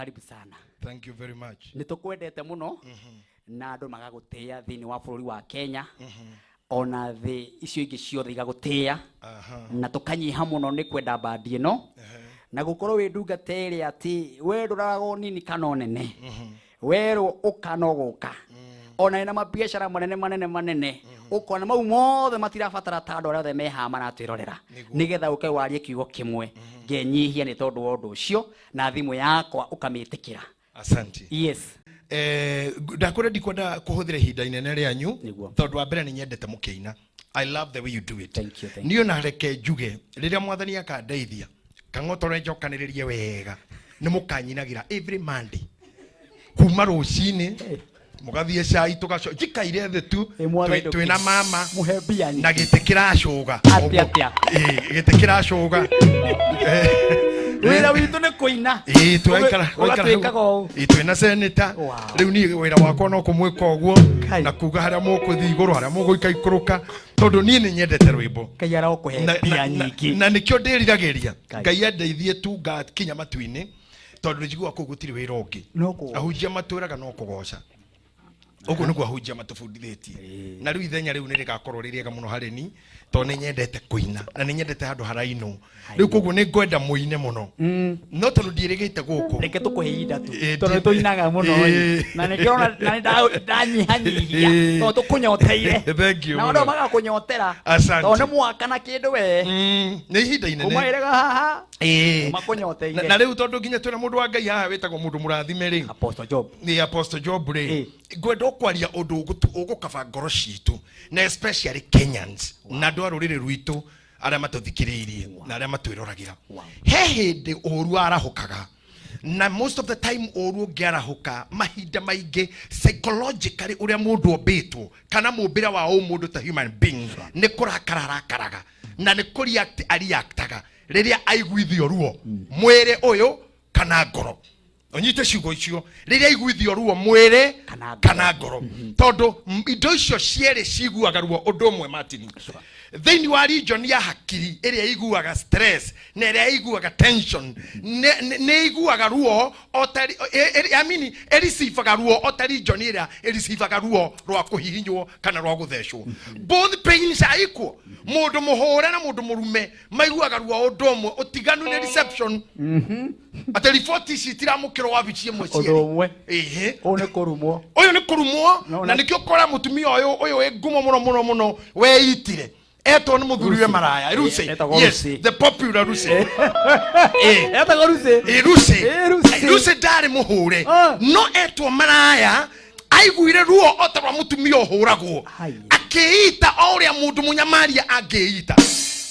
Karibu sana. Thank you very much. Nĩ tũkwendete mũno na andũ magagũtĩĩa thĩinĩ wa bũrũri wa Kenya, ona thĩ icio ingĩ ciothe igagũtĩĩa. Na tũkanyiha mũno nĩ kwenda bandi ĩno na gũkorwo wĩ ndungata ĩrĩa atĩ we ndũraragwo nini kana o nene, werwo ũka no gũka, ona ĩna mabiacara manene manene manene, ũkona mau mothe matirabatara ta andũ arĩa othe me haha maratwĩrorera. Nĩgetha ũke warie kiugo kĩmwe, ngenyihia nĩ tondũ wa ũndũ ũcio na thimũ yakwa ũkamĩtĩkĩra. Asante. Yes. Ndakwĩra ndikwenda kũhũthĩra ihinda inene rĩanyu. Nĩguo. Tondũ wa mbere nĩ nyendete mũkĩina. I love the way you do it. Thank you, thank. Niĩ ona reke njuge, rĩrĩa Mwathani akandeithia kang'otore njokanĩrĩrie wega, nĩ mũkanyinagĩra every Monday kuma rũcinĩ mũgathiĩ cai tũgaco njikaire thĩ tu. Ĩ, Mwathani. Twĩna mama. Mũhe mbia. Na gĩtĩ kĩracũga. Atĩa, Ũguo. atĩa? Ĩ, gĩtĩ kĩracũga. Wĩra witũ nĩ kũina. Ĩĩ, tũraikara Ũgatwĩkaga ũũ. Ĩĩ, twĩna seneta. Rĩu niĩ wĩra wakwa no kũmwĩka ũguo Kai. na kuga harĩa mũkũthiĩ igũrũ, harĩa mũgũika ikũrũka, tondũ niĩ nĩ nyendete rwĩmbo. Ngai arokũhe mbia nyingĩ. Na nĩkĩo ndĩriragĩria Kai. Ngai andeithie tu ngakinya matu-inĩ, tondũ njiguaga kũu gũtirĩ wĩra ũngĩ. No kũgoca. Ahunjia matwĩraga no kũgoca, ũguo nĩguo ahunjia matũbundithĩtie. Na rĩu ithenya rĩu nĩ rĩgakorwo rĩ rĩega mũno harĩ ni, tondũ nĩ nyendete kũina na nĩ nyendete handũ harainwo. Rĩu koguo nĩ ngwenda mũine mũno, no tondũ ndiĩrĩgĩte gũkũ. Reke tũkũhe ihinda tu. Ĩ, tondũ nĩ tũinaga mũno ĩ. Ĩ. Na nĩkĩo na nĩ ndanyihanyihia Ĩ. tondũ tũkũnyoteire. Thank you na mũno. andũ magakũnyotera. Asante. Tondũ nĩ mwaka na kĩndũ we Nĩ ihinda inene. kuma ĩrega haha. Ĩ. Makũnyoteire. Na rĩu tondũ nginya twĩna mũndũ wa Ngai haha wĩtagwo mũndũ mũrathime rĩ. Apostle Job. Nĩ Apostle Job rĩ. Ĩ. Ngwenda ũkwaria ũndũ ũgũkaba ngoro citũ na especially Kenyans na andũ a rũrĩrĩ rwitũ arĩa matũthikĩrĩirie na arĩa matwĩroragĩra. He hĩndĩ ũru arahũkaga, na most of the time ũru ũngĩarahũka mahinda maingĩ, psychologically ũrĩa mũndũ ombĩtwo kana mũmbĩre wa ũmũndũ ta human being nĩ kũrakara arakaraga na nĩ kũreact areactaga rĩrĩa aiguithio ruo mwĩrĩ ũyũ kana ngoro. Ũnyite ciugo icio, rĩrĩa aiguithio ruo mwĩrĩ kana ngoro. Kana ngoro, tondũ indo icio cierĩ ciguaga ruo ũndũ ũmwe. Martin, thĩinĩ wa region ya hakiri ĩrĩa iguaga stress na ĩrĩa iguaga tension nĩ iguaga ruo o ta I mean, ĩreceivaga ruo o ta region ĩrĩa ĩreceivaga ruo rwa kũhihinywo kana rwa gũthecwo. Both pains are equal. Mũndũ mũhũre na mũndũ mũrume maiguaga ruo ũndũ ũmwe, ũtiganu nĩ reception, atĩ riboti ici itiramũkĩrwo wabici ĩmwe ũndũ cierĩ. Ũmwe. Ĩhĩ. Ũũ nĩ kũrumwo. Ũyũ nĩ kũrumwo. No, na nĩkĩo ũkora mũtumia ũyũ wĩ ngumo mũno mũno mũno weitire etwo nĩ mũthuriwe maraya Lucy. Etagwo Yes, Lucy. the popular Lucy. Ĩ. Etagwo Lucy. Ĩ, Lucy. Ĩ, Lucy. Lucy ndarĩ mũhũre, Ah. no etwo maraya aiguire ruo o ta rwa mũtumia ũhũragwo. Haya. Akĩita o ũrĩa mũndũ mũnyamaria angĩita.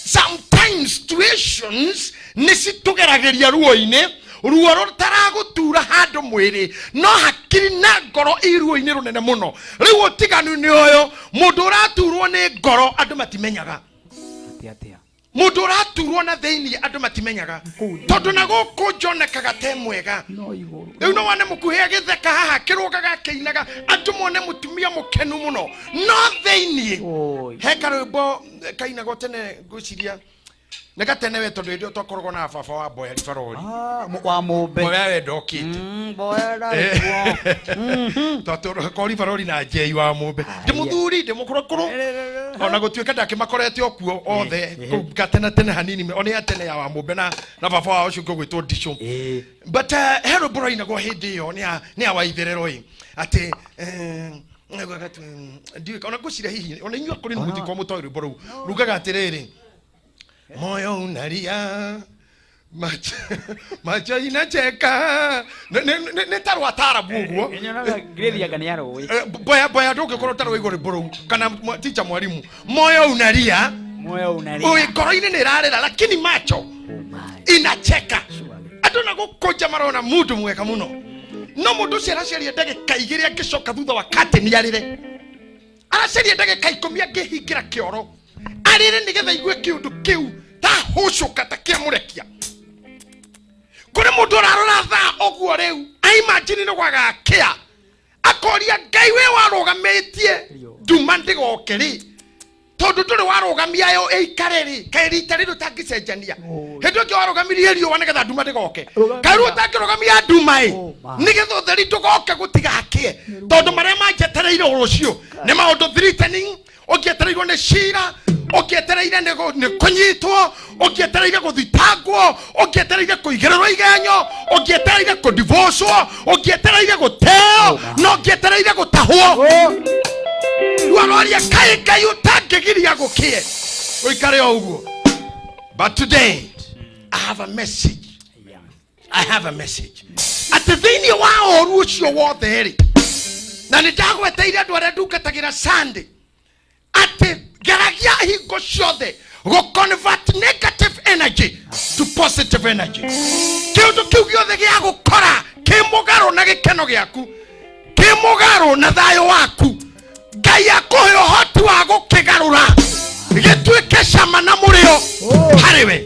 Sometimes situations nĩ citũgeragĩria ruo-inĩ, ruo rũtaragũtura handũ mwĩrĩ, no hakiri na ngoro i ruo-inĩ rũnene mũno. Rĩu ũtiganu nĩ ũyũ, mũndũ ũraturwo nĩ ngoro andũ matimenyaga. Atĩa, atĩa? Mũndũ ũraturwo na thĩinĩ andũ matimenyaga, Kũu. Tondũ na gũkũ njonekaga te mwega. No igũrũ. Rĩu no wone mũkuhĩ agĩtheka haha, akĩrũgaga, akĩinaga, andũ mone mũtumia mũkenu mũno, no thĩinĩ. Oi. He karwĩmbo kainagwo tene, ngwĩciria nĩ gatene we, tondũ hĩndĩ ĩyo twakoragwo na baba wa Mboya Ribarori. Ah, wa mũmbe. Mboya we ndokĩte. Mboya ndarĩ kuo. Twatũroko Ribarori na Njei wa Mũmbe, ndĩ mũthuri, ndĩ mũkũrũkũrũ, ona gũtuĩka ndakĩmakorete o kuo othe kũu gatene tene hanini, o nĩ ya tene ya wa Mũmbe na baba wao ũcio ũngĩ ũgwĩtwo Ndicũ. But he rwĩmbo rwainagwo hĩndĩ ĩyo nĩ ya Waitherero ĩ atĩ ndiũĩ ona ngwĩciria hihi ona inyuĩ akũrĩ mũtikorwo mũtoĩ rwĩmbo rũu. Rugaga atĩrĩrĩ, moyo unalia, macho, macho inacheka. Nĩ ta rwa tarabu ũguo. Nyonaga ngirĩthianga nĩ arũĩ. Boya, boya, ndũngĩkorwo ũtarĩ waigua rwĩmbo rũu kana ticha mwalimu, moyo unalia. Moyo unalia. Ui, ngoro-inĩ nĩ ĩrarĩra lakini macho Oh my. inacheka. Surely. Andũ na gũkũnja marona mũndũ mwega mũno, no mũndũ ũcio aracaria ndagĩka 2 angĩcoka thutha wa kateni arĩre, aracaria ndagĩka 10 angĩhingĩra kĩoro arĩre nĩgetha igue kĩũndũ kĩu ta hũcũka ta kĩamũrekia. Kũrĩ mũndũ ũrarora thaa ũguo rĩu aimajini nĩ gwagakĩa, akoria Ngai, we warũgamĩtie nduma ndĩgoke rĩ? Tondũ ndũrĩ warũgamia yo ĩikare rĩ, kaĩ rita rĩrĩ ũtangĩcenjania. Hĩndĩ ĩngĩ warũgamirie riũa nĩgetha nduma ndĩgoke. Rũgamia. Kaĩ rĩu ũtangĩrũgamia nduma ĩ, Oh, my. nĩgetha ũtheri ndũgoke gũtigakĩe. Tondũ marĩa manjetereire rũciũ nĩ maũndũ threatening, ũngĩetereirwo nĩ cira, ũngĩetereire nĩ kũnyitwo, ũngĩetereire gũthitangwo, ũngĩetereire kũigĩrĩrwo igenyo, ũngĩetereire kũdivocwo, ũngĩetereire gũteo, na ũngĩetereire gũtahwo. Rĩu aroria kaĩ Ngai ũtangĩgiria gũkĩe ũikare o ũguo. But today I have a message. I have a message. Atĩ thĩinĩ wa ũru ũcio wothe rĩ, na nĩ ndagweteire andũ arĩa ndungatagĩra Sunday atĩ geragia hingo ciothe gũ convert negative energy to positive energy. Kĩũndũ kĩu gĩothe gĩa gũkora kĩ mũgarũ na gĩkeno gĩaku, kĩ mũgarũ na thayũ waku, Ngai akũhe ũhoti wa gũkĩgarũra gĩtuĩke cama na mũrĩo harĩ we.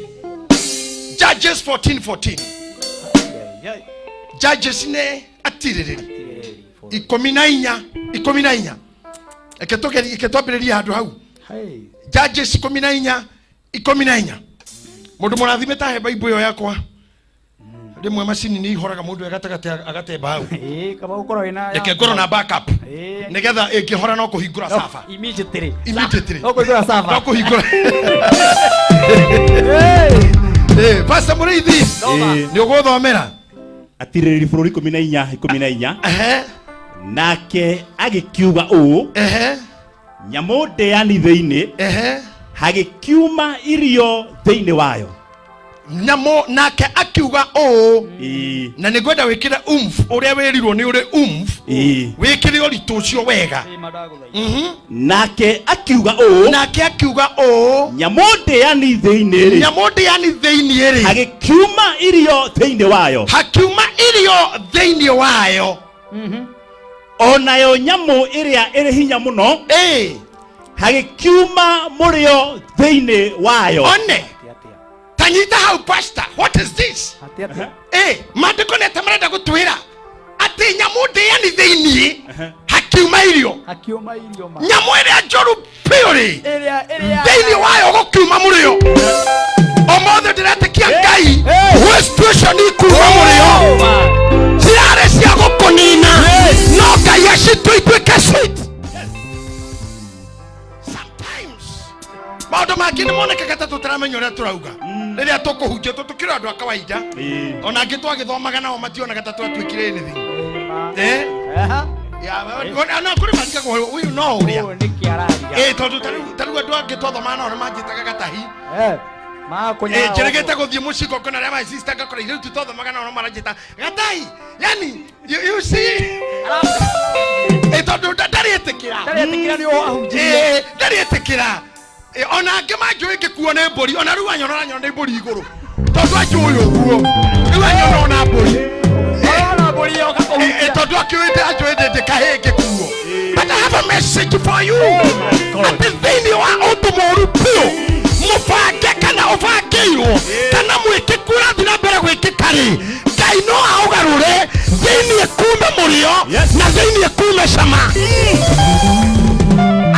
Judges 14:14. Judges nĩ atirĩrĩri 14, 14. Reke tũgerie, reke twambĩrĩrie handũ hau. Judges 14, 14. Mũndũ mũrathime tahe Bible ĩyo yakwa. Rĩmwe macini nĩ ihoraga mũndũ e gatagatĩ agatemba hau. Ĩĩ, kaba gũkorwo wĩna Reke ngorwo na backup. Ĩĩ. Nĩgetha ĩngĩhora no kũhingũra server. Immediately. Immediately. No kũhingũra server. No kũhingũra. Pastor Mũrĩithi, Thoma. nĩ ũgũthomera? Atirĩrĩri bũrũri 14, 14. Ehe. Nake agĩkiuga ũũ, Ehe. nyamũ ndĩani thĩinĩ, Ehe. hagĩkiuma irio thĩinĩ wayo. Nyamũ, nake akiuga ũũ, Ĩĩ. na nĩ ngwenda wĩkĩre umf ũrĩa wĩrirwo nĩ ũrĩ umf, Ĩĩ. wĩkĩre ũritũ ũcio wega. Nake akiuga ũũ, Nake akiuga ũũ, nyamũ ndĩani thĩinĩ rĩ, nyamũ ndĩani thĩinĩ rĩ, hagĩkiuma irio thĩinĩ wayo. Hakiuma irio thĩinĩ wayo. Onayo nyamũ ĩrĩa ĩrĩ hinya mũno, Ĩĩ. hagĩkiuma mũrĩo thĩinĩ wayo. One. Tanyita hau pastor, what is this? Maandĩko nĩ atĩ marenda gũtwĩra atĩ nyamũ ndĩani thĩinĩ hakiuma irio. Hakiuma irio ma. Nyamũ ĩrĩa njũru biũ rĩ, Ĩrĩa, ĩrĩa. thĩinĩ wayo gũkiuma mũrĩo. Ũmũthĩ ndĩretĩkia Ngai, gwĩ situation ikuuma mũrĩo. Cirarĩ cia gũkũnina, no Ngai acitue ituĩke sweet. Sometimes maũndũ mangĩ nĩ monekaga ta tũtaramenya ũrĩa tũrauga rĩrĩa tũkũhunjia, tondũ tũkĩrĩ andũ a kawaida. Ona angĩ twagĩthomaga nao mationaga ta twatuĩkire anything. Ya, ona kũrĩ marigagwo ũyũ no ũrĩa. Ũyũ nĩkĩ araria? Tondũ ta rĩu andũ angĩ twathomaga nao nĩ manjĩtaga gatahi. Makũnyaga Njĩrĩgĩte ũguo. gũthiĩ mũciĩ ngokona arĩa my sister ngakora ithuĩ tu twathomaga nao no maranjĩta gatahi. Yani, you see? Tondũ ndarĩtĩkĩra. Ndarĩtĩkĩra nĩ ũhunjirie. Ndarĩtĩkĩra. Ona angĩ manjũĩ ngĩkuo nĩ mbũri, ona rĩu anyona aranyona nĩ mbũri igũrũ. Tondũ anjũĩ ũguo. Rĩu anyona ona mbũri. Ona mbũri yoka kũhutia. Tondũ akĩũĩte anjũĩ ndĩ kahĩĩ ngĩkuo. But I have a message for you. Atĩ thĩinĩ wa ũndũ mũũru biũ, mũbange kana ũbangĩirwo, kana mwĩkĩku ũrathiĩ na mbere gwĩkĩka rĩ, Ngai no aũgarũre thĩinĩ kume mũrĩo na thĩinĩ kume cama.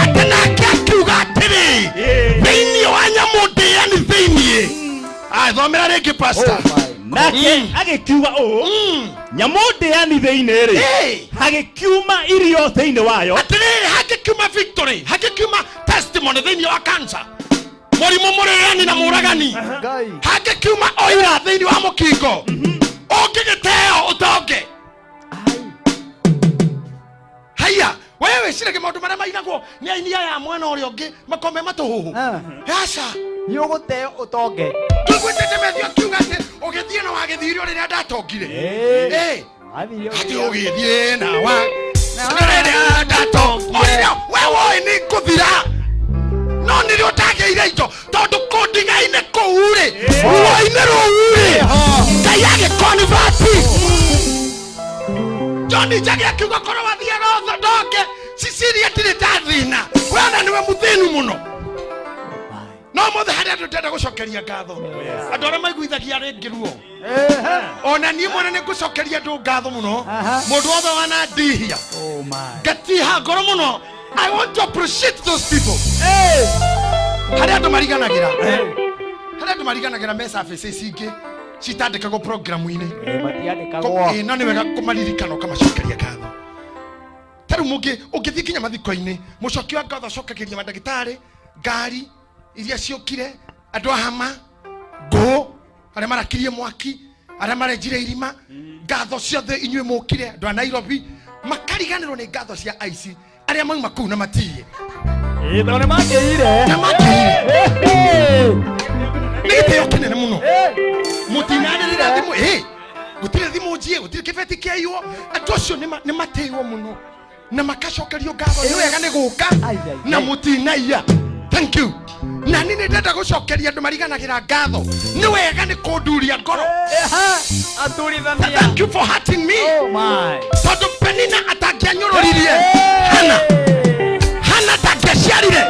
Atĩ nake akiuga atĩrĩ, thĩinĩ wa nyamũ ndĩani thĩinĩ. Aya, thomera rĩngĩ pastor. Nake agĩkiuga ũũ, nyamũ ndĩani thĩinĩ rĩ, hagĩkiuma irio thĩinĩ wayo. Atĩrĩrĩ, hangĩkiuma victory, hangĩkiuma testimony thĩinĩ wa cancer, mũrimũ mũrĩani na mũragani, Ngai. hangĩkiuma oira thĩinĩ wa mũkingo, ũngĩgĩteo ũtonge. Haiya, wewe wĩciragia maũndũ marĩa mainagwo nĩ aini aya a mwena ũrĩa ũngĩ makome matũhũhũ. Aca. Nĩ ũgũteo ũtonge. Tũiguĩte Demetrio akiuga atĩ ũgĩthiĩ na wagĩthirio rĩrĩa ndatongire. Wathirio Atĩ rĩrĩa- ũgĩthiĩ na wa rĩrĩa ndatongire. We woĩ nĩ ngũthira. No nĩrĩo ndagĩire indo tondũ kũndiga-inĩ kũu rĩ, ruo-inĩ rũu rĩ, Ngai agĩkonivati. John Njagi akiuga korwo wathiaga ndonge, Cecilia ndirĩ ndathĩna. We ona nĩwe mũthĩnu mũno. No mothe harĩ andũ ndĩrenda gũcokeria ngatho. Andũ arĩa maiguithagia rĩngĩ ruo. Ona niĩ mwene nĩ ngũcokeria andũ ngatho mũno. Mũndũ wothe wanandihia. Oh my. Ngatiha ngoro mũno. I want to appreciate those people. Harĩ andũ mariganagĩra, harĩ andũ mariganagĩra me services ingĩ citandĩkagwo programu-inĩ. Matiandĩkagwo. No nĩ wega kũmaririkana, ũkamacokeria ngatho. Ta rĩu mũngĩ ũngĩthiĩ nginya mathiko-inĩ, mũcoki wa ngatho acokagĩria mandagĩtarĩ, ngari iria ciũkire, andũ a hama ngũ, arĩa marakirie mwaki, arĩa marenjire irima, ngatho ciothe inyuĩ mũkire, andũ a Nairobi. Makariganĩrwo nĩ ngatho cia aici arĩa mauma kũu na matiye. Tondũ nĩ makĩire. Na makĩire. Nĩ gĩtĩo kĩnene mũno. Mũtinanĩrĩra thimũ ĩ, gũtirĩ thimũ njiĩ, gũtirĩ kĩbeti kĩaiywo. Andũ acio nĩ matĩirwo mũno na makacokerio ngatho. Nĩ wega nĩ gũka Ai, ai, na ai. mũtinaiya. Thank you. Na niĩ nĩ ndenda gũcokeria andũ mariganagĩra ngatho. Nĩ wega nĩ kũnduria ngoro. Aturithania. Thank you for hurting me. Oh my. Tondũ Penina atangĩanyũrũririe Hana, Hana ndangĩaciarire.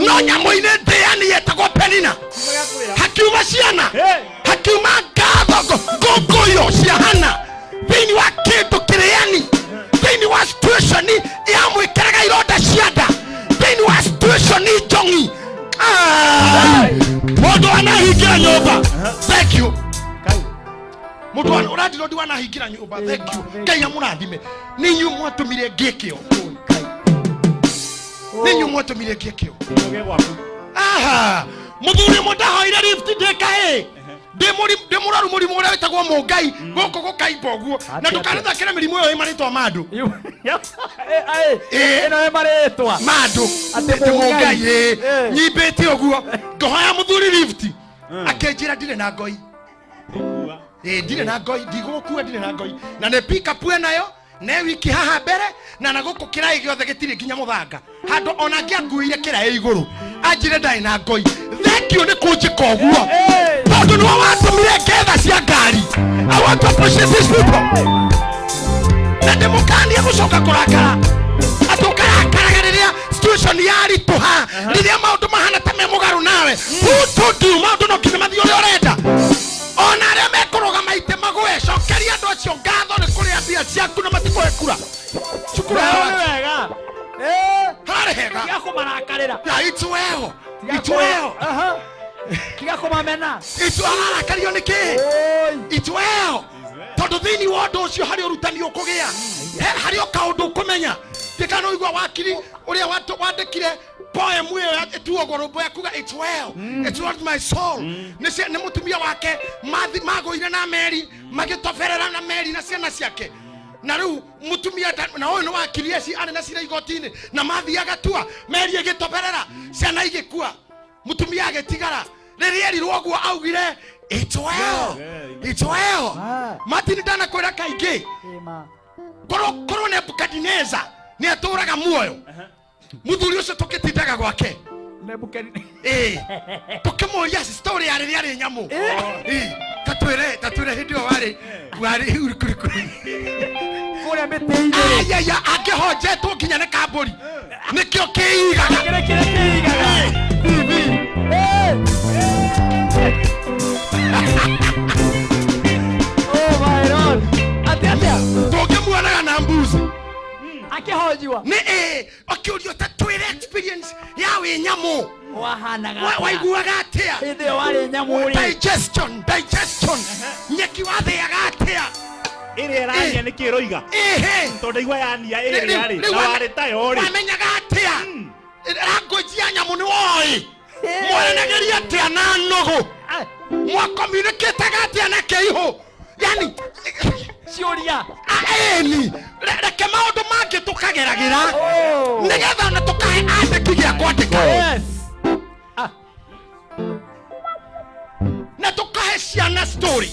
No nyamũ-inĩ ndĩani yetagwo Penina hakiuma ciana, hakiuma ngatho, ngũngũyo cia Hana thĩinĩ wa kĩndũ kĩrĩani, thĩinĩ wa situation yamwĩkĩraga ironda cia nda, thĩinĩ wa situation njong'i. Ah! Mũndũ wanahingĩra nyũmba, thank you. Mũndũ ũrandirodi wanahingĩra nyũmba, thank you. Ngai amũrathime. Nĩ inyuĩ mwatũmire ngĩkĩo, nĩ inyuĩ mwatũmire ngĩkĩo. Ũgĩe gwaku. Aha, mũthuri ũmwe ndahoire lift ndĩ kahĩ, ndĩ mũrwaru mũrimũ ũrĩa wĩtagwo mũngai gũkũ gũkaimba ũguo na Atĩa, ndũkanathakĩre mĩrimũ ĩyo ĩ marĩtwa ma andũ. Ĩno ĩ marĩtwa. Ma andũ. Atĩ Atĩ mũngai. mũngai ĩ. Nyimbĩte ũguo, ngĩhoya mũthuri lift, akĩnjĩra ndirĩ na ngoi. Ĩ, ndirĩ na ngoi, ndigũgũkua, ndirĩ na ngoi, na nĩ pick up nayo ne wiki haha mbere na gũkũ kĩraĩ gĩothe gĩtirĩ nginya mũthanga handũ ona angĩanguire kĩraĩ igũrũ. Anjire ndarĩ na ngoi. Thank you nĩ kũnjĩka ũguo, tondũ nĩwe watũmire ngetha cia ngari. I want to appreciate these people na ndĩmũkanie gũcoka kũrakara, atĩ ũkarakaraga rĩrĩa situation yaritũha, rĩrĩa maũndũ mahana ta me mũgarũ nawe. Who told you maũndũ no nginya mathiĩ ũrĩa ũrenda? Ona arĩa mekũrũgama itĩ magũe, cokeria andũ acio ngatho nĩ kũrĩa mbia ciaku na matikũhe kura cukuru. Nĩ Hawa wega. Hararĩ hega. Tiga kũmarakarĩra. Yeah, it's well, it's well. Aha. Tiga kũmamena. It's ararakario nĩ kĩ? Oi. It's well, tondũ thĩinĩ wa ũndũ ũcio harĩ ũrutani ũkũgĩa. He harĩ o kaũndũ ũkũmenya. Ndikana ũigua wakiri ũrĩa wandĩkire poem ĩyo ĩtuagwo rũmbo ya kuga "It's well, it's not my soul". Nĩ mũtumia wake magũire na meri, magĩtoberera na meri na ciana ciake, na rĩu mũtumia na ũyũ nĩ wakiri eci arĩ na cira igoti-inĩ, na mathiaga tua meri ĩgĩtoberera, ciana igĩkua, mũtumia agĩtigara. Rĩrĩa erirwo ũguo augire, "It's well, it's well." Ah. Martin, ndanakwĩra kaingĩ, Ĩma. korwo Nebukadineza nĩ atũraga muoyo, mũthuri ũcio tũkĩtindaga gwake. Ĩĩ, tũkĩmũria story ya rĩrĩa arĩ nyamũ. Ĩĩ, tatwĩre, tatwĩre hĩndĩ ĩyo warĩ urikuriku Kũrĩa mĩtĩ-inĩ. Ayaya, angĩhonjetwo nginya nĩ kambũri nĩkĩo kĩigaga. Kĩrĩ kĩrĩa kĩigaga. TV. Oh my Lord. Atĩ atĩa? Tũngĩmuonaga na mbuzi. Akĩhonjiwa. Nĩ ĩ akĩũrio, ta twĩre experience ya wĩ nyamũ. Wahanaga atĩa? Waiguaga atĩa? Hĩndĩ ĩyo warĩ nyamũ rĩ. Digestion, digestion, nyeki wathĩaga atĩa? Ĩrĩa ĩrania nĩ kĩ ĩroiga? Ĩhĩ. Tondũ ndaigua yania ĩrĩa rĩ na warĩ tayo rĩ. Wamenyaga atĩa language ya nyamũ? Nĩ woĩ mwaranagĩria atĩa na nũgũ? Mwakomunicataga atĩa na kĩihũ? Yani Ciũria. Ĩni, reke maũndũ mangĩ tũkageragĩra Oh. nĩgetha ona tũkahe andĩki gĩa kwandĩka. Yes. Ah. Na tũkahe ciana story.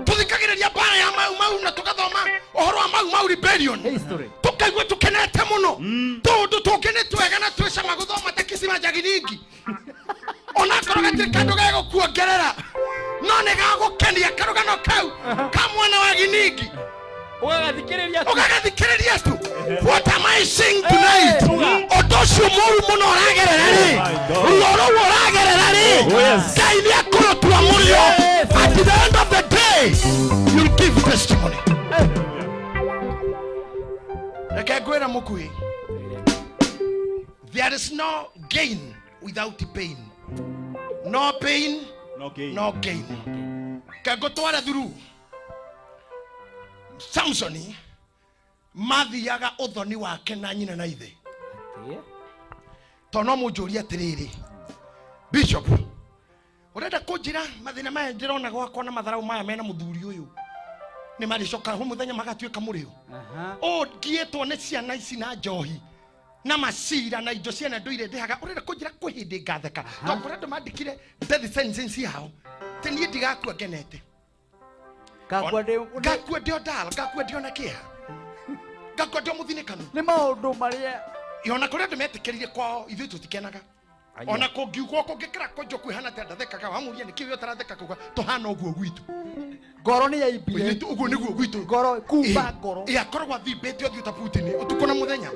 Tũthikagĩrĩria mbara ya Mau Mau na tũgathoma ũhoro wa Mau Mau rebellion. History. Tũkaigua tũkenete mũno, tũndũ tũngĩ nĩ twega na twĩcama gũthoma ta Kisima Jagiringi, onakorwo gatirĩ kandũ gegũkuongerera, no nĩ gagũkenia karũgano kau ka mwana wa Giningi. Ũgagathikĩrĩria tu. Ũgagathikĩrĩria tu. What am I saying tonight? Uga. Ũndũ ũcio mũru mũno ũragerera rĩ, My God. ruo rũu ũragerera rĩ, Oh, yes. Ngai nĩ akũrũtua mũrĩo. Yes. At the end of the day you'll give testimony. Reke ngwĩre mũkuhĩ. There is no gain without pain. No pain, No gain. no gain. Kengũtware thuru. Samsoni mathiaga ũthoni wake na nyina na ithe. Tondũ no mũnjũrie atĩrĩrĩ, Bishop, ũrenda kũnjĩra mathĩna maya ndĩrona gwakwa na matharau maya mena mũthuri ũyũ nĩ marĩcoka ho mũthenya magatuĩka mũrĩo? Ũũ ngiĩtwo nĩ ciana ici na njohi na macira na indo ciana ndũire ndĩhaga, ũrenda kũnjĩra kwĩ hĩndĩ ngatheka? Tondũ kũrĩa andũ mandĩkire death sentence yao tĩ niĩ ndigakua ngenete. Ngakua ndĩ Ngakua ndĩ o ndal, ngakua ndĩ o na kĩeha, ngakua ndĩ o mũthinĩkanu. Nĩ maũndũ marĩa Ona kũrĩa andũ metĩkĩrire kwao, ithuĩ tũtikenaga. Ona kũngiugwo kũngĩkĩra kũnjwo kwĩhana atĩa, ndathekaga. Wamũria nĩkĩ we ũtaratheka, kuga tũhana ũguo gwitũ. Ngoro nĩ yaimbire. Gwitũ, ũguo nĩguo gwitũ. Ngoro kumba ngoro. Ĩ akoragwo athimbĩte ũthiũ ta Putin ũtukũ na mũthenya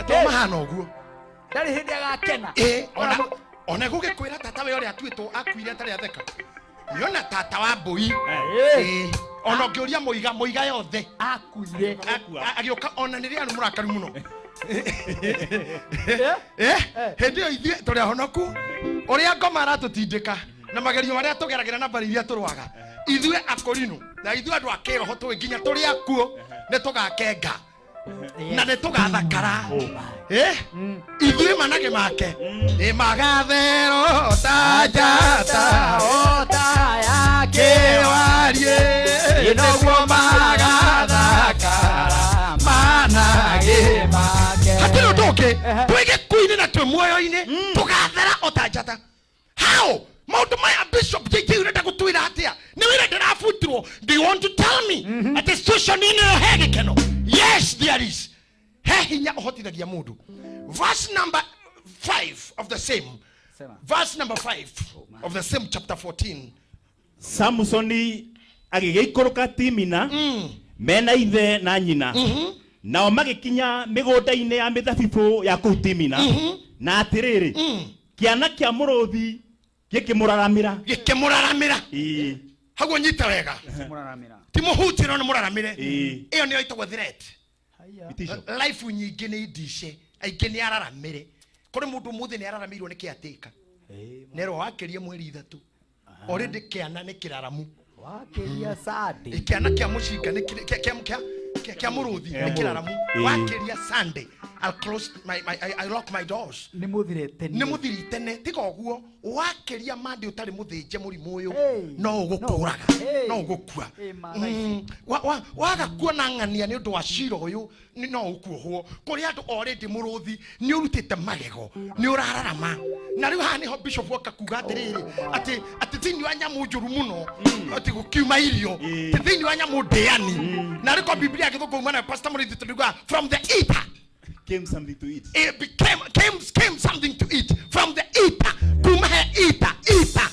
to mahana ũguo. Ndarĩ hĩndĩ agakena. Ĩ ona gũgĩkwĩra tata we ũrĩa atuĩtwo akuire atarĩ atheka, nĩona tata wa mbũi. Ĩ, ona ũngĩũria mũiga mũiga yothe akuire. Agĩũka ona nĩ rĩarĩ mũrakaru mũno. Hĩndĩ ĩyo ithuĩ tũrĩ ahonoku, ũrĩa ngoma aratũtindĩka na magerio marĩa tũgeragĩra na mbara iria tũrwaga, ithuĩ akũrinũ na ithuĩ andũ a kĩroho tũĩ nginya tũrĩ akuo nĩ tũgakenga na nĩ tũgathakara. Ithuĩ manage make nĩ magatherwo ta njata ota yake kĩwariĩ, nĩguo magathakara manage make. Hatirĩ ũndũ ũngĩ, twĩ gĩkuũ-inĩ na twĩ muoyo-inĩ tũgathera o ta njata. How maũndũ maya, Bishop JJ, ũrenda gũtwĩra atĩa? Nĩ wĩra ndĩrabutirwo. Do you want to tell me atĩ situation-inĩ ĩyo he gĩkeno? Yes, there is. He hinya ũhotithagia mũndũ. Verse number 5 of the same Sema. Verse number 5 of the same chapter 14. Samusoni agĩgĩikũrũka Timina mena ithe na nyina, nao magĩkinya mĩgũnda-inĩ ya mĩthabibũ ya kũu Timina, na atĩrĩrĩ, kĩana kĩa mũrũthi gĩkĩmũraramĩra. Gĩkĩmũraramĩra. Hau ũnyite wega. Mũraramĩra. Ti mũhutĩro, nĩ mũraramĩre. Ĩyo nĩyo ĩtagwo threat. Haya. Itisho. Life nyingĩ nĩ indice, aingĩ nĩ araramĩre. Kũrĩ mũndũ ũmũthĩ nĩ araramĩirwo nĩ kĩatĩka nerwo wakĩria mweri 3, already kĩana nĩ kĩraramu. Wakĩria Sunday. Kĩana kĩa mũcinga nĩ kĩa mũrũthi nĩ kĩraramu. Wakĩria Sunday, I'll close my I lock my doors. Nĩ mũthire tene. Nĩ mũthiri tene. Tiga ũguo, wakĩria mande ũtarĩ mũthĩnje mũrimũ ũyũ Hey. no ũgũkũraga. Hey. No ũgũkua. Hey, ma, thaa Waga kuona ng'ania nĩ ũndũ wa cira ũyũ, no ũkuohwo. Kũrĩ andũ already mũrũthi nĩ ũrutĩte magego, nĩ ũrararama. Na rĩu haha nĩho bishop oka kuga atĩrĩrĩ, atĩ thĩinĩ wa nyamũ njũru mũno atĩ gũkiuma irio, atĩ thĩinĩ wa nyamũ ndĩani, na rĩko Biblia gĩthũngũ uma na Pastor Mũrĩithi tũriuga from the eater Came something to eat. It became came something to eat from the eater, kuma he eater. Eater,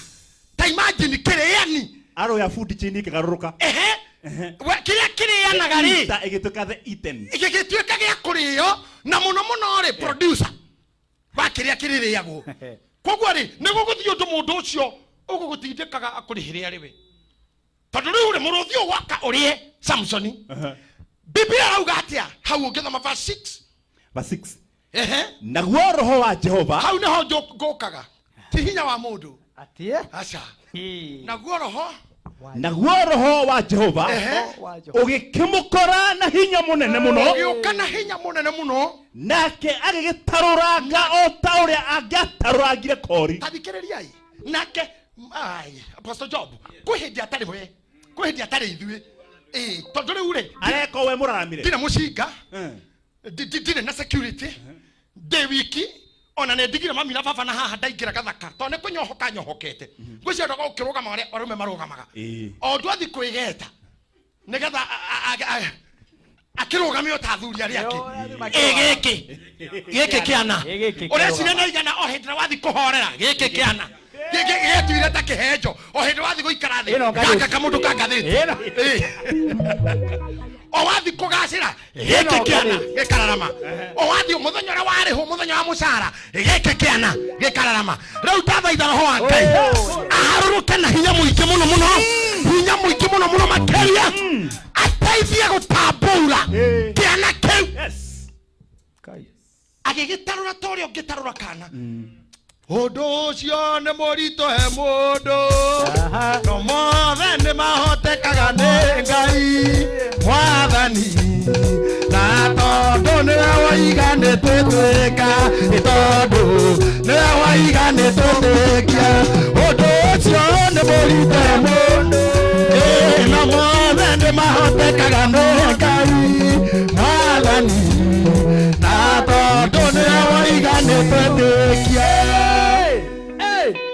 ta imagine kĩrĩani. Arrow ya food chain ĩkĩgarũrũka. Ehe. We, kĩrĩa kĩrĩanaga rĩ Eater ĩgĩtuĩka the eaten. Gĩgĩtuĩka gĩa kũrĩo, na mũno mũno rĩ producer wa kĩrĩa kĩrĩrĩagwo. Koguo rĩ nĩ gũgũthiĩ ũndũ mũndũ ũcio ũgũgũtindĩkaga akũrĩhĩre arĩ we, tondũ rĩu rĩ mũrũthi ũyũ waka ũrĩe Samsoni. Biblia rauga atĩa hau ũngĩthoma verse 6? Verse 6. Ehe. Naguo roho wa Jehova Hau nĩho ngũkaga, ti hinya wa mũndũ. Atĩ? Aca. Naguo roho Naguo roho wa Jehova Ehe. ũgĩkĩmũkora na hinya mũnene mũno. Ũgĩũka na hinya mũnene mũno. Nake agĩgĩtarũranga o ta ũrĩa angĩatarũrangire kori. Tathikĩrĩriai nake ai Apostle Job, kwĩ hĩndĩ atarĩ we, kwĩ hĩndĩ atarĩ ithuĩ, ĩ tondũ rĩu rĩ Areka we mũraramire. Ndirĩ mũcinga, ndirĩ na security, ndĩ wiki, ona nĩ ndigire mami na baba na haha ndaingĩra gathaka tondũ nĩ kũnyohoka nyohokete. Ngwĩciria ndoga ũkĩrũgama ũrĩa arũme marũgamaga, o ũndũ athi kwĩgeta nĩgetha akĩrũgamio ta athuri arĩa angĩ. Ĩ gĩkĩ gĩkĩ kĩana Ĩ gĩkĩ ũreciria kĩrũgama. na igana o hĩndĩ ĩrĩa wathi kũhorera gĩkĩ kĩana gĩkĩ gĩgetuire ta kĩhenjo o hĩndĩ wathi gũikara thĩ Ĩno ngathĩti. gaka kamũndũ ka ngathĩti. Ĩno. Ĩ. O wathi kũgacĩra gĩkĩ Ĩno kĩana ngathĩti. gĩkararama, o wathi mũthenya ũrĩa warĩhwo, mũthenya wa mũcara, gĩkĩ kĩana gĩkararama. Rĩu ndathaitha roho wa Ngai Oh. aharũrũke na hinya mũingĩ mũno mũno, hinya mũingĩ mũno mũno makĩria, ateithie gũtambũra Ĩ. kĩana kĩu. Yes. Kai. Agĩgĩtarũra ta ũrĩa ũngĩtarũra kana. Ũndũ ũcio nĩ mũritũ he mũndũ, no mothe nĩ mahotekaga nĩ Ngai Mwathani. Na tondũ nĩwe waiga nĩ twĩtĩka, nĩ tondũ nĩwe waiga nĩ twĩtĩkia. Ũndũ ũcio nĩ mũritũ he mũndũ, ĩĩ, no mothe nĩ mahotekaga nĩ Ngai Mwathani. Na tondũ nĩwe waiga nĩ twĩtĩkia.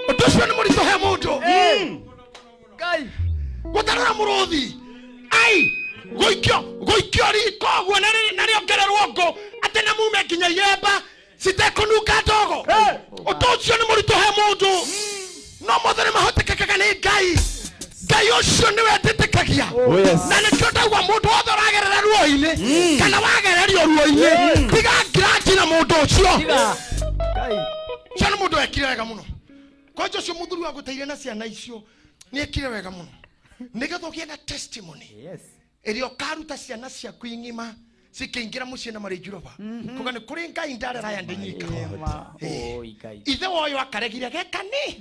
Ũndũ ũcio nĩ mũritũ he mũndũ. Ngai. Gũtarũra mũrũthi, ai, gũikio riko ũguo na rĩongererwo ngũ atĩ na mume nginya iemba citekũnunga ndogo. Ũndũ ũcio nĩ mũritũ he mũndũ, no mothe nĩ mahotekekaga nĩ Ngai. Ngai ũcio nĩwe ndĩtĩkagia. Oh, yes. Na nĩkĩo ndauga mũndũ wothe ũragerera ruo-inĩ kana wagererio ruo-inĩ, tiga ngiraji na mũndũ ũcio. Tiga. Ngai. Ũcio nĩ mũndũ wekire wega mũno. Kwanja ũcio mũthuri wagũteire na ciana icio nĩ ekire wega mũno, nĩgetha ũgĩe na testimony Yes. ĩrĩa ũkaruta ciana ciaku ing'ima cikĩingĩra mũciĩ na marĩ njuroba kuga nĩ kũrĩ Ngai ndarera ya ndĩnyika. Ema. Oi Ngai. Ithe woyo akaregire geka nĩ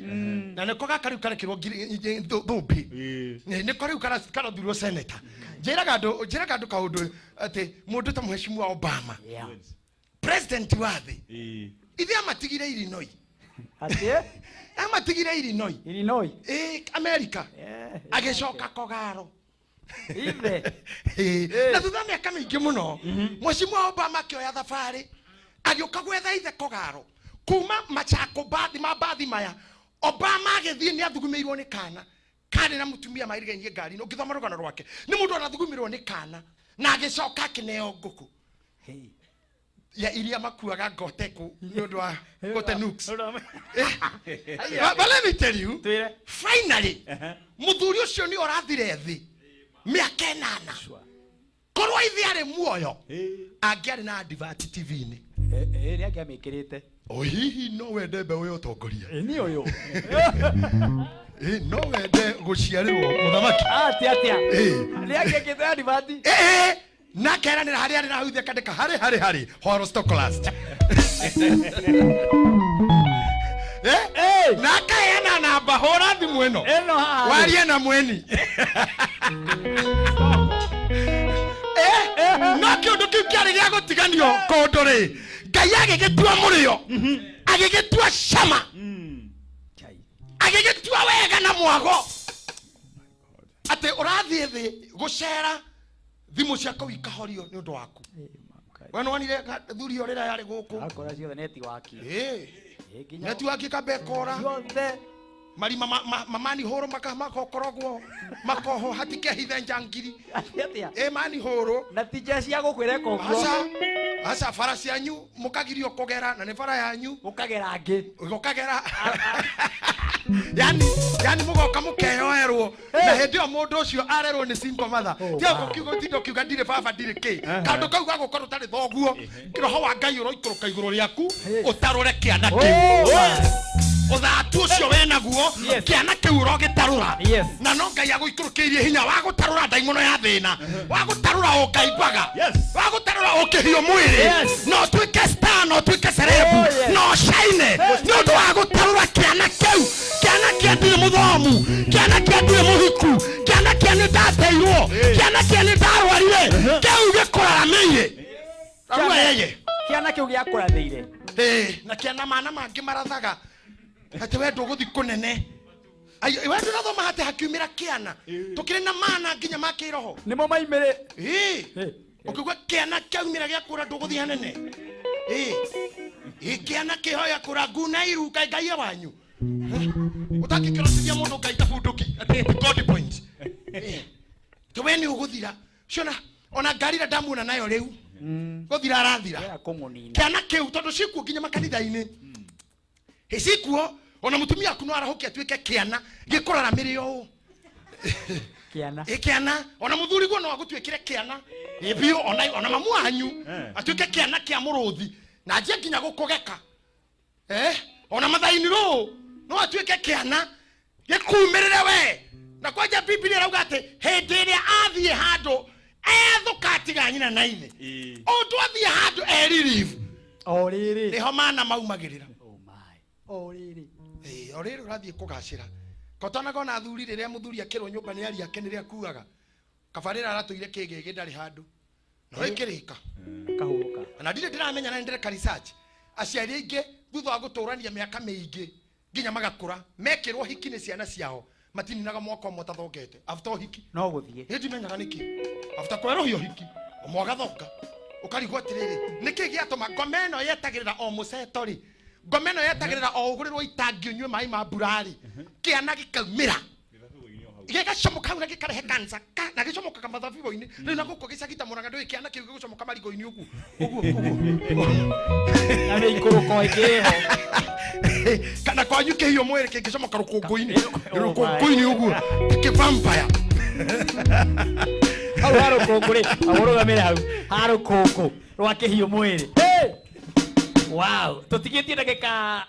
na nĩko gaka rĩu karekĩrwo thũmbĩ. Nĩko rĩu karathurwo seneta. Njĩraga andũ kaũndũ atĩ mũndũ ta mheshimiwa Obama, president wa thĩ, ithe amatigire Illinois. Atĩ? Amatigire Illinois. Illinois. Ĩ, America. Agĩcoka kogaro. Ithe. Ĩ, na thutha wa mĩaka mĩingĩ mũno mheshimiwa Obama akĩoya thabarĩ agĩũka gwetha ithe kogaro kuma machako bathi ma bathi maya. Obama agĩthiĩ nĩ athugumĩirwo nĩ kana karĩ na mũtumia mairigainie ngari-inĩ. Ũngĩthoma rũgano rwake, nĩ mũndũ anathugumĩrwo nĩ kana na agĩcoka akĩneo ngũkũ Hey. ya iria makuaga ngoteku nĩ ũndũ wa gote nukes. But let me tell you, Twĩre. finally mũthuri ũcio nĩ ũrathire thĩ mĩaka 8. Korwo ithe arĩ muoyo, angĩarĩ na advert TV-inĩ. Nĩ angĩamĩkĩrĩte. O hihi no wende mbeũ ya ũtongoria? Nĩ ũyũ. Ĩ, no wende gũciarĩrwo mũthamaki? Atĩ atĩa? Ĩ. Nĩ angĩkĩte advert. Ĩ, na keranĩra harĩa arĩ na hau thĩ akandĩka harĩ Horostoklast. Ĩ. Na akaheana namba, hũra thimũ ĩno. Ĩno haha. Warie na mweni. No kĩũndũ kĩu kĩarĩ gĩa gũtiganio kũndũ rĩ, Ngai agĩgĩtua mũrĩo, agĩgĩtua cama, Ngai. Agĩgĩtua wega na mwago atĩ ũrathiĩ thĩ gũcera, thimũ ciakau ikahorio nĩ ũndũ waku. Ngai. We nĩwonire thuri o rĩrĩa yarĩ gũkũ? Akora ciothe network. Ĩ. Ĩ, nginya Netiwaki kambekora. Ciothe. Marima mamani hũrũ makakorogwo makoho hatikehithe njangiri. Atĩ atĩa? Ĩ, mani hũrũ. Na ti njĩra cia gũkwĩra ĩka ũguo. Aca, aca, bara cianyu mũkagirio kũgera na nĩ bara yanyu. Ũkagera angĩ. Gũkagera yani mũgoka mũkeyoerwo na hĩndĩ ĩyo mũndũ ũcio arerwo nĩ single mother. Oh, Tiga wow. gũkiuga ũtinda ũkiuga ndirĩ baba, ndirĩ kĩ. Kaũndũ kau gagũkorwo ũtarĩ thoguo, roho wa Ngai ũroikũrũka igũrũ rĩaku ũtarũre kĩana kĩu. Oh. Ũthatu ũcio wenaguo, kĩana kĩu ũrogĩtarũra. Na no Ngai agũikũrũkĩirie hinya wa gũtarũra ndaimono ya thĩna, wa gũtarũra ũngai mbaga, wa gũtarũra ũkĩhio mwĩrĩ. No ũtuĩke star, no ũtuĩke celeb, no shine nĩ ũndũ wa gũtarũra kĩana kĩu, kĩana kĩa ndirĩ mũthomu, kĩana kĩa ndirĩ mũhiku, kĩana kĩa nĩ ndateirwo, kĩana kĩa nĩ ndarwarire, kĩu gĩkũraramĩire rarua yeye. Kĩana kĩu gĩakũrathĩire. Ĩ, na kĩana mana mangĩ marathaga atĩ we ndũgũthi kũnene. Ai, we ndũrathoma atĩ hakiumĩra kĩana tũkĩrĩ na mana nginya ma kĩroho. Nĩmo maimĩrĩ. Ĩ. Ĩ. Ũkĩigua kĩana kĩaumĩra gĩa kũra ndũgũthiĩ hanene. Ĩ, ĩ, kĩana kĩhoya kũra nguna iru ngai ngai wanyu ũtangĩkĩrotithia mũndũ ngai ta bunduki atĩ god point. Ĩ, tĩ we nĩ ũgũthira ciona ona ngari ĩrĩa ndamuona nayo rĩu gũthira arathira. Gera kũmũnina. Kĩana kĩu tondũ cikuo nginya makanitha-inĩ. Ĩ, cikuo ona mũtumia aku no arahũke atuĩke kĩana gĩkũraramĩrĩ ũũ. Kĩana. Ĩ, kĩana ona mũthuri guo no agũtuĩkĩre kĩana. Ĩ, biũ ona mamu wanyu atuĩke kĩana kĩa mũrũthi na anjie nginya gũkũgeka. Ona mathaini rũ no atuĩke kĩana gĩkumĩrĩre we. Na kwanja Biblia ĩrauga atĩ hĩndĩ ĩrĩa athiĩ handũ ethũka atiga nyina na ithe, ũndũ athiĩ handũ eririve. O rĩrĩ. Nĩho mana maumagĩrĩra. Oh my. O rĩrĩ. Ĩĩ, o rĩrĩ ũrathiĩ kũgacĩra kotanaga ona athuri rĩrĩa mũthuri akĩrwo nyũmba nĩ aria ake nĩrĩa akuaga kaba rĩrĩa aratũire kĩgĩgĩ ndarĩ handũ no ĩkĩrĩka. Kahurũka. Na ndirĩ ndĩramenya na nĩndĩreka research aciari aingĩ thutha wa gũtũrania mĩaka mĩingĩ nginya magakũra mekĩrwo hiki nĩ ciana ciao matininaga mwaka ũmwe ũtathongete after ũhiki. No gũthiĩ. Nĩ ndimenyaga nĩkĩ after kwerũhia ũhiki ũmwe agathonga ũkarigwo atĩrĩrĩ nĩkĩ gĩatũma ngoma ĩno yetagĩrĩra o mũceto rĩ ngoma ĩno yetagĩrĩra o ũgũrĩrwo itangi ũnyue maĩ ma mbura rĩ kĩana gĩkaumĩra gĩgacomoka hau na gĩkarehe cancer ka na gĩcomokaga mathabibũ-inĩ rĩu na gũkũ gĩcagi ta Mũrang'a ndũĩ kĩana kĩu gĩgũcomoka marigũ-inĩ ũguo ũguo ũguo. Na mĩikũrũko ĩngĩ ĩho. Kana kwanyu kĩhiũ mwĩrĩ kĩngĩcomoka rũkũngũ-inĩ Oh my. rũkũngũ-inĩ ũguo kĩ vampire. Hau ha rũkũngũ rĩ, ũrũgamĩre hau ha rũkũngũ rwa kĩhiũ mwĩrĩ. Hey! Wow, tũtigĩtie ndagĩka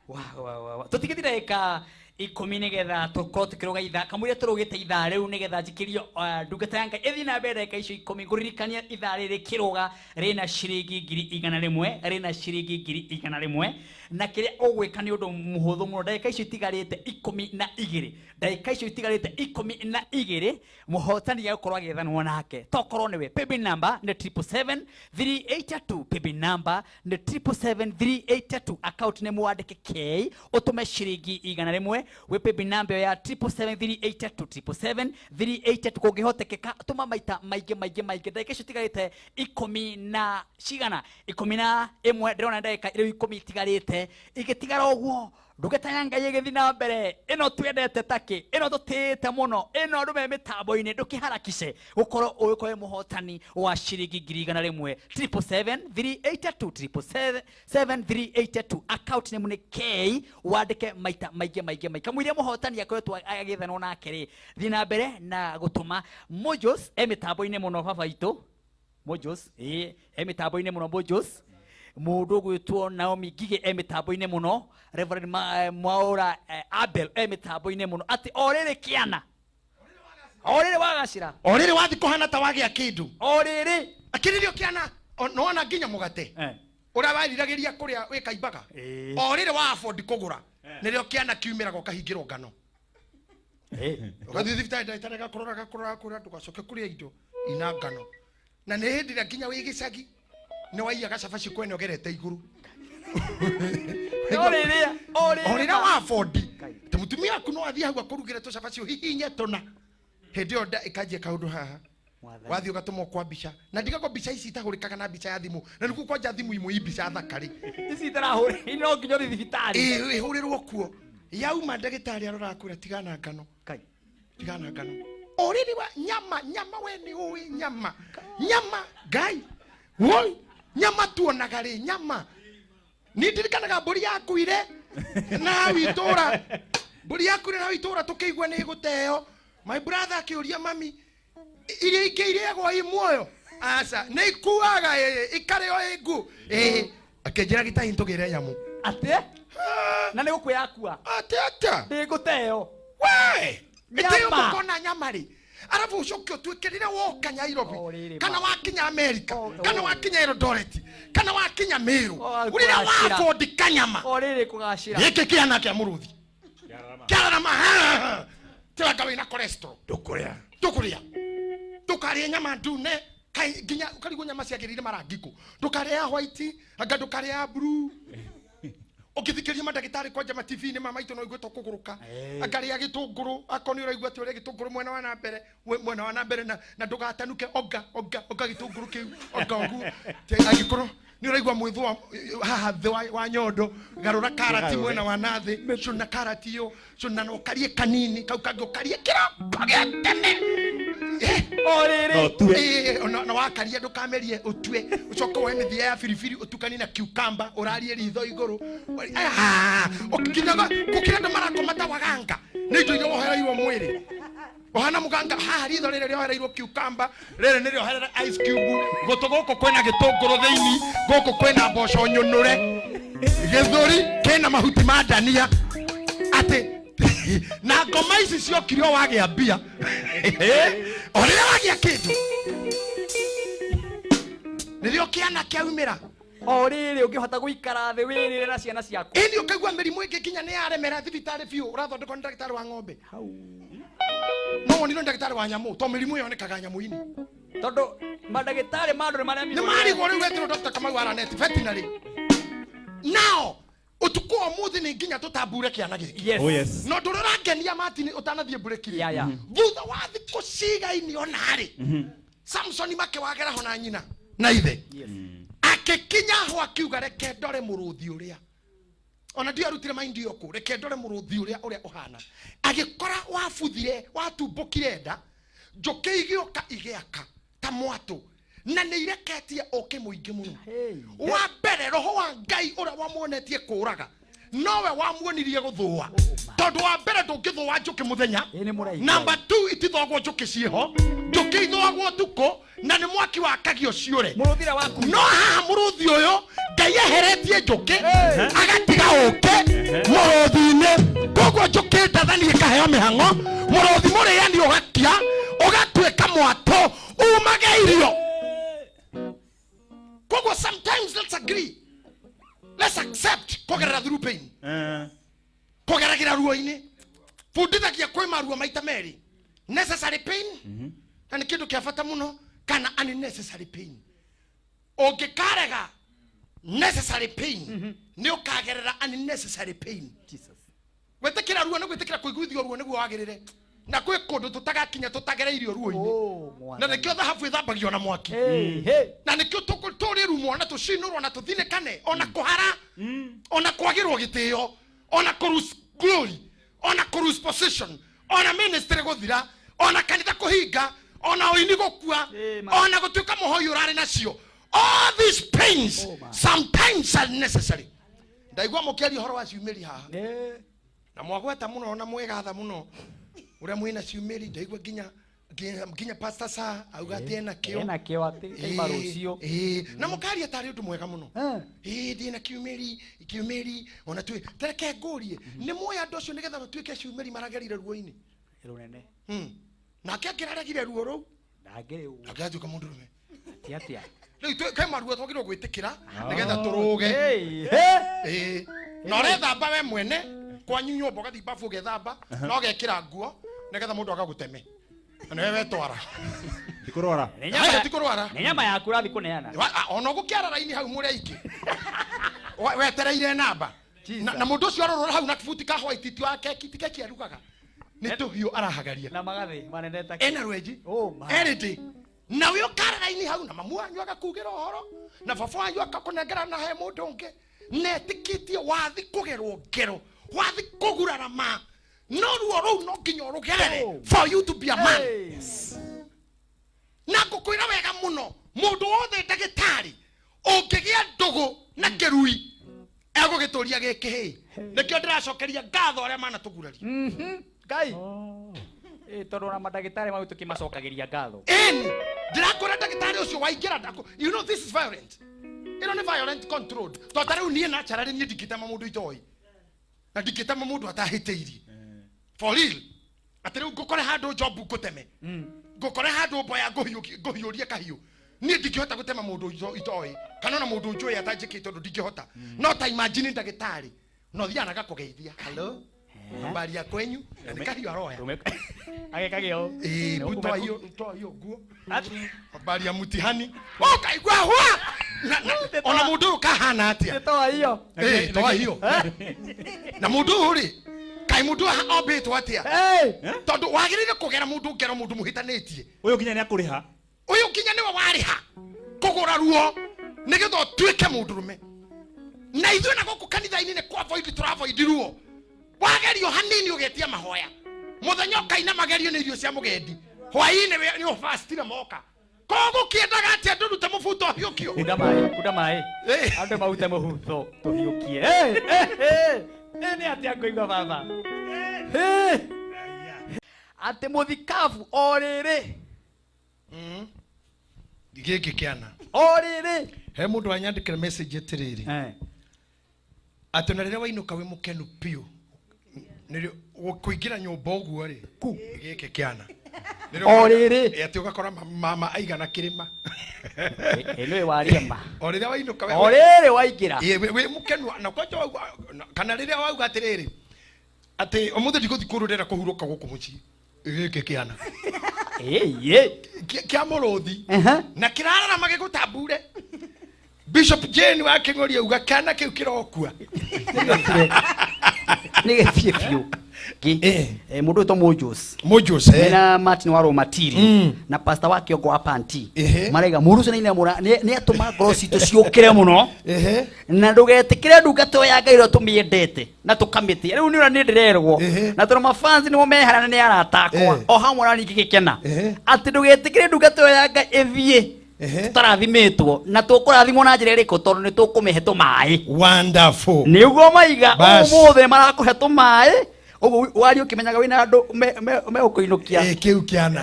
wow, wow, wow. Tũtigĩtie ndagĩka 10 nĩgetha tũkorwo tũkĩrũga ithaa kamũira tũrũgĩte ithaa rĩu nĩgetha njikĩrio ndungata ya Ngai ĩthiĩ na mbere ndagĩka icio 10 ngũririkania ithaa rĩrĩ kĩrũga rĩna ciringi 100,000 rĩna ciringi 100,000 na kĩrĩa ũgwĩka nĩ ũndũ mũhũthũ mũno ndagĩka icio itigarĩte 12 ndagĩka icio itigarĩte 12 mũhotani agũkorwo agĩethanwo nake tokorwo nĩwe. Paybill number nĩ 777 382, paybill number nĩ 777 382, account nĩ mwandĩke K ũtũme ciringi 100 wĩ paybill number ya 777 382, 777 382 kũngĩhotekeka tũma maita maingĩ maingĩ maingĩ. Ndagĩka icio itigarĩte 10 na cigana 11 ndĩrona ndagĩka rĩu 10 itigarĩte igĩtigara ũguo ndungata ya Ngai ĩgĩthiĩ na mbere ĩno twendete takĩ ĩno tũtĩĩte mũno ĩno andũ me mĩtambo-inĩ ndũkĩharakice gũkorwo ũgĩkorwo wĩ mũhotani wa ciringi 100,000 777 382, 777 382, account name nĩ K wandĩke maita maingĩ maingĩ maingĩ kamũiria mũhotani akoretwo agĩethanwo nake rĩ thiĩ na mbere na gũtũma. Mojos e mĩtambo-inĩ mũno baba itũ Mojos ĩĩ e mĩtambo-inĩ mũno Mojos mũndũ ũgwĩtwo Naomi Ngigĩ e mĩtambo-inĩ mũno Reverend Mwaura Abel e mĩtambo-inĩ mũno atĩ o rĩrĩ kĩana o rĩrĩ wagacĩra o rĩrĩ wathiĩ kũhana ta wagĩa kĩndũ o rĩrĩ akĩrĩrio kĩana nĩwona nginya mũgate ũrĩa wariragĩria kũrĩa wĩkaimbaga o rĩrĩ wa afford kũgũra nĩrĩo kĩana kiumĩraga ũkahingĩrwo ngano ũgathiĩ thibitarĩ ndagĩtarĩ agakũrora agakũrora agakũrora ndũgacoke kũrĩa indo ina ngano na nĩ hĩndĩ ĩrĩa nginya wĩ gĩcagi nĩ waiyaga cabaci kwene ũgerete igũrũ o rĩrĩ o o rĩrĩ rĩrĩa wa afford ta mũtumia waku no athiĩ hau akũrugĩre tũcabaci ũhihinye tũna hĩndĩ ĩyo nda ĩkanjia kaũndũ haha wathiĩ ũgatũmwo kwa mbica na ndigagwo mbica ici itahũrĩkaga na mbica ya thimũ na nĩkuo kwanja thimũ imwe i mbica thaka rĩ ici itarahũrĩ no nginya ũthiĩ thibitarĩ ĩhũrĩrwo kuo yauma ndagĩtarĩ arora akwĩra tigana ngano Kai. tigana ngano o rĩrĩ wa nyama nyama we nĩ ũĩ nyama nyama ngai woi nyama tuonaga rĩ nyama ni ndirikanaga mbũri yakuire na hau itũra mbũri yakuire na hau itũra tũkĩigua nĩ ĩgũteo my brother akĩũria mami iria ingĩ irĩagwo i muoyo aca nĩ ikuaga ikarĩo ĩ ngu ĩ akĩnjĩra gĩtahi tũgĩre nyamũ atĩ na nĩ gũkua yakua atĩ atĩa ndĩgũteo we ĩtĩo Nyama. mũkona nyama rĩ arabu ũcoke ũtuĩke rĩrĩa woka Nairobi O rĩrĩ kana ma. wakinya America O, kana o. wakinya Eldoret kana wakinya Meru O, rĩrĩa kũgacĩra. wabondi kanyama o rĩrĩ kũgacĩra gĩkĩ kĩana kĩa mũrũthi kĩararama tiranga wĩna cholesterol ndũkũrĩa ndũkũrĩa ndũkarĩe nyama ndune kai nginya ũkarigwo nyama ciagĩrĩire marangi kũ ndũkarĩe ya white anga ndũkarĩe ya blue ũngĩthikĩrĩria mandagĩtarĩ kwanja ma TV-inĩ ma maitũ no ũigue ta ũkũgũrũka angarĩa gĩtũngũrũ akorwo nĩ ũraigua atĩ ũrĩa gĩtũngũrũ mwena wa na mbere mwena wa na mbere na ndũgatanuke onga onga onga gĩtũngũrũ kĩu onga ũguo angĩkorwo nĩ ũraigua mwĩthũa haha thĩ wa nyondo garũra karati mwena wa na thĩ cũna karati ĩyo cũna na ũkarie kanini kau kangĩ ũkarie kĩroko gĩa tene o rĩrĩ no tue na wakaria ndũkamerie ũtue ũcoke woe mĩthia ya biribiri ũtukanie na cucumber ũrarie ritho igũrũ ũkinyaga gũkĩra andũ marakoma ta waganga nĩ indo iria wohereirwo mwĩrĩ ũhana mũganga haha ritho rĩrĩ rĩohereirwo cucumber rĩrĩ nĩ rĩoherere ice cube gũtũ gũkũ kwĩna gĩtũngũrũ thĩinĩ gũkũ kwĩna mboco nyũnũre gĩthũri kĩna mahuti ma ndania atĩ na ngoma ici ciokire o wagĩa mbia o rĩrĩa wagĩa kĩndũ nĩrĩo kĩana kĩaumĩra O rĩrĩ ũngĩhota gũikara thĩ wĩrĩre na ciana ciaku. Ĩni ũkaigua mĩrimũ ĩngĩ nginya nĩ yaremera thibitarĩ biũ, ũrathondekwo nĩ ndagĩtarĩ wa ng'ombe. Hau. No wonirwo nĩ ndagĩtarĩ wa nyamũ, to mĩrimũ yonekaga nyamũ-inĩ. Tondũ mandagĩtarĩ ma andũ nĩ Nĩ maremirwo. marigwo rĩu wetirwo Dr. Kamau Aranet veterinary. Now, ũtukũ wa ũmũthĩ nĩ nginya tũtambure kĩana gĩkĩ. Yes. Oh yes. Na ũndũ ũrĩa ũrangenia Martin ũtanathiĩ break rĩ. Yeah, yeah. Thutha wa thikũ cigaine ona rĩ, Samson makĩwagera ho na nyina na ithe. Yes. Akĩkinya ho akiuga reke ndore mũrũthi ũrĩa. Ona ndio arutire mind ĩyo kũ, reke ndore mũrũthi ũrĩa ũrĩa ũhana. Agĩkora wabuthire, watumbũkire nda, njũkĩ igĩũka igĩaka ta mwatũ, na nĩ ireketie ũkĩ mũingĩ mũno. Hey. Wa mbere roho wa Ngai ũrĩa wamuonetie kũraga nowe wamuonirie gũthũa, tondũ wa mbere ndũngĩthũa njũkĩ mũthenya. Ĩ nĩ mũraika. Namba 2 itithogwo njũkĩ ciĩho, njũkĩ ithũagwo ũtukũ na nĩ mwaki wakagio ciũre. Mũrũthi ũrĩa waku. No haha mũrũthi ũyũ Ngai eheretie njũkĩ agatiga ũkĩ mũrũthi-inĩ, koguo njũkĩ ndathani ĩkaheo mĩhang'o, mũrũthi mũrĩani ũgakia ũgatuĩka mwatũ umage irio. Koguo sometimes let's agree, let's accept kũgerera through pain, kũgeragĩra ruo-inĩ. Bundithagia kwĩ maruo maita merĩ, necessary pain na nĩ kĩndũ kĩa bata mũno, kana unnecessary pain. Ũngĩkarega necessary pain nĩ ũkagerera unnecessary pain. Jesus. Gwĩtĩkĩra ruo nĩ gwĩtĩkĩra kũiguithio ruo nĩguo wagĩrĩre, na kwĩ kũndũ tũtagakinya tũtagereirio ruo-inĩ. Oh, Na mwathani. nĩkĩo thahabu ĩthambagio na mwaki. Hey, hey. Na nĩkĩo tũrĩrumwo na tũcinũrwo na tũthinĩkane, ona kũhara, ona kwagĩrwo gĩtĩo, ona kũ lose glory, ona kũ lose position, ona ministry gũthira, ona kanitha kũhinga, ona ũini gũkua, Eh, ma. ona gũtuĩka mũhoi ũrarĩ nacio. All these pains Oh, ma. sometimes are necessary. Ndaigua mũkĩaria ũhoro wa ciumĩri haha. Eh. Na mwagweta mũno na mwĩgatha mũno ũrĩa mwĩna ciumĩri. Ndaigua nginya nginya nginya Pastor Sa auga atĩ ena kĩo. Ena kĩo atĩ kaima rũciũ. Ĩĩ, na mũkaria tarĩ ũndũ mwega mũno. Eh. Ĩĩ, ndĩna kiumĩri kiumĩri ona twĩ tereke ngũrie nĩ muoya andũ acio nĩgetha matuĩke ciumĩri maragerire ruo-inĩ. Rũnene. Nake angĩraregire ruo rũu Ndangĩrĩ ũguo. angĩratuĩka mũndũ rũme. Atĩ atĩa? Rĩu kwĩ maruo twagĩrĩirwo gwĩtĩkĩra nĩgetha tũrũge. Hey, hey. Ĩĩ. Na ũrethamba we mwene kwanyu nyũmba, ũgathiĩ babu ũgethamba na ũgekĩra nguo nĩgetha mũndũ agagũteme na nĩwe wetwara. Ndikũrwara. Nĩ nyama Haya, ti kũrwara. Nĩ nyama yaku ũrathiĩ kũneana. Ona ũgũkĩara raini hau mũrĩ aingĩ wetereire namba. Jesus. Na mũndũ ũcio arorora hau na buti ka white ti wa keki, ti keki arugaga, nĩ tũhiũ arahagaria. Na magathĩ manene ta Ena rwenji. Oh, my. Erĩndĩ na wĩ ũkara raini hau na mamu wanyu agakugĩra ũhoro na baba wanyu akakũnengera na he mũndũ ũngĩ netĩkĩtie wathi kũgerwo ngero, wathi kũgurara ma, no ruo rũu no nginya ũrũgerere Oh. for you to be a man. Hey. Na ngũkwĩra wega mũno, mũndũ wothe ndagĩtarĩ ũngĩgĩa ndũgũ na kĩrui egũgĩtũria gĩkĩ hĩ. Nĩkĩo ndĩracokeria ngatho arĩa manatũguraria. Ngai. Ĩ, tondũ ona mandagĩtarĩ mau tũkĩmacokagĩria ngatho. Ĩni ndĩrakwĩra ndagĩtarĩ ũcio waingĩra ndakũ, you know this is violent, ĩno nĩ violent controlled. Tondũ ta rĩu niĩ naturally niĩ ndingĩtema mũndũ itoĩ na ndingĩtema mũndũ atahĩtĩirie for real. Atĩ rĩu ngũkore handũ job ngũteme, ngũkore handũ mboya ngũhiũrie kahiũ, niĩ ndingĩhota gũtema mũndũ itoĩ kana ona mũndũ njũĩ atanjĩkĩte ũndũ, ndingĩhota. No ta imagine ndagĩtarĩ no thiaga na gakũgeithia, hello, habari ya kwenyu, na nĩ kahiũ aroya. Agekagĩo. Ĩĩ, mbu toa hiyo nguo, habari ya mtihani, ũkaigua hwa ona mũndũ ũyũ kahana atĩa. Toa hiyo. Ĩĩ, toa hiyo. Na mũndũ ũyũ rĩ, kaĩ mũndũ ũyũ ombĩtwo atĩa? Hey. Tondũ wagĩrĩire kũgera mũndũ ngero mũndũ mũhĩtanĩtie. Ũyũ nginya nĩ akũrĩha. Ũyũ nginya nĩwe warĩha kũgũra ruo nĩgetha ũtuĩke mũndũrũme. Na ithuĩ na gũkũ kanitha-inĩ nĩ kũ-avoid tũra-avoid ruo. Wagerio hanini ũgetia mahoya, mũthenya ũkaina magerio nĩ irio cia mũgendi, hwaĩ-inĩ nĩ ũbastire moka. Koguo kĩendaga atĩa ndũrute mũbuto ũhiũkio? Kunda maĩ, kunda maĩ. Ĩĩ. Andũ maute mũbuto tũhiũkie. Hey, hey, hey. Ĩ, nĩ atĩa ngũigua baba? Hey. Atĩ mũthikabu o rĩrĩ. Gĩkĩ kĩana. O rĩrĩ. He mũndũ wanyandĩkĩra message atĩrĩrĩ. Atĩ ona rĩrĩa wainũka wĩ mũkenu biũ, nĩrĩo kũingĩra nyũmba ũguo rĩ, gĩkĩ kĩana. O rĩrĩ. Ĩ, atĩ ũgakora mama aigana kĩrĩma. Ĩ nĩwe wariema. O rĩrĩa wainũka O rĩrĩ waingĩra. Ĩ, wĩ mũkenu na kwanja kana rĩrĩa wauga atĩrĩrĩ atĩ ũmũthĩ ndigũthiĩ kũndũ ndĩrenda kũhurũka gũkũ mũciĩ, gĩkĩ kĩana Ĩ. Kĩa mũrũthi na kĩrararama gĩgũtambure. Bishop Jane wa Kĩng'ori auga kana kĩu kĩrokua. Nĩ gĩthiĩ biũ. Mũndũ wĩtwo Mojos. Mojos, eh. Mena Martin wa Romatiri na pastor wa Kĩongo wa Panti. Maraiga mũndũ ũcio nĩ nĩ atũma ngoro citũ ciũkĩre mũno. Na ndũgetĩkĩre ndungata ĩyo ya Ngai ĩrĩa tũmĩendete na tũkamĩtĩa. Rĩu nĩ ũrĩa niĩ ndĩrerwo. Na tondũ mafans nĩmo mehara na nĩ arata akwa. O hamwe na niĩ ngĩgĩkena. Atĩ ndũgetĩkĩre ndungata ĩyo ya Ngai ĩthiĩ. Tũtarathimĩtwo na tũkũrathimwo na njĩra ĩrĩkũ tondũ nĩ tũkũmĩhe tũmaĩ. Wonderful. Nĩguo maiga Bas. ũmũthĩ marakũhe tũmaĩ. Ũguo waria ũkĩmenyaga wĩna andũ megũkũinũkia. Ĩ, kĩu kĩana.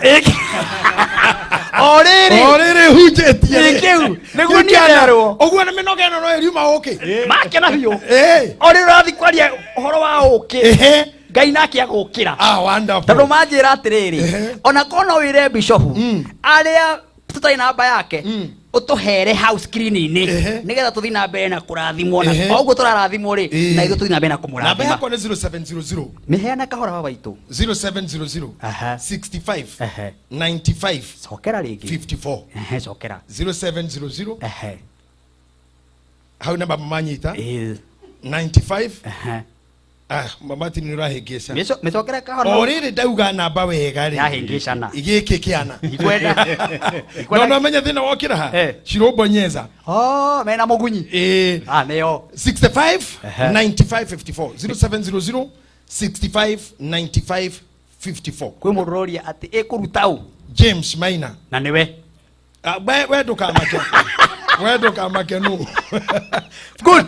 O rĩrĩ. O rĩrĩ hunjĩtie. Ĩ, kĩu. Nĩguo Kĩu niĩ kĩana. nderwo. Ũguo na mĩnoga ĩno no ĩriuma ũkĩ. Makena biũ. O rĩrĩ ũrathiĩ kwaria ũhoro wa ũkĩ. Ngai nake agũkĩra. Ah, wonderful. Tondũ manjĩra atĩrĩrĩ, ona korwo no wĩre bishopu arĩa tũtarĩ namba yake ũtũhere hau screen-inĩ nĩgetha tũthiĩ na mbere na kũrathimwo na o ũguo tũrarathimwo rĩ na ithuĩ tũthiĩ na mbere na Namba kũmũrathima. yakwa nĩ 0700. Mĩheana kahora baba witũ. 0700 65 95 Cokera rĩngĩ. 54. Cokera. 0700. Hau namba manyita. 95. Ah, mama ti nĩ ũrahĩngĩca. Mĩcokere kahora. O rĩrĩ ndauga namba wega rĩ. Yahĩngĩcana. Gĩkĩ kĩana. Ikwenda. No no menya thĩna wokĩra ha. Cirũmbonyeza. Oh, mena mũgunyi. Ĩ. Ah, nĩo. 65 95 54 0700 65 95 54. Kwĩ mũndũ ũroria atĩ ĩkũruta ũ? James Maina. Na nĩwe. Ah, we ndũkamake. We ndũkamake nũ. Good.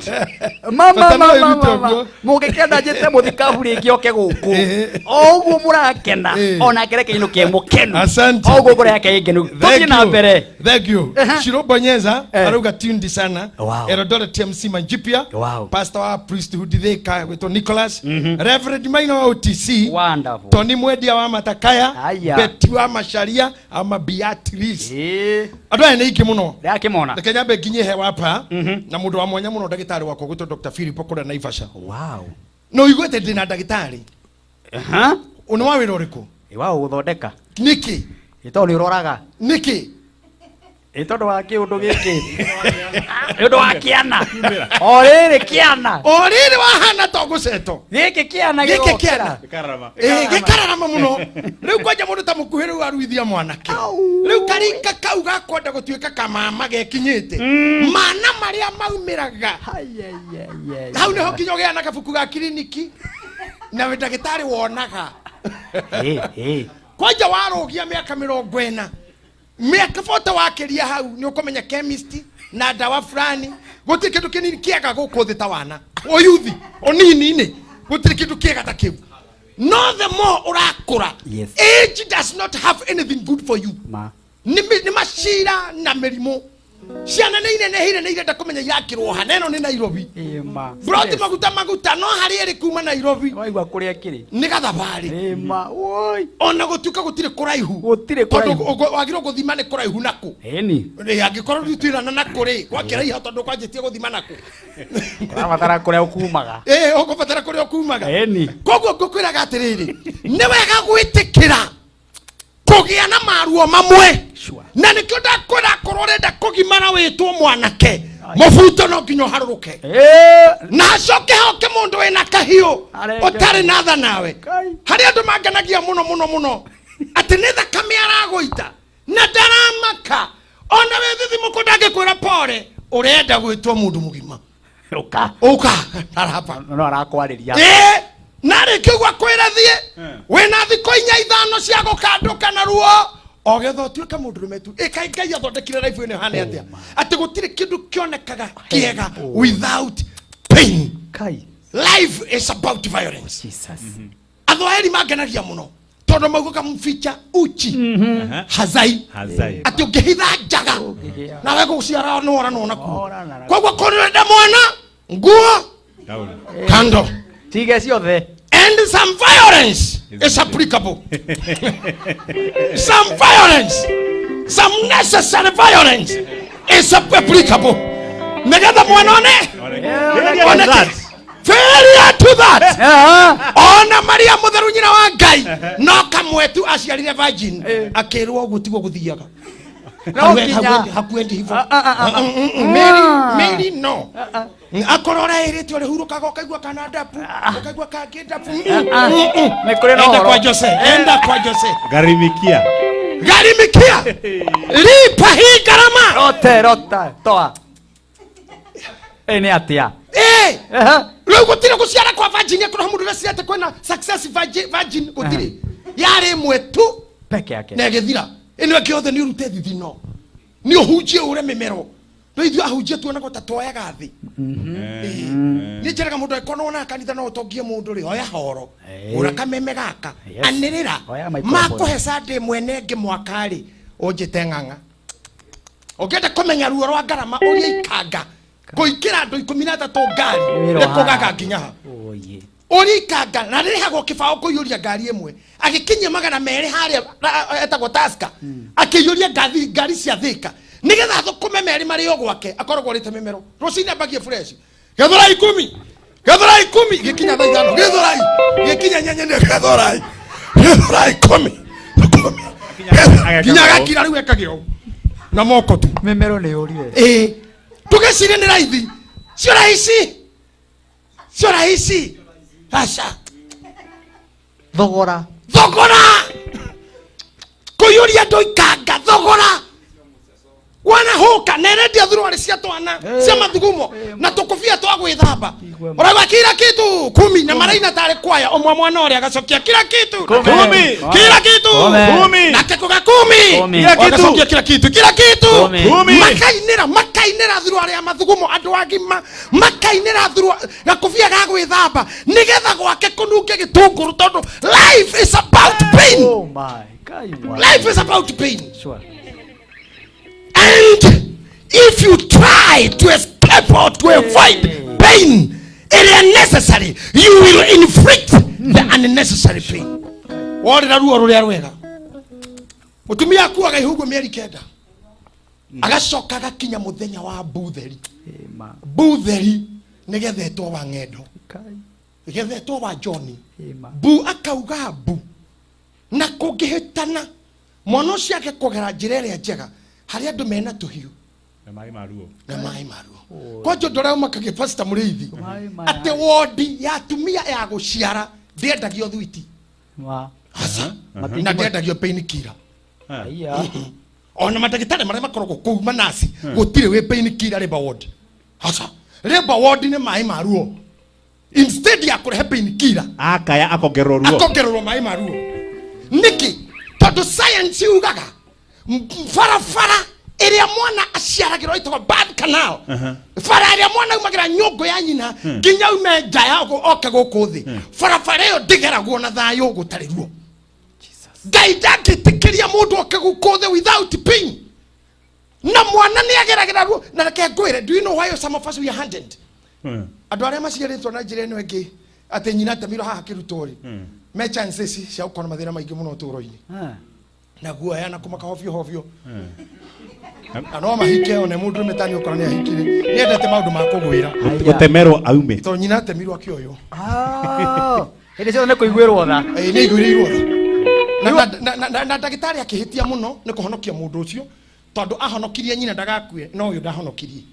Mama, Bata no mama, ĩrute mama. ũguo. Mũngĩkenda njĩte mũthikabu rĩngĩ oke gũkũ. O ũguo mũrakena. Onake reke inũke mũkenu. Asante. O ũguo ngoro yake ĩ ngenu. Thank Tũthiĩ na you. mbere. Thank you. Shirobonyeza arauga tuned sana. Wow. Eldoret TMC Manjipia. Wow. Pastor wa priesthood Thika gwitwo Nicholas. Reverend Maina wa OTC. Wonderful. Tony Mwendia wa Matakaya. Aya. Betty wa Macharia ama Beatrice. Andũ aya nĩ aingĩ mũno. Ndakĩmona. Reke nyambe nginyie he wapa na mũndũ wa mwanya mũno ndagĩtarĩ wakwa gwĩtwo Dr. Philip kũrĩa Naivasha. Wow. No ũiguĩte ndĩna ndagĩtarĩ. Nĩ wa wĩra ũrĩkũ? Ĩ wa gũthondeka. Nĩkĩ? Ĩ tondũ nĩ ũroraga. Nĩkĩ? Ĩ tondũ wa kĩũndũ gĩkĩ. Nĩ ũndũ wa kĩana. O rĩrĩ kĩana. O rĩrĩ wahana to gũcetwo. Gĩkĩ kĩana Gĩkĩ gĩgokĩra. kĩana. Ĩ, gĩkararama mũno. Rĩu kwanja mũndũ ta mũkuhĩ rĩu aruithia mwanake. Rĩu karinga kau gakwenda gũtuĩka kamama gekinyĩte. Mana marĩa maumĩraga. Hau nĩho nginya ũgĩaga na kabuku ga kiriniki na wĩ ndagĩtarĩ wonaga. Kwanja warũgia mĩaka 40 mĩaka 40 wakĩria hau nĩ ũkũmenya chemist na ndawa fulani. Gũtirĩ kĩndũ kĩnini kĩega gũkũ thĩ ta wana ũyuthi ũnini-inĩ gũtirĩ kĩndũ kĩega ta kĩu. No the more ũrakũra, Yes. age does not have anything good for you. Ma. Nĩ macira na mĩrimũ. Ciana nĩ ineneheire nĩ irenda kũmenya irakĩrwo ha, na ĩno nĩ Nairobi. Ĩma. Broti maguta maguta no harĩa ĩrĩ kuma Nairobi. Waigua kũrĩa kĩrĩ. Nĩ gathabarĩ. Ĩma. Woi. Ona gũtuĩka gũtirĩ kũraihu. Gũtirĩ Tondũ kũraihu. wagĩrĩirwo gũthima nĩ kũraihu nakũ. Ĩni. Rĩ, angĩkorwo rĩu twĩrana nakũ rĩ, gwakĩraiha tondũ kwanjĩtie gũthima nakũ. Ũrabatara kũrĩa ũkumaga. Ĩ, ũkũbatara kũrĩa ũkumaga. Ĩni. Koguo ngũkwĩraga atĩrĩrĩ, nĩ wega gwĩtĩkĩra kũgĩa na maruo mamwe. Sure. Na nĩkĩo ndakwĩra akorwo ũrenda kũgimara wĩtwo mwanake, mũbuto no nginya ũharũrũke. Na acoke hoke mũndũ wĩna kahiũ Arenge. ũtarĩ na tha nawe. Kai. Harĩ andũ mangenagia mũno mũno mũno atĩ nĩ thakame aragũita na ndaramaka, ona wĩ thithimũkũ ndangĩkwĩra pore, ũrenda gwĩtwo mũndũ mũgima. Ũka. Ũka. Arapa. No arakwarĩria. Ĩ, na rĩngĩ ũguo akwĩra thiĩ wĩna thikũ inya ithano cia gũkandũka na ruo ogetha ũtuĩke mũndũrũme tu. Ĩ, kaĩ Ngai athondekire life ĩno ĩhana atĩa? Atĩ gũtirĩ kĩndũ kĩonekaga kĩega without pain. Kai. Life is about violence. Jesus. Athwaeri mangenagia mũno tondũ maugaga mficha uchi hazai. Hazai. Atĩ ũngĩhitha njaga nawe gũciara nĩwora nona kuo. Orana nakuo. Koguo korwo ũrenda mwana nguo Daudi. kando Tige ciothe. and some violence. Is applicable. Some violence, some necessary violence is applicable. Nigetha mwana one Failure to oneke. that. Failure to that. Aha. Ona Maria mutheru nyina wa Ngai no kamwe tu aciarire virgin akirwo uguo tiguo guthiaga. No nginya. Hakuendi hivyo. Ah, ah, ah, ah. Mary, Mary no. Akorwo ũraĩrĩte ũrĩhurũkaga ũkaigua kana ndapu, ũkaigua kangĩ ndapu. Nĩ kũrĩ na Enda ũhoro. kwa Jose, enda kwa Jose. Gharimikia. Gharimikia. Lipa hii gharama. Rote, rota, toa. Ĩ nĩ atĩa? Eh. Aha. Rĩu gũtirĩ gũciara kwa virgin akorwo mũndũ ũreciria kwĩna success virgin gũtirĩ. Yarĩ ĩmwe tu Peke yake. na ĩgĩthira. Ĩno ĩngĩ yothe nĩ ũrute thithino. Nĩ ũhunjie ũre mĩmero. No ithuĩ ahunjia tuonagwo ta tuoyaga thĩ. Niĩ njĩraga mũndũ angĩkorwo nĩwonaga kanitha no ũtongie mũndũ rĩ, oya horo. Eh. Ũra kameme gaka. Yes. Anĩrĩra. Oya microphone. Makũhe Sunday mwene ĩngĩ mwaka rĩ, ũnjĩte ng'ang'a. Ũngĩenda kũmenya ruo rwa ngarama ũria ikanga. Kũingĩra andũ 13 ngari Wĩra nĩ kũgaga ũhana. nginya ha. Oye. Ũria ikanga na rĩrĩhagwo kĩbaũ kũiyũria ngari ĩmwe. Agĩkinyia 200 harĩa etagwo Tusker. Akĩiyũria ngari cia Thika. Nĩgetha thũkũme merĩ marĩ o gwake akoragwo arĩte mĩmero. Rũcinĩ ambagie fresh. Gĩthũrai 10. Gĩthũrai 10. Gĩkinya thaa 5. Gĩthũrai. Gĩkinya 8 nĩ gĩthũrai. Gĩthũrai 10. 10. Nginya agakira rĩu ekagĩra ũũ. Na moko tu. Mĩmero nĩ yũrire. Ĩĩ. Tũgĩciria nĩ raithi. Sio rahisi. Sio rahisi. Aca. Thogora. Thogora. Kũiyũria andũ ikanga thogora. Wanahuka na ĩrendia thuruarĩ cia twana cia mathugumo na tũkũbia twa gwĩthamba. Ũraigua kila kitu kumi na maraina tarĩ kwaya ũmwe mwana ũrĩa agacokia kila kitu Kumi. kila kitu Kumi. Kumi. nake kuga kumi Kumi. Kila kitu. agacokia kila kitu kila kitu Kumi. Kumi. makainĩra makainĩra thuruarĩ ya mathugumo andũ agima makainĩra thurua gakũbia ga gwĩthamba nĩgetha gwake kũnunge gĩtũngũrũ tondũ life is about pain. Oh my God. Life is about pain. Sure. And if you try to escape or to avoid pain, it is unnecessary. You will inflict the unnecessary pain. Worĩra ruo rũrĩa rwega. Mũtumia akuaga ihuguo mĩeri 9. Agacoka agakinya mũthenya wa mbutheri. Ĩma. Mbutheri nĩgetha ĩtwo wa ng'endo. Kai. Nĩgetha ĩtwo wa John. Ĩma. Bu akauga mbu. Na kũngĩhĩtana mwana ũcio age kũgera njĩra ĩrĩa njega harĩa andũ mena tũhiũ Na maĩ ma ruo. na maĩ ma ruo. Kwanja ũndũ ũrĩa ũmakagia Pastor Mũrĩithi Maĩ maya. atĩ wondi ya atumia ya gũciara ndĩendagio thwiti. Ma. Aca. Matingĩ- Na ndĩendagio pain killer. Aiya. Ona mandagĩtarĩ marĩa makoragwo kũu manasi gũtirĩ wĩ pain killer labor ward. Aca. Labor ward nĩ maĩ ma ruo. Instead ya kũrehe pain killer Akaya akongererwo ruo. akongererwo maĩ ma ruo. Nĩkĩ? Tondũ science yugaga barabara ĩrĩa mwana aciaragĩrwo ĩtagwo birth canal. Bara ĩrĩa mwana aumagĩra nyũngũ ya nyina nginya aume nja ya oke gũkũ thĩ. Barabara ĩyo ndĩgeragwo na thayũ gũtarĩ ruo. Ngai ndangĩtĩkĩria mũndũ oke gũkũ thĩ without pain. Na mwana nĩ ageragĩra ruo. Na reke ngwĩre, do you know why some of us we are hardened? Andũ arĩa maciarĩtwo na njĩra ĩno ĩngĩ atĩ nyina atemirwo haha akĩrutwo rĩ, me chances cia gũkorwo na mathĩna maingĩ mũno ũtũũro-inĩ. Na guoya na kũmaka hovio hovio. Na no mahike one mũndũ ũrũme tani okorwo nĩ ahikire. Nĩendete maũndũ ma kũgwĩra. Gũtemerwo aume. Tondũ nyina atemirwo akĩoywo. Ah. Hĩndĩ ciothe nĩ kũiguĩrwo tha. Ĩĩ, nĩ aiguĩrĩirwo tha. Na ndagĩtarĩ akĩhĩtia mũno nĩ kũhonokia mũndũ ũcio tondũ ahonokirie nyina ndagakue no ũyũ ndahonokirie.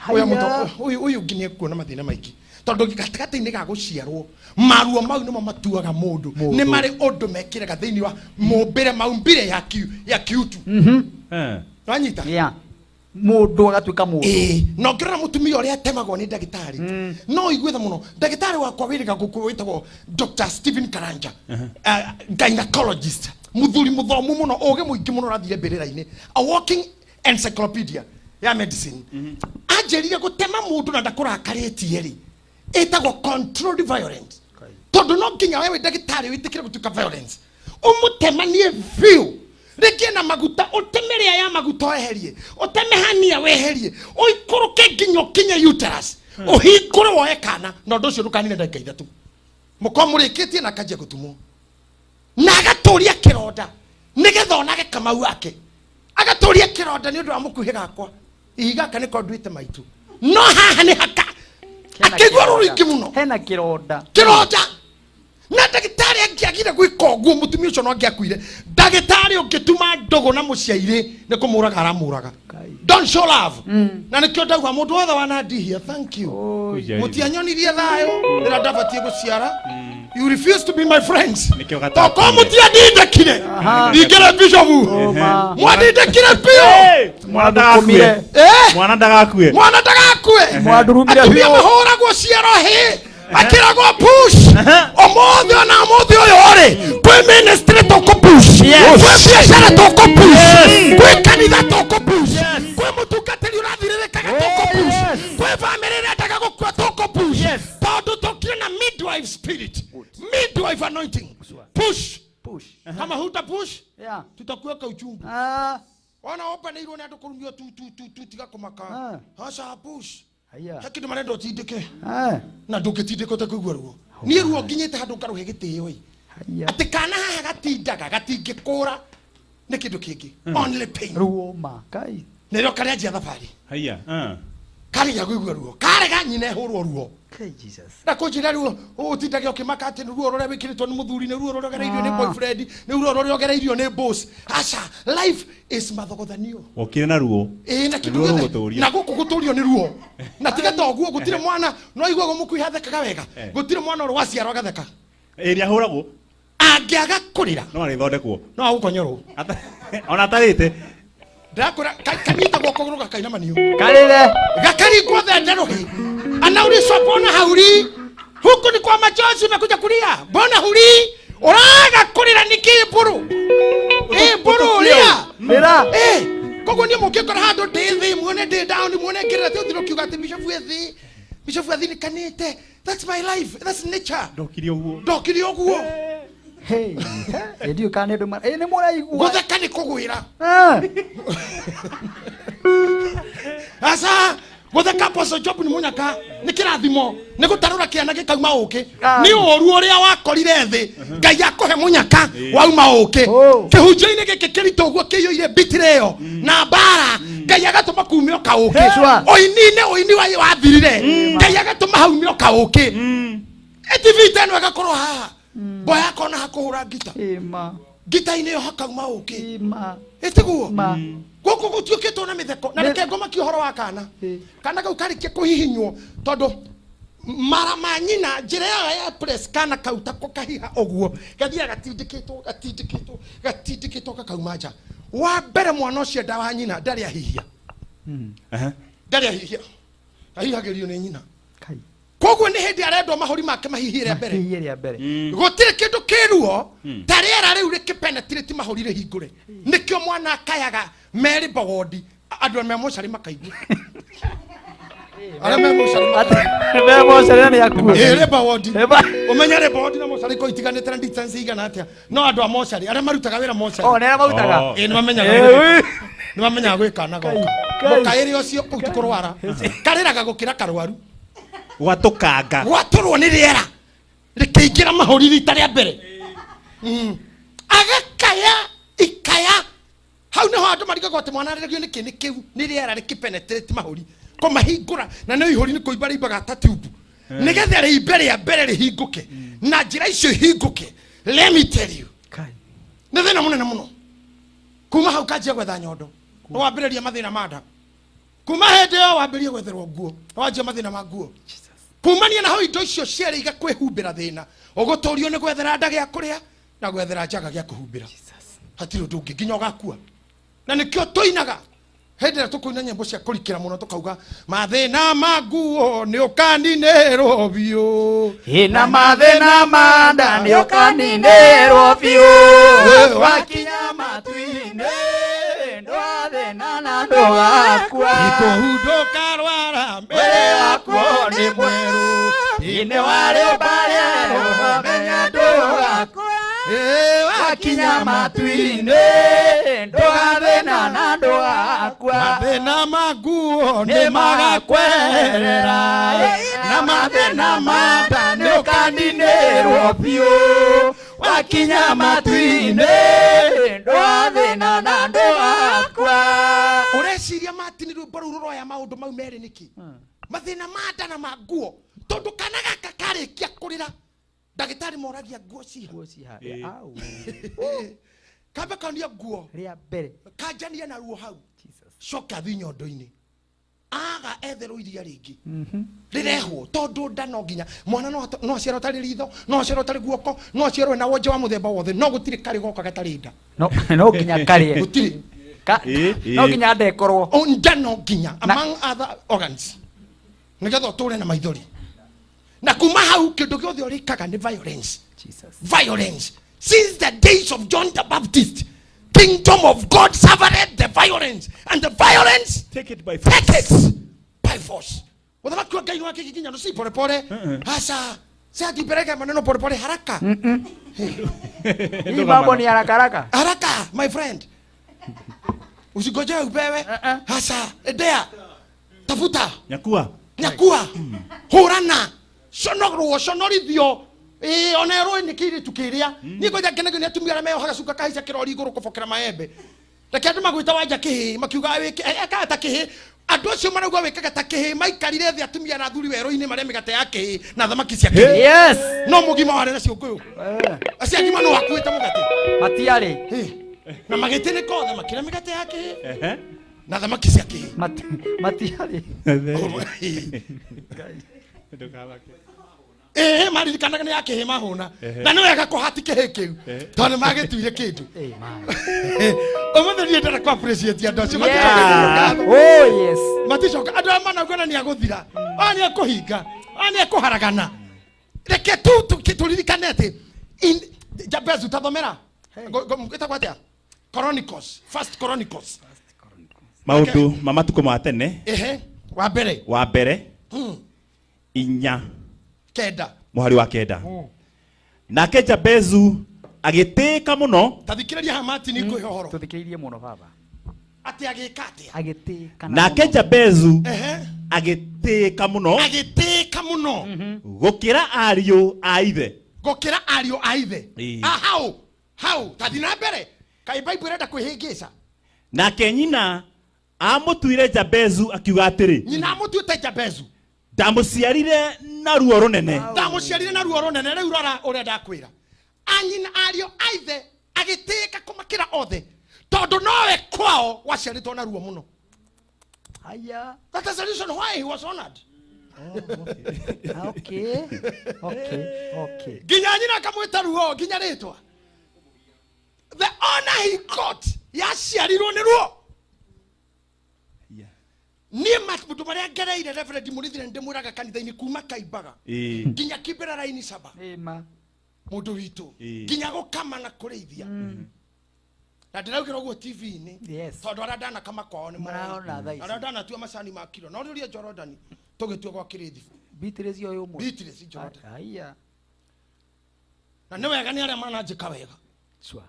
Ũyũ ũyũ ũngĩ nĩ ekuona mathĩna maingĩ. Tondũ gatagatĩ-inĩ ga gũciarwo maruo mau nĩmo matuaga mũndũ. Nĩ marĩ ũndũ mekĩraga thĩinĩ wa mũmbĩre maumbire ya kiutu. Wanyita? Yeah. Mũndũ agatuĩka mũndũ. Ĩĩ, na ũngĩrora mũtumia ũrĩa atemagwo nĩ ndagĩtarĩ no ũigue tha mũno. Ndagĩtarĩ wakwa wĩrĩga gũkũ wĩtagwo Dr. Stephen Karanja, gynecologist, mũthuri mũthomu mũno, ũgĩ mũingĩ mũno ũrathire mbĩrĩra-inĩ, a walking encyclopedia ya medicine. Anjĩrire gũtema mũndũ na ndakũrakarĩtie rĩ, ĩtagwo controlled violence. Tondũ no nginya wewe ndagĩtarĩ wĩtĩkĩre gũtuĩka violence. Ũmũtemanie biũ. Rĩngĩ na maguta, ũteme rĩa ya maguta weherie, ũteme hania weherie, ũikũrũke nginya ũkinye uterus, ũhingũre woe kana, na ũndũ ũcio ndũkanine ndagĩka 3. Mũkorwo mũrĩkĩtie na akanjia gũtumwo. Agatũria kĩronda nĩgetha onage Kamau ake, agatũria kĩronda nĩ ũndũ wa mũkuhĩ gakwa, ihiga gaka nĩko nduĩte maitu, no haha nĩ haka akĩigua ruo rũingĩ mũno. Hena kĩronda. Kĩronda, na ndagĩtarĩ angĩagire gwĩka ũguo, mũtumia ũcio no angĩakuire. Ndagĩtarĩ ũngĩtuma ndũgũ na mũciairĩ nĩ kũmũraga aramũraga. Don't show love. Na nĩkĩo ndauga mũndũ wothe wanandihia, thank you. Mũtianyonirie thayũ rĩrĩa ndabatiĩ gũciara. You refuse to be my friends. Nĩkĩo gatakuire. Toko mũtiandindĩkire ndingĩre bishopu. Ũma. Mwandindĩkire biũ. Mwana ndagakue. Eh? Mwana ndagakue. Mwana ndagakue. Mwandurumire Atumia biũ. mahũragwo ciero hĩ, akĩragwo push ũmũthĩ, ona ũmũthĩ ũyũ rĩ, kwĩ ministry tũkũ push, kwĩ biacara tũkũ push, kwĩ kanitha tũkũ push, kwĩ mũtungatĩri ũrathirĩrĩkaga tũkũ push, kwĩ bamĩrĩ ĩrendaga gũkua tũkũ push, tondũ tũkire na midwife spirit, midwife anointing. Push. Push. Kama huta push, Yeah. tutakuweka uchungu. Ah. Ona opanĩirwo nĩ andũ kũrumio tu tu tu tu, tiga kũmaka. Aca, push. Haya. He kĩndũ marenda ũtindĩke Ah. na ndũngĩtindĩka ũtekũigua ruo. Niĩ ruo nginyĩte handũ ngarũhe gĩtĩo ĩ. Haya. Atĩ kana haha gatindaga gatingĩkũra nĩ kĩndũ kĩngĩ, only pain. Ruo ma. Kai. Nĩrĩo karĩanjia thabarĩ. Haya. Karĩgia kũigua ruo, karega nyina ĩhũrwo ruo. Kai Jesus. Na kũnjĩra ruo ũtindage ũkĩmaka atĩ nĩ ruo rũrĩa wĩkĩrĩtwo nĩ mũthuri, nĩ ruo rũrĩa ũgereirio nĩ boyfriend, nĩ ruo rũrĩa ũgereirio nĩ boss. Aca, life is mathogothanio. Wokire na ruo. Ĩĩ, na kĩndũ Ruo gĩothe. rũgũtũria. Na gũkũ gũtũrio nĩ ruo, na tiga ta ũguo gũtirĩ mwana no iguaga mũkui hathekaga wega. Gũtirĩ mwana ũrĩ waciarwo agatheka. Ĩ nĩ ahũragwo. Angĩaga kũrĩra, No arĩthondekwo. no agũkonyorwo. Ona atarĩte. Ndĩrakwĩra kanyitagwo kũgũrũ gakainamanio. Karĩre. Gakaringwo thende rũhĩ, anaulizwa, mbona hauri? Huku ni kwa machozi umekuja kulia, mbona huri? Ũraga kũrĩra nĩkĩ? Mbũrũ ĩ mbũrũ rĩa. Rĩra. Eh, koguo niĩ mũngĩngora handũ ndĩ thĩ, muone ndĩ down, muone ngĩrĩra, ti ũthire ũkiuga atĩ bishofu ĩ thĩ, bishofu athinĩkanĩte. That's my life, that's nature. Ndokire ũguo. Ndokire ũguo. Hey. Ĩ ndiũĩ kana nĩ andũ ĩ nĩ mũraigua. Gũtheka nĩ kũgwĩra. Ah. Aca, gũtheka, Apostle Job, nĩ mũnyaka, nĩ kĩrathimo, nĩ gũtarũra kĩana gĩkauma ũkĩ. Ah. Nĩ ũru ũrĩa wakorire thĩ, Ngai akũhe mũnyaka wauma ũkĩ. Oh. Kĩhunjio-inĩ gĩkĩ kĩritũ ũguo kĩiyũire mbitire ĩyo na mbara, Ngai agatũma kuumio kaũkĩ. Sure. Ũini-inĩ ũini wathirire, Ngai agatũma haumio kaũkĩ. Ĩtv ta ĩno ĩgakorwo haha, mboya akona hakũhũra ngita. Ĩma. Ngita-inĩ ĩyo hakauma ũkĩ. Ĩma. Ĩtiguo. Ma. Gũkũ gũtiũkĩtwo na mĩtheko na reke ngomakie ũhoro wa kana. Kana kau karĩkia kũhihinywo, tondũ mara ma nyina njĩra ĩyo ya press, kana kau tako kahiha ũguo gathiaga gatindĩkĩtwo, gatindĩkĩtwo, gatindĩkĩtwo, gakauma nja. Wa mbere mwana ũcio nda wa nyina ndarĩ ahihia. Ndarĩ ahihia, ahihagĩrio nĩ nyina. Kai. Koguo nĩ hĩndĩ arendwo mahũri make mahihie rĩa mbere. Mahihie rĩa mbere. Gũtirĩ kĩndũ kĩruo ta rĩera rĩu rĩkĩpenetrate mahũri rĩhingũre. Nĩkĩo mwana akayaga merĩ mbogondi, andũ me mocarĩ makaigua, arĩa me mocarĩ makaigua. Me mocarĩ nĩ akue. Ĩ rĩmba wondi. Rĩmba. Ũmenye rĩmba wondi na mocarĩ ko itiganĩte na distance igana atĩa, no andũ a mocarĩ arĩa marutaga wĩra mocarĩ. Oh, nĩ arĩa marutaga. Oh. Ĩ nĩ mamenyaga. Eh, ui. Nĩ mamenyaga gwĩka na goka. Kai. Mũkaĩrĩ ũcio kũu ti kũrwara, karĩraga gũkĩra karwaru. Gwatũkanga. Gwatũrwo nĩ rĩera rĩkĩingĩra mahũri rita rĩa mbere. Agakaya ikaya hau nĩho andũ marigagwo atĩ mwana arĩragio nĩkĩ, nĩ kĩu nĩ rĩera rĩkĩpenetrate mahũri kũmahingũra, na nĩ ihũri nĩ kũimba rĩimbaga ta tube nĩgetha rĩimbe rĩa mbere rĩhingũke na njĩra icio ihingũke. Let me tell you, Kai. nĩ thĩna mũnene mũno. Kuma hau kanjia gwetha nyondo, nĩ wambĩrĩria mathĩna ma nda. Kuma hĩndĩ ĩyo wambĩrĩria gwetherwo nguo, nĩ wanjia mathĩna ma nguo. Kumania na hau indo icio cierĩ igakwĩhumbĩra thĩna ũgũtũrio nĩ gwethera nda gĩa kũrĩa na gwethera njaga gĩa kũhumbĩra. Hatirĩ ũndũ ũngĩ nginya ũgakua. Na nĩkĩo tũinaga hĩndĩ ĩrĩa tũkũina nyĩmbo cia kũrikĩra mũno, tũkauga mathĩna ma nguo nĩ ũkaninĩrwo biũ. Ina mathĩna ma nda nĩ ũkaninĩrwo biũ, wakinya matu-inĩ ndwathĩna na ndũgakua. Ikũhundũka rwara Mwĩrĩ wakuo nĩ mwerũ, inĩ wa rĩũmba rĩerũ, menya ndũgakua. Wakinya matu-inĩ ndũgathĩna na ndũgakua. Mathĩna ma nguo nĩ magakwerera, na mathĩna ma nda nĩ ũkaninĩrwo biũ. Wakinya matu-inĩ ndwathĩna na ndwakua. Ũreciria Martin rwĩmbo rũu rũroya maũndũ mau merĩ nĩkĩ? Mathĩna ma nda na ma nguo, tondũ kana gaka karĩkia kũrĩra ndagĩtarĩ moragia nguo ciha. Nguo ciha. Au. Kambe kaunia nguo Rĩa mbere. kanjania na ruo hau, coke athiĩ nyondo-inĩ aga etherwo iria rĩngĩ rĩrehwo, tondũ nda no nginya mwana no aciarwo atarĩ ritho, no aciarwo atarĩ guoko, no aciarwo ena wonje wa mũthemba wothe, no gũtirĩ karĩ goka gatarĩ nda. No no nginya karĩe. Gũtirĩ. No nginya nda ĩkorwo. O, nda no nginya among other organs nĩgetha ũtũre na maithori, na kuma hau kĩndũ gĩothe ũrĩkaga nĩ violence. Jesus. Violence since the days of John the Baptist, kingdom of God suffered the violence, and the violence take it by force. Take it by force. Uthamaki wa Ngai wake kikinya no si pole pole. Hasa si ati upeleke maneno pole pole, haraka. Hii mambo ni haraka haraka. Haraka my friend. Usingoje upewe. Hasa endea. Tafuta. Nyakua. Nyakua. Hurana. Conorwo, conorithio. Ona erwo nĩ kĩirĩtu kĩrĩa. Niĩ ngoja ngenagio nĩ atumia arĩa meyohaga cuka kahaica kĩrori igũrũ kũbokera maembe. Reke andũ magwĩta wanja kĩhĩ, makiuga ekaga ta kĩhĩ. Andũ acio marauga wĩkaga ta kĩhĩ, maikarire thĩ atumia na athuri werũ-inĩ marĩa mĩgate ya kĩhĩ na thamaki cia kĩhĩ. Yes. No mũgima warĩ na ciũngũyũ. Acio agima no akuĩte mũgate. Matiarĩ. Na magĩtĩrĩka othe makĩrĩa mĩgate ya kĩhĩ na thamaki cia kĩhĩ. Matiarĩ. Maririkanaga nĩ ya kĩhĩ mahũna. Na nĩ wega kũhati kĩhĩ kĩu, tondũ nĩ magĩtuire kĩndũ. Ũmũthĩ niĩ ndĩrenda kũ appreciate andũ acio, maticokagia ngatho. Oh, yes. Maticoka, andũ aya manauga na nĩ agũthira, aya nĩ ekũhinga, aya nĩ ekũharagana. Reke tu tũririkane atĩ Jabez utathomera. Ĩtagwo atĩa? Chronicles, First Chronicles. Maũndũ ma matukũ ma tene. Wa mbere. Wa mbere. 4. 9. Mũhari wa 9. Nake Jabezu agĩtĩĩka mũno. Ta thikĩrĩria haha Martin ngũhe ũhoro. Tũthikĩrĩrie mũno baba. Atĩ agĩka atĩa? Agĩtĩĩka na Nake mũno. Jabezu agĩtĩĩka mũno. Agĩtĩĩka mũno. Gũkĩra ariũ a ithe. Gũkĩra ariũ a ithe. Hau, hau, ta thiĩ na mbere. Kaĩ Bible ĩrenda kwĩhĩngĩca? Nake nyina amũtuire Jabezu akiuga atĩrĩ. Nyina amũtuĩte Jabezu. Ndamũciarire na ruo rũnene. Ndamũciarire na ruo rũnene. Rĩu rora ũrĩa ndakwĩra. Anyina ariũ a ithe agĩtĩĩka kũmakĩra othe, tondũ nowe kwao waciarĩtwo na ruo mũno. Haya. That is the reason why he was honored. Okay. Okay. Okay. Nginya nyina akamwĩta ruo, nginya rĩtwa. The honor he got yaciarirwo nĩ ruo. Niĩ maũndũ marĩa ngereire Reverend Mũrĩithi nĩ ndĩmwĩraga kanitha-inĩ kuma Kaimbaga nginya Kibera raini 7. Mũndũ witũ nginya gũkama na kũrĩithia. Na ndĩraugĩra ũguo T V-inĩ. Tondũ arĩa ndanakama kwao nĩ Marona thaa ici. Arĩa ndanatua macani ma kiro. No rĩũrie Jordan tũgĩtua gwa Kĩrĩthi. Beatrice ũyũ ũmwe. Beatrice Jordan. Haya. Na nĩ wega nĩ arĩa mananjĩka wega. Sure.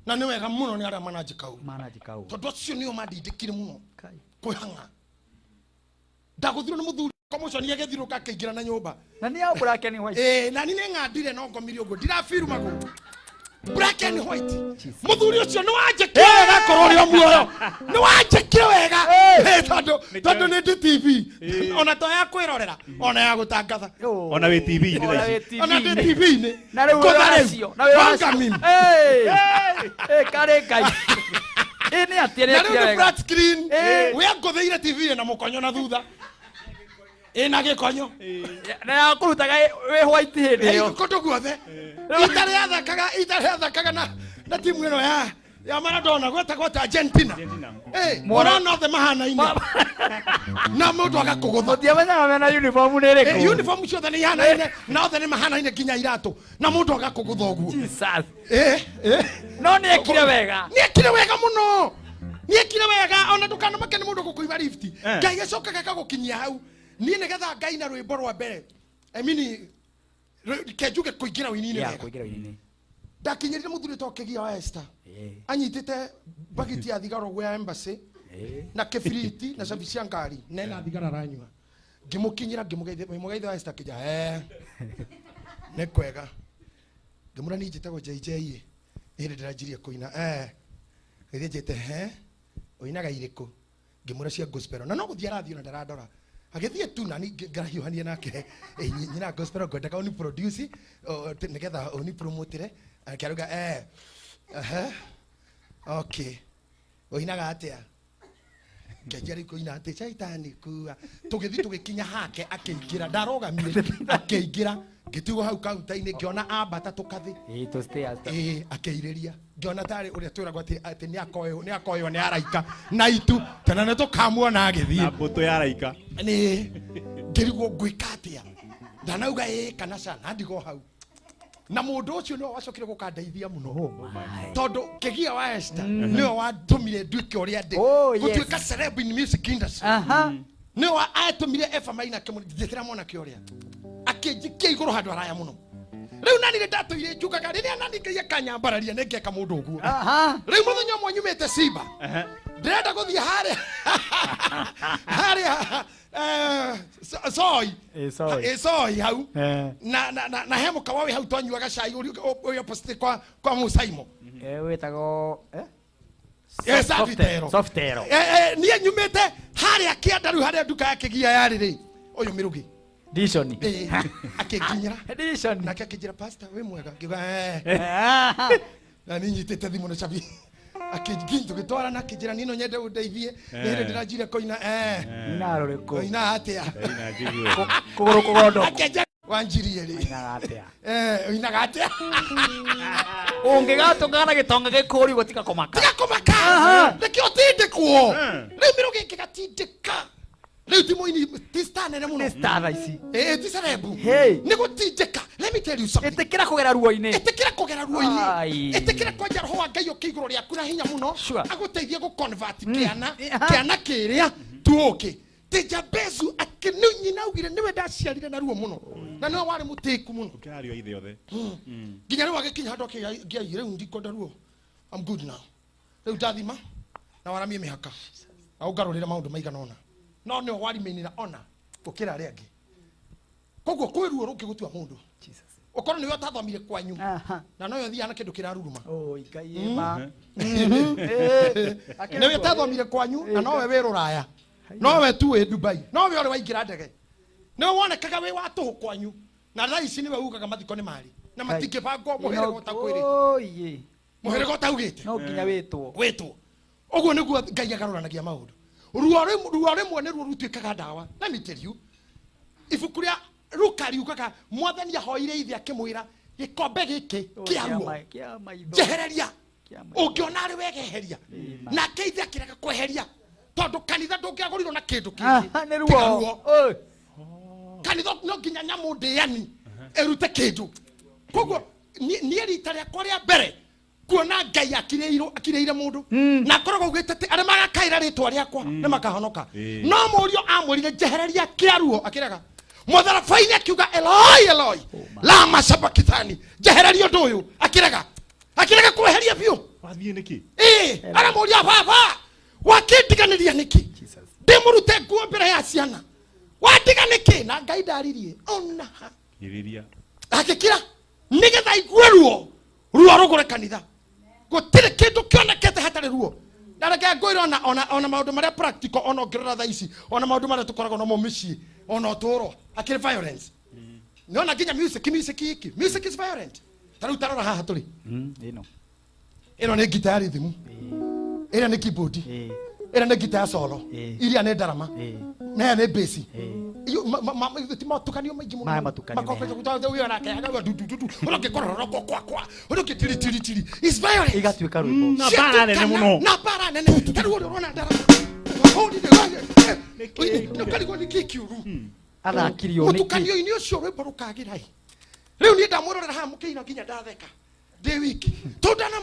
Na nĩ wega mũno nĩ arĩa mananjĩka ũru. Mananjĩka ũru. Tondũ acio nĩo mandindĩkire mũno. Kai. Kwĩhang'a. Ndagũthirwo nĩ mũthuri komuconi agĩthirũka akĩingĩra na nyũmba. Na nĩ ya black and white. Na niĩ nĩ ng'andire no ngomire ũguo. Ndirabiru magũrũ. Black and white. Mũthuri ũcio nĩ wanjĩkire wega akorwo ũrĩ o muoyo. Nĩ wanjĩkire wega. Tondũ nĩ ndĩ TV. Ona to ya kwĩrorera, ona ya gũtangatha. Ona wĩ T V-inĩ Ona thaa wĩ ici. T V-inĩ. Ona ndĩ T V-inĩ. Na rĩu Ngũtha wĩra rĩu. ũcio, na wĩra ũcio. Welcome him. Karĩ Ngai. Nĩ atĩa, nĩ Na rĩu atĩa nĩ wega? flat screen. We angũthĩire TV na mũkonyo na thutha. Ĩna gĩkonyo. Na ya kũrutaga wĩ white hĩndĩ ĩyo. Kũndũ guothe. Itarĩ athakaga na timu ĩno ya Maradona gwetagwo ta Argentina. Argentina. Ũrona othe mahanaine. Na mũndũ agakũgũtha. Ũtiamenyaga mena uniform nĩ ĩrĩkũ? Uniform ciothe nĩ ihanaine, na othe nĩ mahanaine nginya iratũ. Na mũndũ agakũgũtha ũguo. Jesus. No nĩ ekire wega. Nĩ ekire wega mũno. Nĩ ekire wega, ona ndũkanamake nĩ mũndũ gũkũiba lift. Ngai acokaga agagũkinyia hau. Niĩ nĩgetha Ngai na rwĩmbo rwa mbere. I mean, ke njuge kũingĩra ũini-inĩ Yeah, wega. kũingĩra ũini-inĩ. Ndakinyĩrire mũthuri ũtagwo Kĩgia wa Esther. Anyitĩte bagiti ya thigara ũguo ya embassy. Na kĩbiriti na cabi cia ngari. Na ena thigara aranyua. Ngĩmũkinyĩra, ngĩmũgeithia, ngĩmũgeithia wa Esther akĩnjĩra, Nĩ kwega. Ngĩmwĩra niĩ njĩtagwo JJ ĩ. Nĩ hĩndĩ ndĩranjirie kũina. Gĩthiĩ njĩte he ũinaga irĩkũ? Ngĩmwĩra cia gospel. Na no gũthiĩ arathiĩ ona ndarandora. Agĩthiĩ tu na niĩ ngahiũhania nake. Nyina gospel ngwendaga ũni produce nĩgetha ũni promotire. Akĩaruga ehe. Okay. Ũinaga atĩa? Ngĩanjia rĩu kũina atĩ caitani kua. Tũgĩthiĩ tũgĩkinya hake akĩingĩra. Ndarũgamire akĩingĩra. Ngĩtigwo hau kaunta-inĩ ngĩona ambata tũkathĩ. Ĩĩ, tũ stairs. Ĩĩ, akĩirĩria. Ngĩona tarĩ ũrĩa twĩragwo atĩ nĩ akoywo nĩ araika na itu tena nĩ tũkamuona agĩthiĩ. Na mbũtũ ya araika. Nĩ ngĩrigwo ngwĩka atĩa. Ndanauga ĩĩ kana ca na ndigwo hau. Na mũndũ ũcio nĩwe wacokire gũkandeithia mũno. Tondũ Kĩgia wa Esther nĩwe watũmire nduĩke ũrĩa ndĩ. Oh, yes. Gũtuĩka celeb in music industry. Nĩwe atũmire Eva Maina akĩmũnjĩtĩra mwanake ũrĩa. Akĩnjikia igũrũ handũ haraya mũno. Rĩu nani nĩ ndatũire njugaga rĩrĩa nani Ngai akanyambararia nĩ ngeka mũndũ ũguo. Rĩu mũthenya ũmwe nyumĩte Simba. Ndĩrenda gũthiĩ harĩa Soi. Soi. Soi hau. Na he mũkawa wĩ hau twanyuaga cai ũrĩ opposite kwa Musaimo. Wĩtagwo Safitero. Softero. Niĩ nyumĩte harĩa kĩanda rĩu harĩa nduka ya Kĩgia yarĩ rĩ. Ũyũ Mĩrũgĩ. Dishoni. Akĩnginyĩra. Dishoni. Nake akĩnjĩra pastor wĩ mwega. Ngiuga Na niĩ nyitĩte thimũ na cabi. Akĩnginya tũgĩtwarana akĩnjĩra niĩ no nyende ũndeithie. Nĩ hĩndĩ ndĩranjire kũina. Ina rũrĩkũ? Ũinaga atĩa? Ina njigue. Kũgũrũ kũgondoku. Akĩnjĩra wanjirie rĩ. Ũinaga atĩa? Ũinaga atĩa? Ũngĩgatũngana na gĩtonga gĩkũri gũtiga kũmaka. Tiga kũmaka. Nĩkĩo tindĩkwo. Rĩu Mĩrũgĩ ĩngĩgatindĩka. Rĩu ti mũini ti star nene mũno. Nĩ star thaa ici. Ti celeb. Hey. Nĩ gũtindĩka. Let me tell you something. Ĩtĩkĩra kũgera ruo-inĩ. Ĩtĩkĩra kũgera ruo-inĩ. Ai. Ĩtĩkĩra kwanja roho wa Ngai ũkĩ igũrũ rĩaku na hinya mũno. Sure. Agũteithie gũ convert kĩana kĩrĩa tuũkĩ. Ti Jabezu akĩ nyina augire nĩwe ndaciarire na ruo mũno. Na nĩwe warĩ mũtĩku mũno. Ũkĩrario ithe othe. Nginya rĩu agĩkinya handũ akĩgia rĩu ndikwenda ruo. I'm good now. Rĩu ndathima na waramie mĩhaka. Na ũngarũrĩre maũndũ maigana ũna. No nĩwe warimĩnĩra ona gũkĩra arĩa angĩ. Koguo kwĩ ruo rũngĩgũtua mũndũ. Ũkorwo nĩwe ũtathomire kwanyu. Na nowe ũthiaga na kĩndũ kĩraruruma. Oi, Ngai ĩma. Nĩwe ũtathomire kwanyu na nowe wĩ rũraya. Nowe tu wĩ Dubai. Nowe ũrĩ waingĩra ndege. Nĩwe wonekaga wĩ wa tũhũ kwanyu. Na thaa ici nĩwe ugaga mathiko nĩ marĩ. Na matingĩbangwo mũhĩrĩga ũtakwĩrĩte. Oi. Mũhĩrĩga ũtaugĩte. No nginya wĩtwo. Wĩtwo. Ũguo nĩguo Ngai agarũranagia maũndũ. Ruo rĩmwe nĩruo rũtuĩkaga ndawa. Let me tell you. Ibuku rĩa Luka riugaga mwathani ahoire ithe akĩmwĩra gĩkombe gĩkĩ kĩa ruo Kĩa maitho. njehereria. Kĩa maitho. Ũngĩona arĩ wega eheria. Nake ithe akĩrega kweheria. Tondũ kanitha ndũngĩagũrirwo na kĩndũ kĩngĩ. Nĩ Tiga ruo. ruo. Oi. Kanitha no nginya nyamũ ndĩani ĩrute kĩndũ. Koguo niĩ rita rĩakwa rĩa mbere kuona Ngai akirĩire mũndũ. Na akoragwo augĩte atĩ arĩa magakaĩra rĩtwa rĩakwa nĩ makahonoka. No mũriũ amwĩrire njehereria kĩa ruo akĩrega. Mũtharaba-inĩ akiuga Eloi Eloi lama sabakithani njehereria ũndũ ũyũ akĩrega. Akĩrega kweheria biũ. Wathiĩ nĩkĩ? Aramũria baba wakĩndiganĩria nĩkĩ? Ndĩmũrute nguo mbere ya ciana. Wandiga nĩkĩ? Na Ngai ndaririe ona ha. Girĩria. Akĩkira nĩgetha aigue ruo. Ruo rũgũre kanitha. Gũtirĩ kĩndũ kĩonekete hatarĩ ruo. Na reke ngwĩre ona maũndũ marĩa practical ona ũngĩrora thaa ici, ona maũndũ marĩa tũkoragwo namo mĩciĩ, ona ũtũũro, akĩrĩ violence. Nĩona nginya music, music iki. Music is violent. Ta rĩu tarora haha tũrĩ. Ĩno. Ĩno nĩ ngita ya rhythm. Ĩrĩa nĩ keyboard. Ĩrĩa nĩ ngita ya solo. Iria nĩ ndarama. Na ĩrĩa nĩ bass. Iyo, ti matukanio maingĩ mũno. Maya matukanio Makobe mega. gũta, ũyũ arake, agauga du, du, du, du. Ũrĩa ũngĩ kororo, kwa, kwa, kwa. Ũrĩa ũngĩ tiri, tiri, tiri. It's violence. Igatuĩka rwĩmbo. Na mbara nene mũno. Na mbara nene. Ta rĩu ũrĩa ũrona ndarama. Hũrire, nĩ ũkarigwo nĩ kĩ kĩũru. Athakirio nĩkĩ? Mũtukanio-inĩ ũcio rwĩmbo rũkagĩra ĩ. Rĩu niĩ ndamwĩrorera haha mũkĩina nginya ndatheka. Ndĩ wiki. Tondũ ndana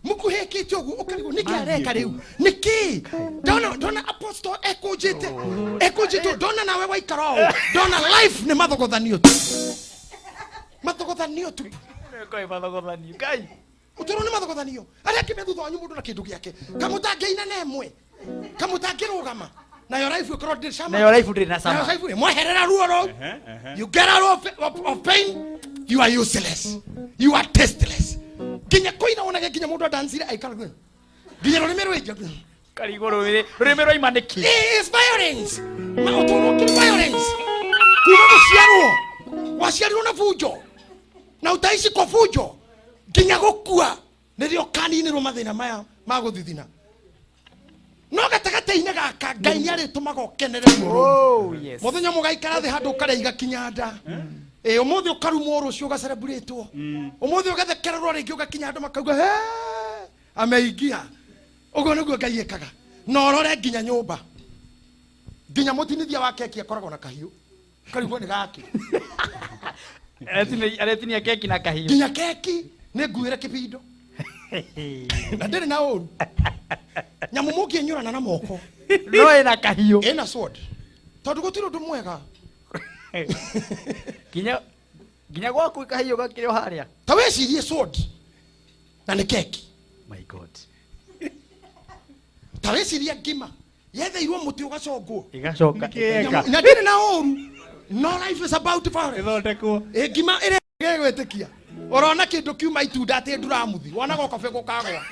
mũkuhĩkĩte ũguo ũkarigwo nĩkĩ areka rĩu? Nĩkĩ? Ndona apostle ekũnjĩte. Ekũnjĩte ndona nawe waikara ũũ. Ndona life nĩ mathogothanio tu. Mathogothanio tu. Ngai mathogothanio. Ngai. Ũtũũro nĩ mathogothanio. Arĩa angĩ me thutha wanyu mũndũ na kĩndũ gĩake. Kamũtangĩina na ĩmwe. Kamũtangĩrũgama. Nayo life ĩkorwo ndĩrĩ cama. Nayo life ndĩrĩ na cama. Nayo life ĩmweherera ruo rũu. You get out of pain. You are useless, you are tasteless. Nginya kũina wonage nginya mũndũ adancire aikara nginya rũrĩmĩ rwĩnja. Karigwo rũrĩmĩ rwaima nĩkĩ? It is violence. Ma ũtũũro ũkĩrĩ violence. Kuma gũciarwo waciarirwo na bunjo na utaici kwa bunjo nginya gũkua nĩrĩo kaninĩrwo mathĩna maya ma gũthithina. No gatagatĩ-inĩ gaka Ngai nĩ arĩtũmaga ũkenere ruo. Oh yes. Mũthenya ũmwe ũgaikara thĩ handũ ũkarĩa igakinya nda. Ĩ ũmũthĩ ũkarumwo, rũciũ ũgacereburetwo, ũmũthĩ ũgathekererwo, rĩngĩ ũgakinya andũ makauga, "He, ameingia." Ũguo nĩguo Ngai ĩkaga. Na ũrore nginya nyũmba, nginya mũtinithia wa keki akoragwo na kahiũ, karigwo nĩ gake. Aretinia keki na kahiũ. Nginya keki nĩ nguĩre kĩbindo na ndĩrĩ na ũru nyamũ mũngĩnyũrana na moko. No ĩna kahiũ. Ĩna sword tondũ gũtirĩ ũndũ mwega. Nginya gwaku kahiũ gakĩrĩ o harĩa. Ta wĩcirie sword na nĩ keki. My God. Ta wĩcirie ngima yetheirwo mũtĩ ũgacongwo. Igacoka. Nĩkĩ eka? Na ndĩrĩ na ũru, no life is about violence. Ĩthondekwo. Ĩ ngima ĩrĩa gwĩtĩkia ũrona kĩndũ kiuma itunda atĩ nduramuthi wonaga ũkabe gũkagwa.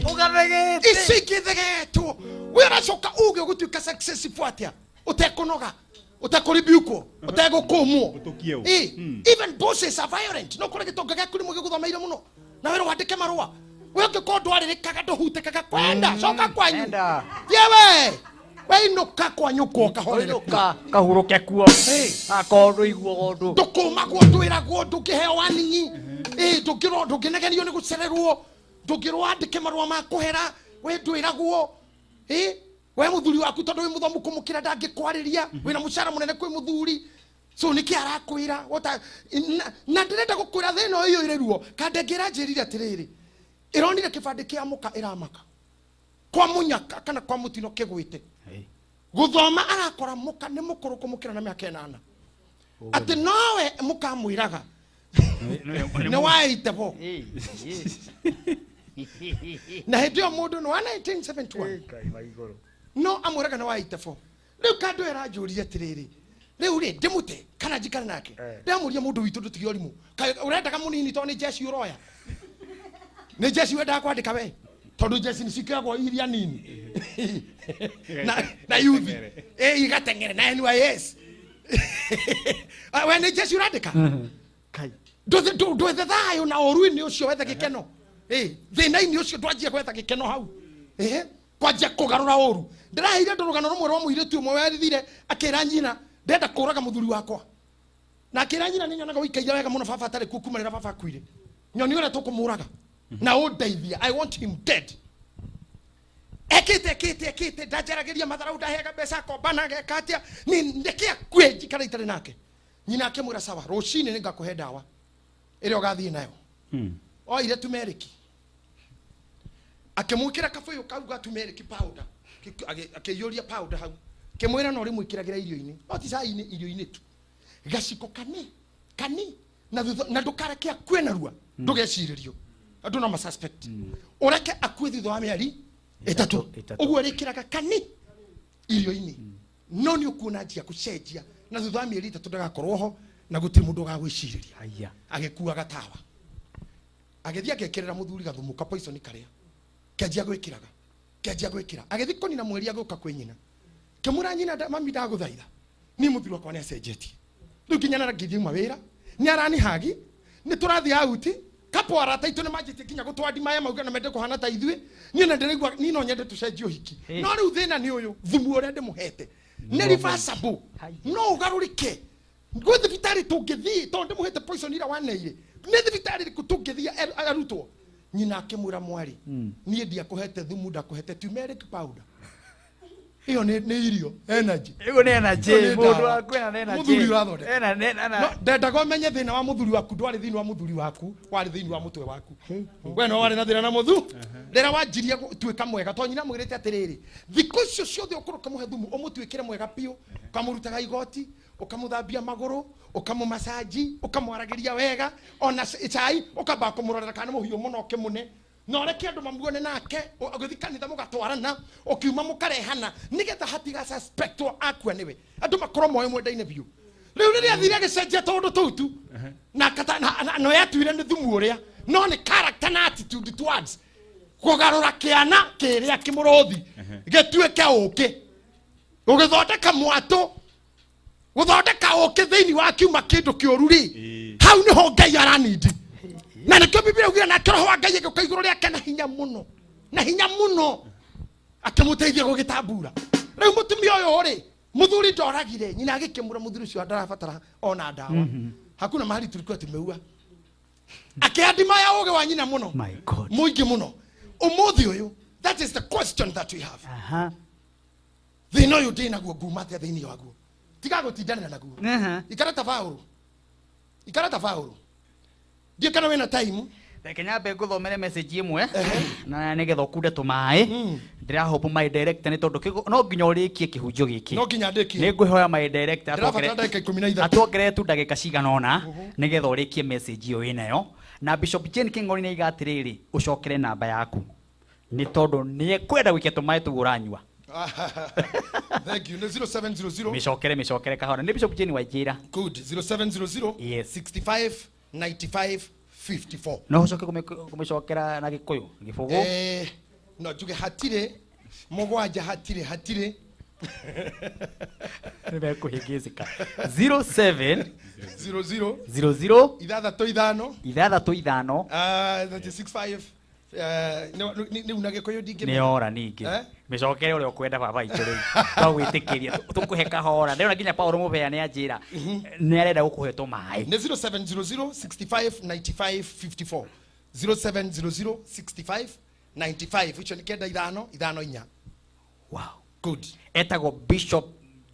Ũgathegete. Ici ingĩ thegetwo we ũracoka uge ũgũtuĩka successful atĩa ũtekũnoga, ũtekũribiukwo, ũtegũkũmwo? Ũtũkie ũ. Ĩ, even bosses are violent. No kũrĩ gĩtonga gĩaku rĩmwe gĩgũthomeire mũno na wĩrwo wandĩke marũa, we ũngĩkorwo ndwarĩrĩkaga, ndũhutĩkaga, kwenda coka kwanyu. Enda. Thiĩ we weinũka kwanyũkwo ũkahorere kuo. Ũinũka kahurũke kuo. Ĩ. Akorwo ndũiguaga ũndũ. Ndũkũmagwo, ndwĩragwo, ndũngĩheo waningi, ĩ ndũngĩrwo, ndũngĩnegenio nĩ gũcererwo, ndũngĩrwo wandĩke marũa ma kũhera, we ndwĩragwo. Ĩ we mũthuri waku tondũ wĩ mũthomu kũmũkĩra ndangĩkwarĩria, wĩna mũcara mũnene kwĩ mũthuri, so nĩkĩ arakwĩra? Na ndĩrenda gũkwĩra thĩna ũyũ ĩrĩ ruo kandenge ĩranjĩrire atĩrĩrĩ, ĩronire kĩbandĩ kĩa mũka ĩramaka kwa mũnyaka kana kwa mũtino kĩgwĩte gũthoma, arakora mũka nĩ mũkũrũ kũmũkĩra na mĩaka 8, atĩ nowe mũkamwĩraga nĩ waite bo na hĩndĩ ĩyo mũndũ nĩ wa 1971 no amwĩraga nĩ waite bo. Rĩu kandũ ĩranjũria atĩrĩrĩ, rĩu rĩ ndĩmũte kana njikare nake? Ndĩramũria mũndũ witũ, ndũtige ũrimũ. Kaĩ ũrendaga mũnini tondũ nĩ jeci ũroya, nĩ jeci wendaga kwandĩka we, tondũ jeci nĩ cikĩragwo iria nini na yuthi ĩ igateng'ere na NYS. Ah, we nĩ jeci ũrandĩka. Kai. Ndwethe thayũ na ũru-inĩ ũcio wethe gĩkeno. Ĩ thĩna-inĩ ũcio ndwanjia gwetha gĩkeno hau. Ĩ kwanjia kũgarũra ũru. Ndĩraheire andũ rũgano rũmwe rwa mũirĩtu ũmwe werithire akĩra nyina, ndenda kũraga mũthuri wakwa, na akĩra nyina, nĩ nyonaga ũikaire wega mũno baba atarĩ kuo kuma rĩrĩa baba akuire, nyoni ũrĩa tũkũmũraga na ũndeithia, I want him dead. Ekĩte ekĩte ekĩte, ndanjaragĩria matharau, ndaheaga mbeca akombana, ageka atĩa, ni ndeke akue njikare itarĩ nake. Nyina akĩmwĩra, sawa, rũcinĩ nĩngakũhe ndawa ĩrĩa ũgathiĩ nayo. Oire tumeriki akĩmwĩkĩra kabũyũ kau ga turmeric powder, akĩiyũria powder hau, kĩmwĩra no rĩmwĩkĩragĩra irio-inĩ, no ti cai-inĩ, irio-inĩ tu, gaciko kani kani, na thutha na ndũkareke akue narua, ndũgecirĩrio andũ no masuspect, ũreke akue thutha wa mĩeri 3. 3. Ũguo rĩkĩraga kani irio-inĩ, no nĩ ũkuona njia gũcenjia na thutha wa mĩeri 3 ndagakorwo ho na gũtirĩ mũndũ ũgagwĩcirĩria. Haya. Agĩkuaga tawa agĩthiĩ agekĩrĩra mũthuri gathumu ka poison karĩa kĩanjia gwĩkĩraga, kĩanjia gwĩkĩra, agĩthiĩ kũnina mweri, agĩũka kwĩ nyina, kĩmwĩra nyina, "Mami, ndagũthaitha, niĩ mũthuri wakwa nĩ acenjetie rĩu, nginya narangithie uma wĩra nĩ aranihagi, nĩ tũrathiĩ auti kapo, arata aitũ nĩ manjĩtie nginya gũtwandi maya mauga na mende kũhana ta ithuĩ, niĩ na ndĩraigua niĩ no nyende tũcenjie ũhiki." Hey. No rĩu thĩna nĩ ũyũ, thumu ũrĩa ndĩmũhete nĩ reversible, no ũgarũrĩke. Gwĩ thibitarĩ tũngĩthiĩ tondũ ndĩmũhete poison ira waneire? Nĩ thibitarĩ ĩrĩkũ tũngĩthiĩ arutwo? Nyina akĩmwĩra, mwarĩ, niĩ ndiakũhete thumu, ndakũhete turmeric powder, ĩyo nĩ irio energy. Ĩyo nĩ energy. Ĩyo nĩ Mũndũ ndawa. waku ena nĩ energy. Mũthuri ũrathondeka. Ena nĩ ena. No ndendaga ũmenye thĩna wa mũthuri waku ndwarĩ thĩinĩ wa mũthuri waku, warĩ thĩinĩ wa mũtwe waku. We no warĩ na thĩna na mũthu rĩrĩa wanjirie gũtuĩka mwega, tondũ nyina mwĩrĩte atĩrĩrĩ, thikũ icio ciothe ũkũrũ ũkamũhe thumu ũmũtuĩkĩre mwega biũ, ũkamũrutaga igoti, ũkamũthambia magũrũ, ũkamũmacaji, ũkamwaragĩria wega, ona cai ũkamba kũmũrorera kana nĩ mũhiũ mũno ũkĩmũne, na ũreke andũ mamuone nake, ũgĩthiĩ kanitha mũgatwarana, ũkiuma mũkarehana, nĩgetha hatiga suspectwo akua nĩwe, andũ makorwo moĩ mwendaine biũ. Rĩu rĩrĩa athire agĩcenjia tũũndũ tũu tu na no yatuire nĩ thumu ũrĩa, no nĩ character na attitude towards kũgarũra kĩana kĩrĩa kĩmũrũthi gĩtuĩke ũkĩ, ũgĩthondeka mwatũ, gũthondeka ũkĩ thĩinĩ wa kiuma kĩndũ kĩũru rĩ, hau nĩho Ngai aranindi. Na nĩkĩo Biblia ugire nake roho wa Ngai agĩũka igũrũ rĩake na hinya mũno, na hinya mũno, akĩmũteithia gũgĩtambura. Rĩu mũtumia ũyũ rĩ, mũthuri ndoragire nyina, agĩkĩmũra mũthuri ũcio ndarabatara ona ndawa, hakuna mahali tulikuwa tumeua, akĩandima ya ũgĩ wa nyina mũno. My God. Mũingĩ mũno ũmũthĩ ũyũ. That is the question that we have. Thĩna ũyũ ndĩ naguo, nguma atĩa thĩinĩ waguo? Tiga gũtindanĩra naguo. Ikara ta Paũlũ, ikara ta Paũlũ. Ndiĩ kana wĩna time. Reke nyambe ngũthomere message ĩmwe na nĩgetha ũkunde tũmaĩ. Ndĩrahope my director, nĩ tondũ no nginya ũrĩkie kĩhunjio gĩkĩ. No nginya ndĩkie. Nĩ ngwĩhoya my director Ndĩrabatara ndagĩka 13. Atuongerere tu ndagĩka cigana ũna nĩgetha ũrĩkie message ĩyo wĩnayo. Na Bishop Jane King'ori nĩ aiga atĩrĩrĩ, ũcokere namba yaku nĩ tondũ nĩ ekwenda gũikia tũmaĩ tũu ũranyua. Thank you. Nĩ 0700. Mĩcokere, mĩcokere kahora, nĩ Bishop Jane Wainjĩra. Good. 0700 Yes. 65 95 54. No ũcoke kũmĩcokera na Gĩkũyũ gĩbũgũ. No njuge hatirĩ mũgwanja hatirĩ hatirĩ. Nĩ mekũhĩngĩcĩka. 07 00 00 ithathatũ ithano ithathatũ ithano. 365 nĩ una Gĩkũyũ ndingĩ. Nĩ ora ningĩ. Eh? Mĩcokere ũrĩa ũkwenda, baba itũ. Rĩu twagwĩtĩkĩria tũkũhe kahora. Ndĩrona nginya Paul Mũbea nĩ anjĩra nĩ arenda gũkũhe tũmaĩ. Nĩ 0700 65 95 54, 0700 65 95, icio nĩ kenda ithano ithano inya. Wow. Good. Etagwo Bishop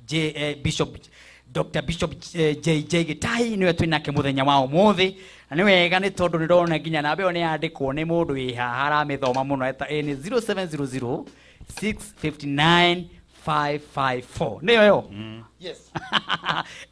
J, Bishop Dr. Bishop JJ Gĩtai, nĩwe twĩ nake mũthenya wa ũmũthĩ. Na nĩ wega nĩ tondũ nĩ ndona nginya namba ĩyo nĩ yandĩkwo nĩ mũndũ wĩ haha aramĩthoma mũno. Nĩ 0700 659 554, nĩyo yo. Yes.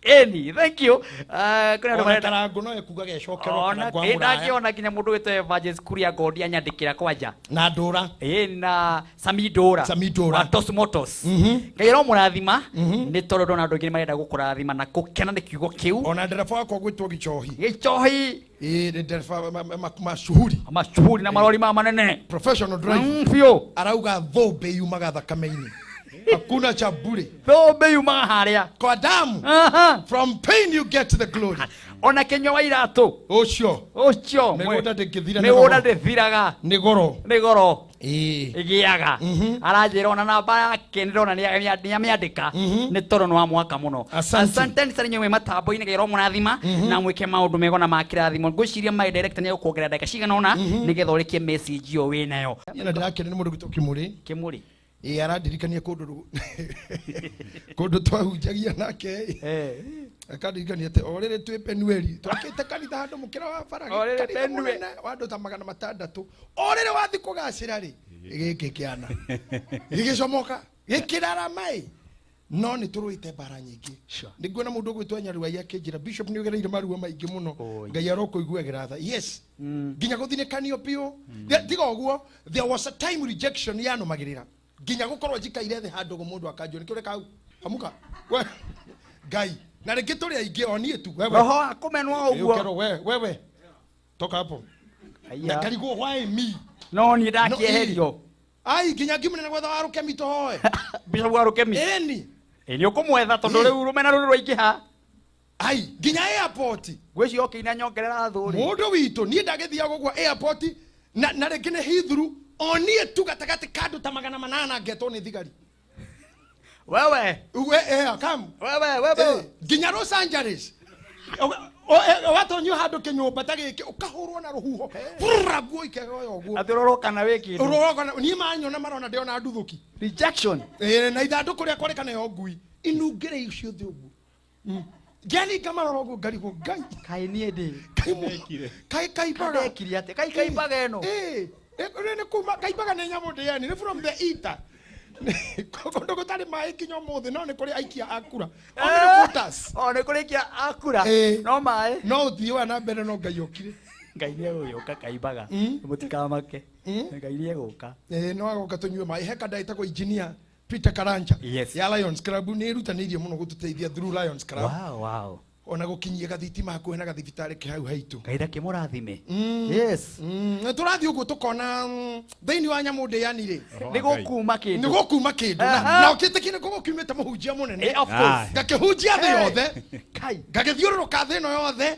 Eni, thank you. Kwĩna andũ Ona marenda Karango no ekuga gecokerwo. Ona Karango wa Mũraya. ndakĩona nginya mũndũ wĩtwo Evangelist Kuria Gondi anyandĩkĩra kwanja. Na Ndũra. Ĩ na Sami Ndũra. Sami Ndũra. Wa Tos Motos. Ngai aromũrathima nĩ tondũ ndona andũ aingĩ nĩ marenda gũkũrathima na gũkena nĩ kiugo kĩu. Ona ndereba wakwa gwĩtwo Gichohi. Gĩchohi. Ĩ nĩ ndereba mashuhuri. Mashuhuri na marori ma manene. Professional driver. Biũ. Arauga thũmbĩ yumaga thakame-inĩ, hakuna cha bure. Thũmbĩ yumaga harĩa. Kwa damu. From pain you get the glory. Ona Kĩnyua wa iratũ. Ũcio. Ũcio. Mĩgũnda ndĩngĩthira nĩ mĩgũnda goro. Ndĩthiraga. Nĩ goro. Nĩ goro. Ĩĩ. Ĩgĩaga. Aranjĩra ona namba yake nĩ ndĩrona nĩ amĩandĩka nĩ tondũ nĩ wa mwaka mũno. Asante. Asanteni sana inyuĩ mwĩ matambo-inĩ. Ngai aromũrathima na mwĩke maũndũ mega na ma kĩrathimo. Ngwĩciria my director nĩ egũkuongerera ndagĩka cigana ũna nĩgetha ũrĩkie message ĩyo wĩnayo. Niĩ na ndĩrakena nĩ mũndũ gwĩtwo Kĩmũrĩ. Kĩmũrĩ. Ĩ arandirikania kũndũ kũndũ twahunjagia nake akandirikania atĩ o rĩrĩ twĩ Penueli twakĩte kanitha handũ mũkĩra wa bara. O rĩrĩ kanitha Penueli. mũnene wa andũ ta 600. O rĩrĩ wathi kũgacĩra rĩ, gĩkĩ kĩana gĩgĩcomoka gĩkĩrarama ĩ, no nĩ tũrũĩte mbara nyingĩ. Nĩ nguona mũndũ ũgwĩtwo Nyaruai akĩnjĩra, "Bishop, nĩ ũgereire maruo maingĩ mũno." Oi. Ngai arokũiguagĩra tha. Yes, nginya gũthinĩkanio biũ. Tiga ũguo, there was a time rejection yanũmagĩrĩra nginya gũkorwo njikaire thĩ handũ ũguo mũndũ akanjũria, "Nĩkĩ ũreka hau? Amuka we." Ngai, na rĩngĩ tũrĩ aingĩ o niĩ tu, wewe. Roho wa kũmenwo ũguo. Ũkerwo, "We wewe, toka hapo." Aya. Na ngarigwo, why me? No niĩ ndakĩeherio. Ai, nginya ngimũnene gwetha wa Rũkemi tũhoe. Bishop wa Rũkemi. Ĩni. Ĩ nĩ ũkũmwetha tondũ Ĩ. rĩu rũmena rũrũ rwaingĩha. Ai, nginya airport. Ngwĩciria ũkĩina nyongerera thũ rĩ. Mũndũ witũ niĩ ndagĩthiaga ũguo airport na rĩngĩ nĩ Heathrow, o niĩ tu gatagatĩ ka andũ ta 800 ngetwo nĩ thigari. Wewe. We kam. Wewe wewe. Nginya Los Angeles watonyio handũ kĩnyũmba ta gĩkĩ ũkahũrwo na rũhuho. Brrr, nguo ikegoya ũguo. Atĩ ũrorokana wĩ kĩndũ. Ũrorokana niĩ manyona marona ndĩona nduthũki. Rejection. Na ithandũkũ rĩakwa rĩkaneo ngui inungĩre icio thĩ ũguo. Ngeni ngamarora ũguo ngarigwo, Ngai. Kaĩ niĩ ndĩ Kaĩ kaĩ kaimbaga. Ndekire atĩa? Kaĩ kaimbaga ĩno? Nĩ kuma kaimbaga nĩ nyamũ ndĩani, nĩ from the eater. Kũndũ gũtarĩ maĩ nginya ũmũthĩ, no nĩ kũrĩ aikia a kura. Only voters. O nĩ kũrĩ aikia a kura. No maĩ. No ũthiĩ wa na mbere, no Ngai okire. Ngai nĩ egũgĩũka kaimbaga. Mũtikamake. Ngai nĩ egũka. No agoka tũnyue maĩ. He kanda ĩtagwo engineer. Peter Karanja. Yes. Ya Lions Club nä ĩrutanĩirie mũno gũtũteithia through Lions Club. Wow, wow. Ona gũkinyia gathitima hakuhĩ na gathibitarĩ ke hau haitũ. Ngai ndakĩmũrathime. Yes. Nĩ tũrathiĩ ũguo tũkona thĩinĩ wa nyamũ ndĩani rĩ, Nĩ gũkuma nĩ kĩndũ. gũkuma kĩndũ. Aha. Na ũkĩtĩkie nĩ gũkiumĩte mũhunjia mũnene. Eh, of course. Ngakĩhunjia thĩ Eh. yothe. Kai. Ngagĩthiũrũrũka thĩ ĩno yothe.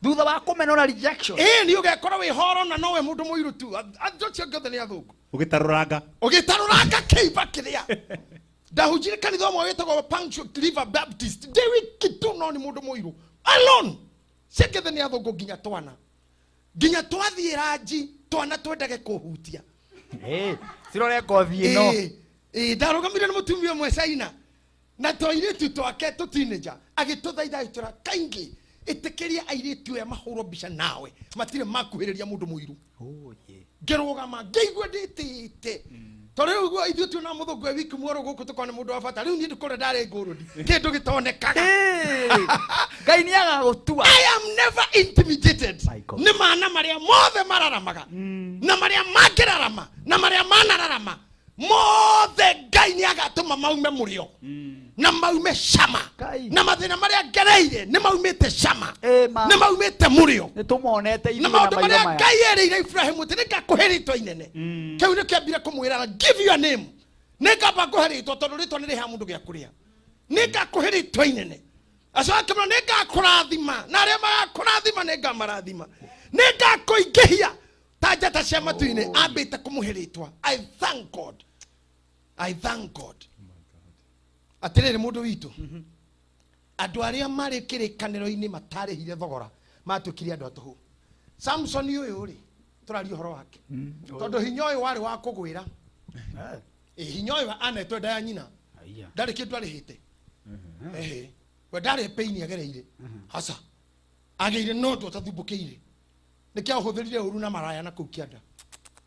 Thutha wa kũmenwo na rejection. Ĩĩ nĩ ũgekora wĩ horo na nowe mũndũ mũirũ tu. Andũ acio angĩ othe nĩ athũngũ. Ũgĩtarũranga. Ũgĩtarũranga kĩimba kĩrĩa. Ndahunjire kanitha ũmwe wĩtagwo Punctual River Baptist. Ndĩ wiki tu no nĩ mũndũ mũirũ. Alone. Ciangĩ othe nĩ athũngũ nginya twana. Nginya twathiĩ ranji twana twendage kũhutia. Eh, cirore ngothi ĩno. Ĩĩ, ĩĩ, ndarũgamire nĩ mũtumia ũmwe China. Na tũirĩtu twake tũ teenager agĩtũthaitha agĩtwĩra kaingĩ ĩtĩkĩria airĩtu aya mahũrwo mbica nawe matirĩ makuhĩrĩria mũndũ mũirũ. Oh, yeah. Ngĩrũgama ngĩigua ndĩtĩĩte. Tondũ rĩu ũguo ithuĩ tuona mũthũngũ e wiki mwerũ gũkũ tũkona mũndũ wa bata. Rĩu niĩ ndĩkũrĩa ndarĩ ngũrũni kĩndũ gĩtonekaga. Eh, Ngai nĩ agagũtua. I am never intimidated. My God. Nĩ mana marĩa mothe mararamaga na marĩa mangĩrarama na marĩa manararama mothe Ngai nĩ agatũma maume mũrĩo na maume cama. Ngai. Na mathĩna marĩa ngereire nĩ maumĩte cama. Eh, ma. Nĩ maumĩte mũrĩo. Nĩ tũmonete Na ithuĩ na maũndũ maitho marĩa maya. Ngai erĩire Ibrahimu atĩ nĩngakũhe rĩtwa inene. Kĩu nĩkĩo ambire kũmwĩra, give your name. Nĩngamba ngũhe rĩtwa tondũ rĩtwa nĩ rĩheaga mũndũ gĩa kũrĩa. Nĩngakũhe rĩtwa inene. Acoka akĩmwĩra nĩngakũrathima na arĩa magakũrathima nĩngamarathima. Nĩngakũingĩhia ta njata cia matu-inĩ. Ambĩte kũmũhe rĩtwa. I thank God. I thank God. Atĩrĩrĩ mũndũ witũ, andũ arĩa marĩ kĩrĩkanĩro-inĩ matarĩhire thogora matuĩkire andũ a tũhũ. Samson ũyũ rĩ, tũraria ũhoro wake tondũ hinya ũyũ warĩ wa kũgwĩra. Ĩ, hinya ũyũ anetwo nda ya nyina. Aya. Ndarĩ kĩndũ arĩhĩte. Ehe. We ndarĩ pain agereire. Aca. Agĩire no ũndũ atathumbũkĩire. Nĩkĩo ahũthĩrire ũru na maraya na kũu kĩanda.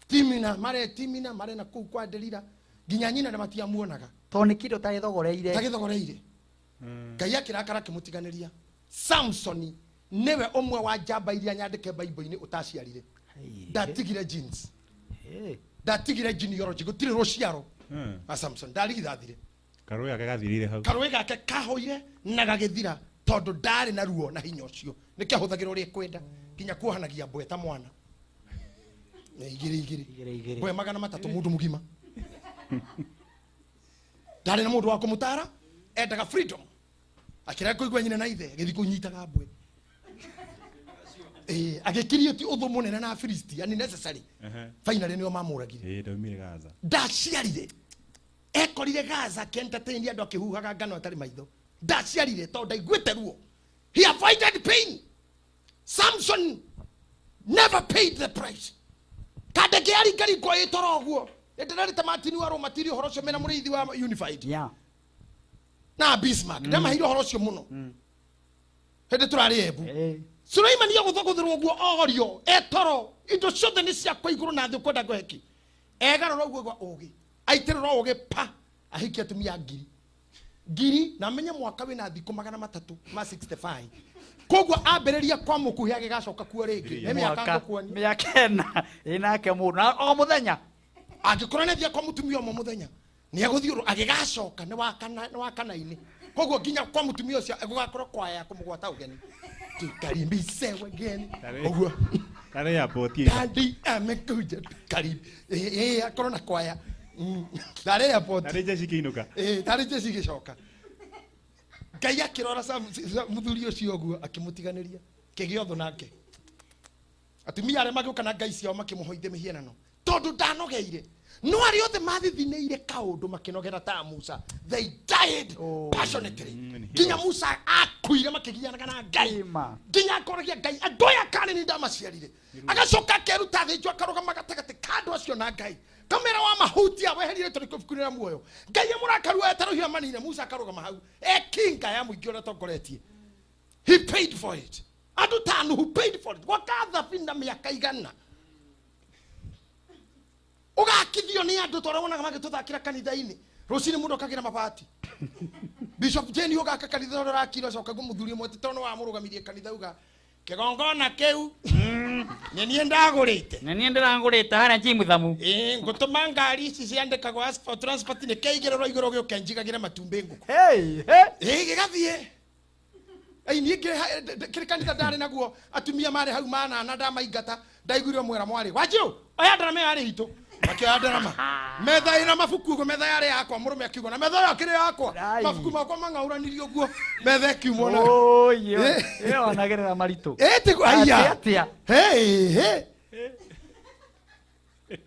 Timina, mare timina, mare na kũu kwa Delila. Nginya nyina na matiamuonaga. Tondũ nĩ kĩndũ ũtagĩthogoreire. Tagĩthogoreire. Ngai akĩrakara akĩmũtiganĩria. Samsoni nĩwe ũmwe wa njamba iria nyandĩke Bible-inĩ ũtaciarire. Ndatigire jeans. Eh. Ndatigire genealogy, gũtirĩ rũciaro. A Samson ndarigithathire. Karũĩ gake gathirire hau. Karũĩ gake kahoire na gagĩthira tondũ ndarĩ na ruo na hinya ũcio. Nĩkĩo ahũthagĩra ũrĩa ekwenda nginya kuohanagia mbwe ta mwana. Nĩ igĩrĩ igĩrĩ. Igĩrĩ igĩrĩ. Mbwe 300 mũndũ mũgima. Ndarĩ na mũndũ wa kũmũtara, endaga freedom. Akĩrega kũigua nyina na ithe, agĩthiĩ kũnyitaga mbwe. Agĩkirio ti ũthũ mũnene na Afilisti, unnecessary. Finally nĩo mamũragire. Ndaumire Gaza. Ndaciarire. Ekorire Gaza akĩentertain andũ akĩhuhaga ngano atarĩ maitho. Ndaciarire tondũ ndaiguĩte ruo. He avoided pain. Samson never paid the price. Kandeke aringaringwo ĩ toro ũguo. Nĩndĩrerĩte Martin wa Roma tiri ũhoro ũcio mena mũrĩithi wa Unified. Yeah. Na Bismarck. Ndamaheire ũhoro ũcio mũno. Hĩndĩ tũrarĩ Embu. Eh. Suleimani agũthũgũthĩrwo ũguo orio etoro indo ciothe nĩ ciakwa igũrũ na thĩ ũkwenda ngũhe kĩ. Egarũra ũguo gwa ũgĩ. Aitĩrĩra ũgĩ pa ahikie atumia ngiri. Ngiri na amenye mwaka wĩna thikũ 365. Koguo ambĩrĩria kwa mũkuhĩ agĩgacoka kuo rĩngĩ. Nĩ mĩaka Mwaka, ngũkuonia. mĩaka ĩna ĩnake mũndũ na o mũthenya. Angĩkorwo nĩ athiĩ kwa mũtumia ũmwe mũthenya, nĩ agũthiũrũ agĩgacoka nĩ wa kana, nĩ wa kana-inĩ. Koguo nginya kwa mũtumia ũcio gũgakorwo kwaya kũmũgwata ũgeni. Tukaribishe wageni. Ũguo. Tarĩ ya boti. Dadi amekuja tukaribi. Akorwo na kwaya. Tarĩ ya boti. Tarĩ jeshi ikĩinũka. Tarĩ jeshi igĩcoka. Ngai akĩrora mũthuri ũcio ũguo akĩmũtiganĩria. Kĩgĩa ũthũ nake. Atumia arĩa magĩũka na ngai ciao makĩmũhoithia mĩhianano. Tondũ ndanogeire. No arĩa othe mathithinĩire kaũndũ makĩnogera ta Musa. They died passionately. Nginya Musa akuire makĩgianaga na Ngai. Ĩma. Nginya akoragia Ngai, andũ aya kana nĩ ndamaciarire. Agacoka akeruta thĩnjwo akarũgama gatagatĩ ka andũ acio na Ngai. Kamera wa mahutia weherire tondũ ibuku-inĩ rĩa muoyo. Ngai amũrakaru eterũhia manine, Musa akarũgama hau. Ekinga ya mũingĩ ũrĩa atongoretie. He paid for it. Andũ ta Nuhu paid for it. Gwaka thabina mĩaka 100. Ũgakithio nĩ andũ tondũ wonaga magĩtũthakĩra kanitha-inĩ. Rũcinĩ mũndũ akagĩra mabati. Bishop Jane ũgaka kanitha ũrĩa ũrakira, acoka ngũmũthurie ũmwe atĩ tondũ nĩwamũrũgamirie kanitha uga kĩgongona kĩu. Nĩ niĩ ndagũrĩte. Na niĩ ndĩragũrĩte harĩa njimuthamu. Ĩĩ, ngũtũma ngari ici ciandĩkagwo ask for transport nĩ kĩigĩrĩrwo igũrũ gĩũke njigagĩre matumbĩ ngũkũ. Hey, hey. Ĩĩ, gĩgathiĩ. Ĩĩ, niĩ kĩrĩ kanitha ndarĩ naguo atumia marĩ hau manana ndamaingata ndaiguire mwĩra mwarĩ wanjirũ oya ndarama ĩyo yarĩ itũ makĩoya ndarama metha ĩna mabuku ũguo metha yarĩ yakwa mũrũme akiuga na metha ĩyo akĩrĩ yakwa Ai. mabuku makwa mang'aũranirio ũguo metha ĩkiumwo na Oi, Eh. ĩyo onagĩrĩra maritũ. Ĩĩ, tiguo, aya. Atĩa, atĩa? Hey, hey.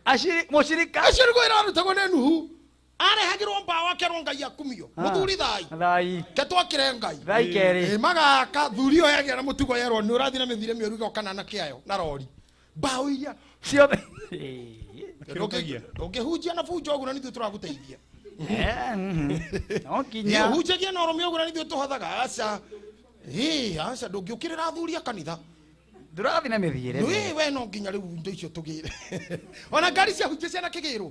Ashiri, mũcirika. Acio nĩguo ĩrarutagwo nĩ Nuhu arehagĩrwo mbaũ akerwo Ngai akumio Ah. mũthuri thai Thai. ke twakĩre Ngai Thai kerĩ. Ĩ, magaka thuri ĩyo yagĩa na mũtugo yerwo nĩ ũrathiĩ na mĩthiĩre mĩũru igoka na anake ayo na rori mbaũ iria Ciothe. Makĩrũkagia. Ndũngĩhunjia na bunjo ũguo na nithuĩ tũragũteithia. Eh, mhm. No nginya. Ũhunjagia na ũrũme ũguo na nithuĩ tũhothaga aca. Ĩ, aca ndũngĩũkĩrĩra athuri a kanitha. Ndũrathiĩ na mĩthiĩre. Ĩ, we no nginya rĩu indo icio tũgĩre. Ona ngari cia hunjia ciana kĩgĩrwo.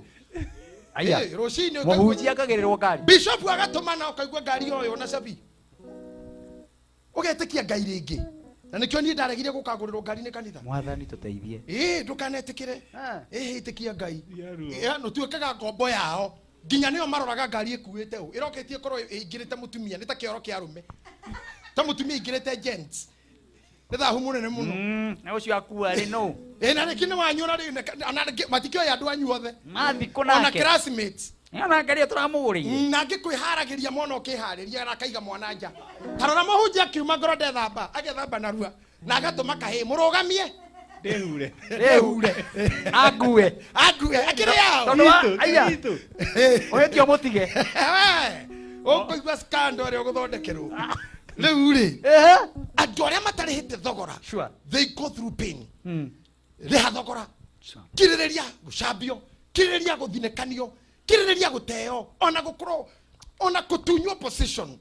Aya. Ĩ, rũcinĩ Mũhunjia akagĩrĩrwo ngari. Bishop agatũmana ũkaigua ngari yoyo na cabi. Ũgetĩkia Ngai rĩngĩ. Na nĩkĩo niĩ ndaregire gũkagũrĩrwo ngari nĩ kanitha. Mwathani tũteithie. Ĩ, ndũkanetĩkĩre. Ah. Ĩ, ĩtĩkia Ngai. Ya ruo. Ĩ, nũtuĩkaga ngombo yao. Nginya nĩo maroraga ngari ĩkuĩte ũ. Ĩrokĩtie ĩkorwo ĩingĩrĩte mũtumia, nĩ ta kĩoro kĩa arũme. Ta mũtumia aingĩrĩte gents. Nĩ thahu mũnene mũno. Na ũcio akua rĩ nũ? Ĩ, na rĩngĩ nĩ wanyu ona rĩ, ona rĩngĩ matikĩoĩ andũ anyu othe. Mathikũ Ona nake. classmates. Nĩ ona ngari ĩyo tũramũgũrĩire. Na ngĩkwĩharagĩria mwana ũkĩharĩria na akaiga mwana nja. Ta rora mũhunjia akiuma ngoro ndethamba, agethamba narua. Na agatũma kahĩĩ mũrũgamie. Ndĩhure. Ndĩhure. Angue. Angue, akĩrĩ yao. Tondũ wa Itũ, aya. itũ. Ũhĩtie ũmũtige. We, ũkũigua scandal ĩrĩa ũgũthondekerwo. Rĩu rĩ, Ehe. andũ arĩa matarĩhĩte thogora, Sure. they go through pain. Mm. Rĩha thogora. Sure. Kirĩrĩria gũcambio, kirĩrĩria gũthinĩkanio, kirĩrĩria gũteo, ona gũkorwo ona kũtunywo position.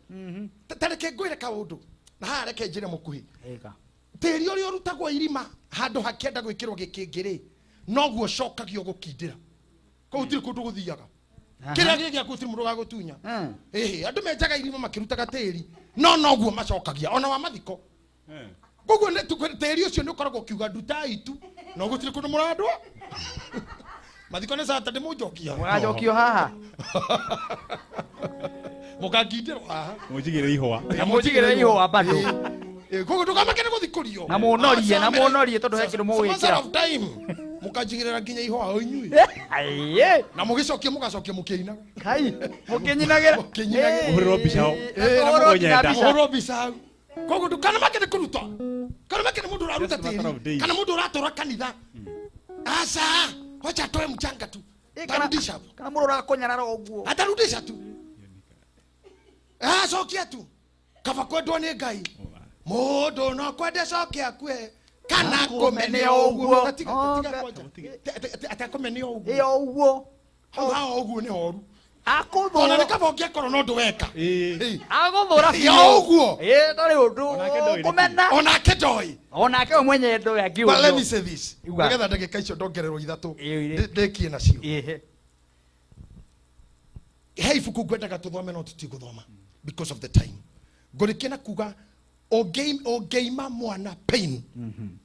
Ta reke ngwĩre kaũndũ, na haha reke njĩre mũkuhĩ. Ĩka. Tĩri ũrĩa ũrutagwo irima handũ hakĩenda gwĩkĩrwo gĩkĩngĩ rĩ, noguo ũcokagio gũkindĩra. Kũu gũtirĩ kũndũ gũthiaga. Aha. Kĩrĩa gĩ gĩaku gũtirĩ mũndũ ũgagũtunya. Mm. Ĩhĩ, andũ menjaga irima makĩrutaga tĩri, no noguo macokagia ona wa mathiko. Eh. Koguo tĩri ũcio nĩ ũkoragwo ũkiuga ndutai tu, no gũtirĩ kũndũ mũrandwa. Mathiko nĩ Saturday mũnjokia. Mũgacokio haha. Mũkangindĩrwo haha. Mũnjigĩre ihũa. Na mũnjigĩre ihũa bado. Ĩ, koguo ndũkamake nĩ gũthikũrio. Na mũnorie, Aca, na mũnorie tondũ he kĩndũ It's a matter mũgwĩkĩra. of time. Mũkanjigĩrĩra nginya ihũa o inyuĩ. Aiye. Na mũgĩcokia mũgacokia mũkĩinaga. Kai. Mũkĩnyinagĩra. Mũkĩnyinagĩra. Mũhũrĩrwo mbica hau. Eh, na mũhũrĩrwo nginya Mũnyenda. mbica. Mũhũrwo mbica hau. Koguo ndũkanamake nĩ kũruta. Kanamake nĩ mũndũ ũraruta Just a matter of tĩri. days. Kana mũndũ ũratũra kanitha. Aca, wacha atoe mchanga tu. Eh, Tarudisha hapo. Kana mũndũ ũrakũnyarara ũguo. Atarudisha tu. Ah, cokia tu. Kaba kwendwo nĩ Ngai. Mũndũ no kwende coke akue. Kana kũmene ũguo. Tiga tiga kwanja. Atakũmene ũguo. Ĩyo ũguo. Hau ha ũguo nĩ horu. Ona nĩ Akũthũra. kaba ũngĩakorwo no ũndũ weka. Ĩĩ. Ĩĩ. Agũthũra Ĩyo ũguo. Ĩĩ ndarĩ ũndũ Onake ndoĩ nĩkĩ. ũkũmena. Onake ndoĩ. Onake we mwenyewe ndoĩ But let me akiũrio. say this. Uga. Nĩgetha ndagĩka icio ndongererwo ithatũ. Ĩyo irĩ. Ndĩkie nacio. Ĩhĩ. He ibuku ngwendaga tũthome no tũtigũthoma because of the time. Ngũrĩkia na kuga ũngĩima mwana pain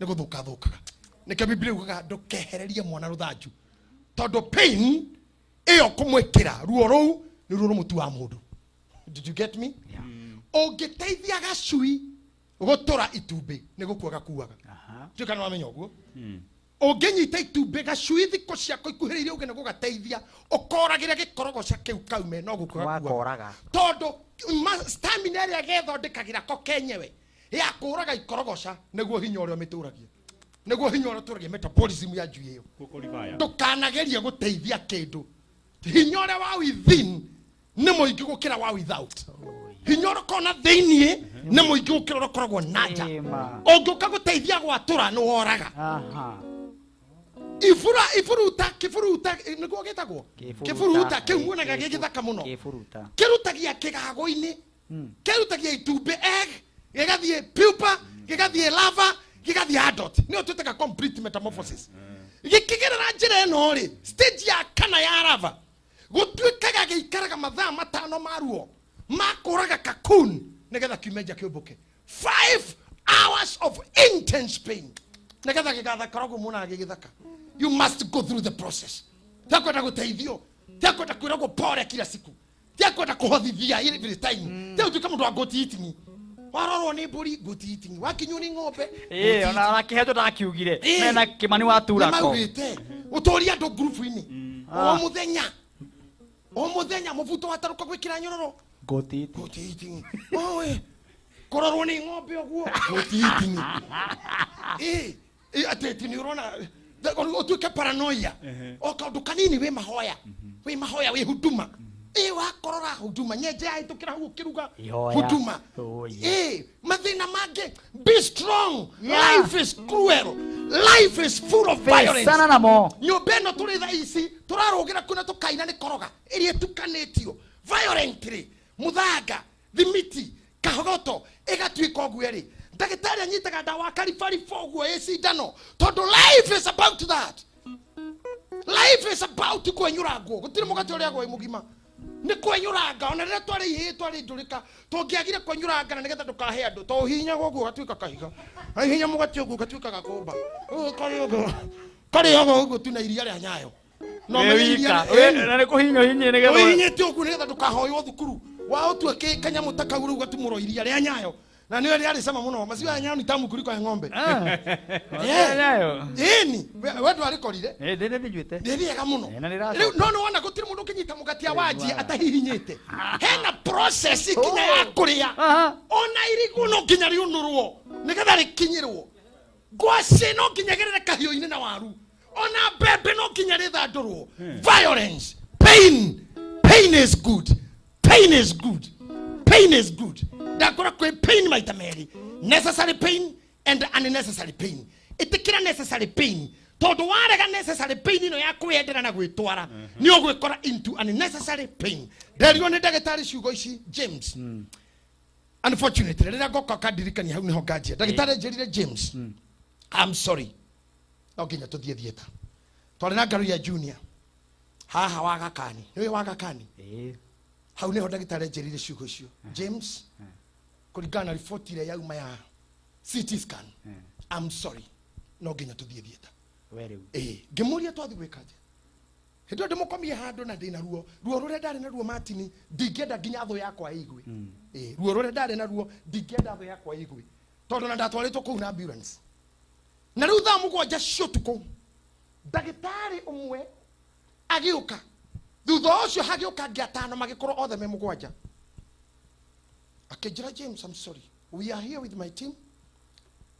nĩ gũthũka thũkaga. Nĩkĩo Biblia yugaga ndũkehererie mwana rũthanju. Tondũ pain ĩyo kũmwĩkĩra ruo rũu nĩ ruo rũmũtu wa mũndũ. Did you get me? Ũngĩteithia gacui gũtũra itumbĩ nĩ gũkua gakuaga. Aha. Ndiũĩ kana wamenya ũguo. Ũngĩnyita itumbĩ gacui thikũ ciako ikuhĩrĩirie ũguo nĩ gũgateithia ũkoragĩre gĩkorogoca kĩu kaume no gũkua gakuaga. Wakoraga. Tondũ stamina ĩrĩa gethondekagĩra ko kenyewe ya kũraga ikorogoca nĩguo hinya ũrĩa ũmĩtũragia. Nĩguo hinya ũrĩa ũtũragia metabolism ya njui ĩyo. Gũkũribaya. Ndũkanagerie gũteithia kĩndũ. Hinya ũrĩa wa within nĩ mũingĩ gũkĩra wa without. Hinya ũrĩa ũkoragwo na thĩiniĩ nĩ mũingĩ gũkĩra ũrĩa ũkoragwo na nja. Ĩma. Ũngĩũka gũteithia gwatũra nĩ woraga. Aha. Ibura, iburuta, kĩburuta, nĩguo gĩtagwo? Kĩburuta. Kĩburuta, kĩu muonaga gĩ gĩthaka mũno. Kĩburuta. Kĩrutagia kĩgago-inĩ, kĩrutagia itumbĩ egg, gĩgathiĩ pupa, gĩgathiĩ lava, gĩgathiĩ adult. Nĩyo twĩtaga complete metamorphosis. Gĩkĩgerera njĩra ĩno rĩ, stage ya kana ya lava, gũtuĩkaga gĩikaraga mathaa matano ma ruo, makũraga cocoon nĩgetha kiume nja kĩũmbũke. 5 hours of intense pain. Nĩgetha gĩgathakara ũguo muonaga gĩgĩthaka. You must go through the process. Tiakwenda gũteithio, tiakwenda kwĩragwo pole kila siku, tiakwenda kũhothithia every time. Tia ũtuĩke mũndũ wa goat eating. Warorwo nĩ mbũri, goat eating. Wakinywo nĩ ng'ombe, Ĩĩ, goat ona arakĩhetwo ndakiugire. Ĩĩ. Mena Kĩmani wa Turako. Nĩmaugĩte ũtũrie andũ ngurubu-inĩ o mũthenya, o mũthenya mũbuto watarũka gwĩkĩra nyororo. Goat eating. Goat eating. Oe, kũrorwo nĩ ng'ombe ũguo, goat eating. Ĩĩ, ĩ, atĩ atĩ nĩ ũrona ũtuĩke paranoia o kaũndũ kanini. Wĩ mahoya, wĩ mahoya, wĩ huduma. Ĩ, wakorora huduma, nyenje yahĩtũkĩra hau ũkĩruga. Ihoya. Huduma. Oh, yeah. Ĩ, mathĩna mangĩ. Be strong. Yeah. Life is cruel, life is full of violence. Sana namo. Nyũmba ĩno tũrĩ thaa ici tũrarũgĩra kuna tũkaina nĩ koroga ĩrĩa ĩtukanĩtio violently, mũthanga, thimiti, kahogoto, ĩgatuĩka ũguo. Ĩrĩ ndagĩtarĩ anyitaga ndawa karibariba ũguo ĩ cindano, tondũ life is about that. Life is about kwenyũrangwo. Gũtirĩ mũgate ũrĩagwo wĩ mũgima, nĩ kwenyũranga. Ona rĩrĩa twarĩ ihĩĩ, twarĩ ndũrĩka, tũngĩagire kwenyũranga na nĩgetha ndũkahe andũ, to ũhihinyagwo ũguo ũgatuĩka kahiga. Ahihinya mũgate ũguo ũgatuĩka gakũmba. Ũguo karĩagwo, karĩagwo ũguo tu na iria rĩa Nyayo. Na Wĩ ũmenye iria wika. Ĩni. Na nĩ kũhihinya ũhihinyire nĩgetha Ũhihinyĩte ũguo nĩgetha ndũkahoywo thukuru wa ũtue kanyamũ ta kau. Rĩu gatumũrwo iria rĩa Nyayo na nĩyo rĩarĩ cama mũno. Maziwa ya Nyayo ni tamu kuliko ya ng'ombe. Ah. Yeah. Nyayo. Ĩni, we ndwarĩkorire. Ĩĩ, ndĩ ndĩnyuĩte. Nĩ rĩega mũno. Ĩ, na nĩracoka. Rĩu no nĩ wona gũtirĩ mũndũ ũkĩnyita mũgate awanjie atahihinyĩte. Hena process nginya ya kũrĩa. Aha. Ona irigũ no nginya rĩũnũrwo nĩgetha rĩkinyĩrwo. Ngwacĩ no nginya gerere kahiũ-inĩ na waru. Ona mbembe no nginya rĩthandũrwo. Violence, pain. Pain is good, pain is good, pain is good. Ndakora kwĩ pain maita merĩ, necessary pain and unnecessary pain. Ĩtĩkĩra necessary pain, tondũ warega necessary pain ĩno ya kwĩyendera na gwĩtwara, nĩ ũgwĩkora into unnecessary pain. Nderirwo nĩ ndagĩtarĩ ciugo ici, James. Unfortunately, rĩrĩa ngoka kandirikania hau nĩho nganjia. Ndagĩtarĩ njĩrire, "James, I'm sorry, no nginya tũthiĩ theatre." Twarĩ na ngaru ya junior haha wagakani, nĩũĩ wagakani? Ĩĩ. Hau nĩho ndagĩtarĩ njĩrire ciugo icio, "James, kũringana na riboti ĩrĩa yauma ya CT scan, I'm sorry, no nginya tũthiĩ theatre." We rĩu. Ĩĩ, ngĩmũria twathiĩ gwĩka atĩa? Hĩndĩ ĩyo ndĩmũkomie handũ na ndĩna ruo, ruo rũrĩa ndarĩ naruo, Martin, ndingĩenda nginya thũ yakwa ĩigue. Ĩĩ, ruo rũrĩa ndarĩ naruo ndingĩenda thũ yakwa ĩigue, tondũ na ndatwarĩtwo kũu na ambulance. Na rĩu thaa 7 cia ũtukũ ndagĩtarĩ ũmwe agĩũka, thutha ũcio hagĩũka angĩ atano, magĩkorwo othe me 7. Akĩnjĩra, "James, I'm sorry, we are here with my team."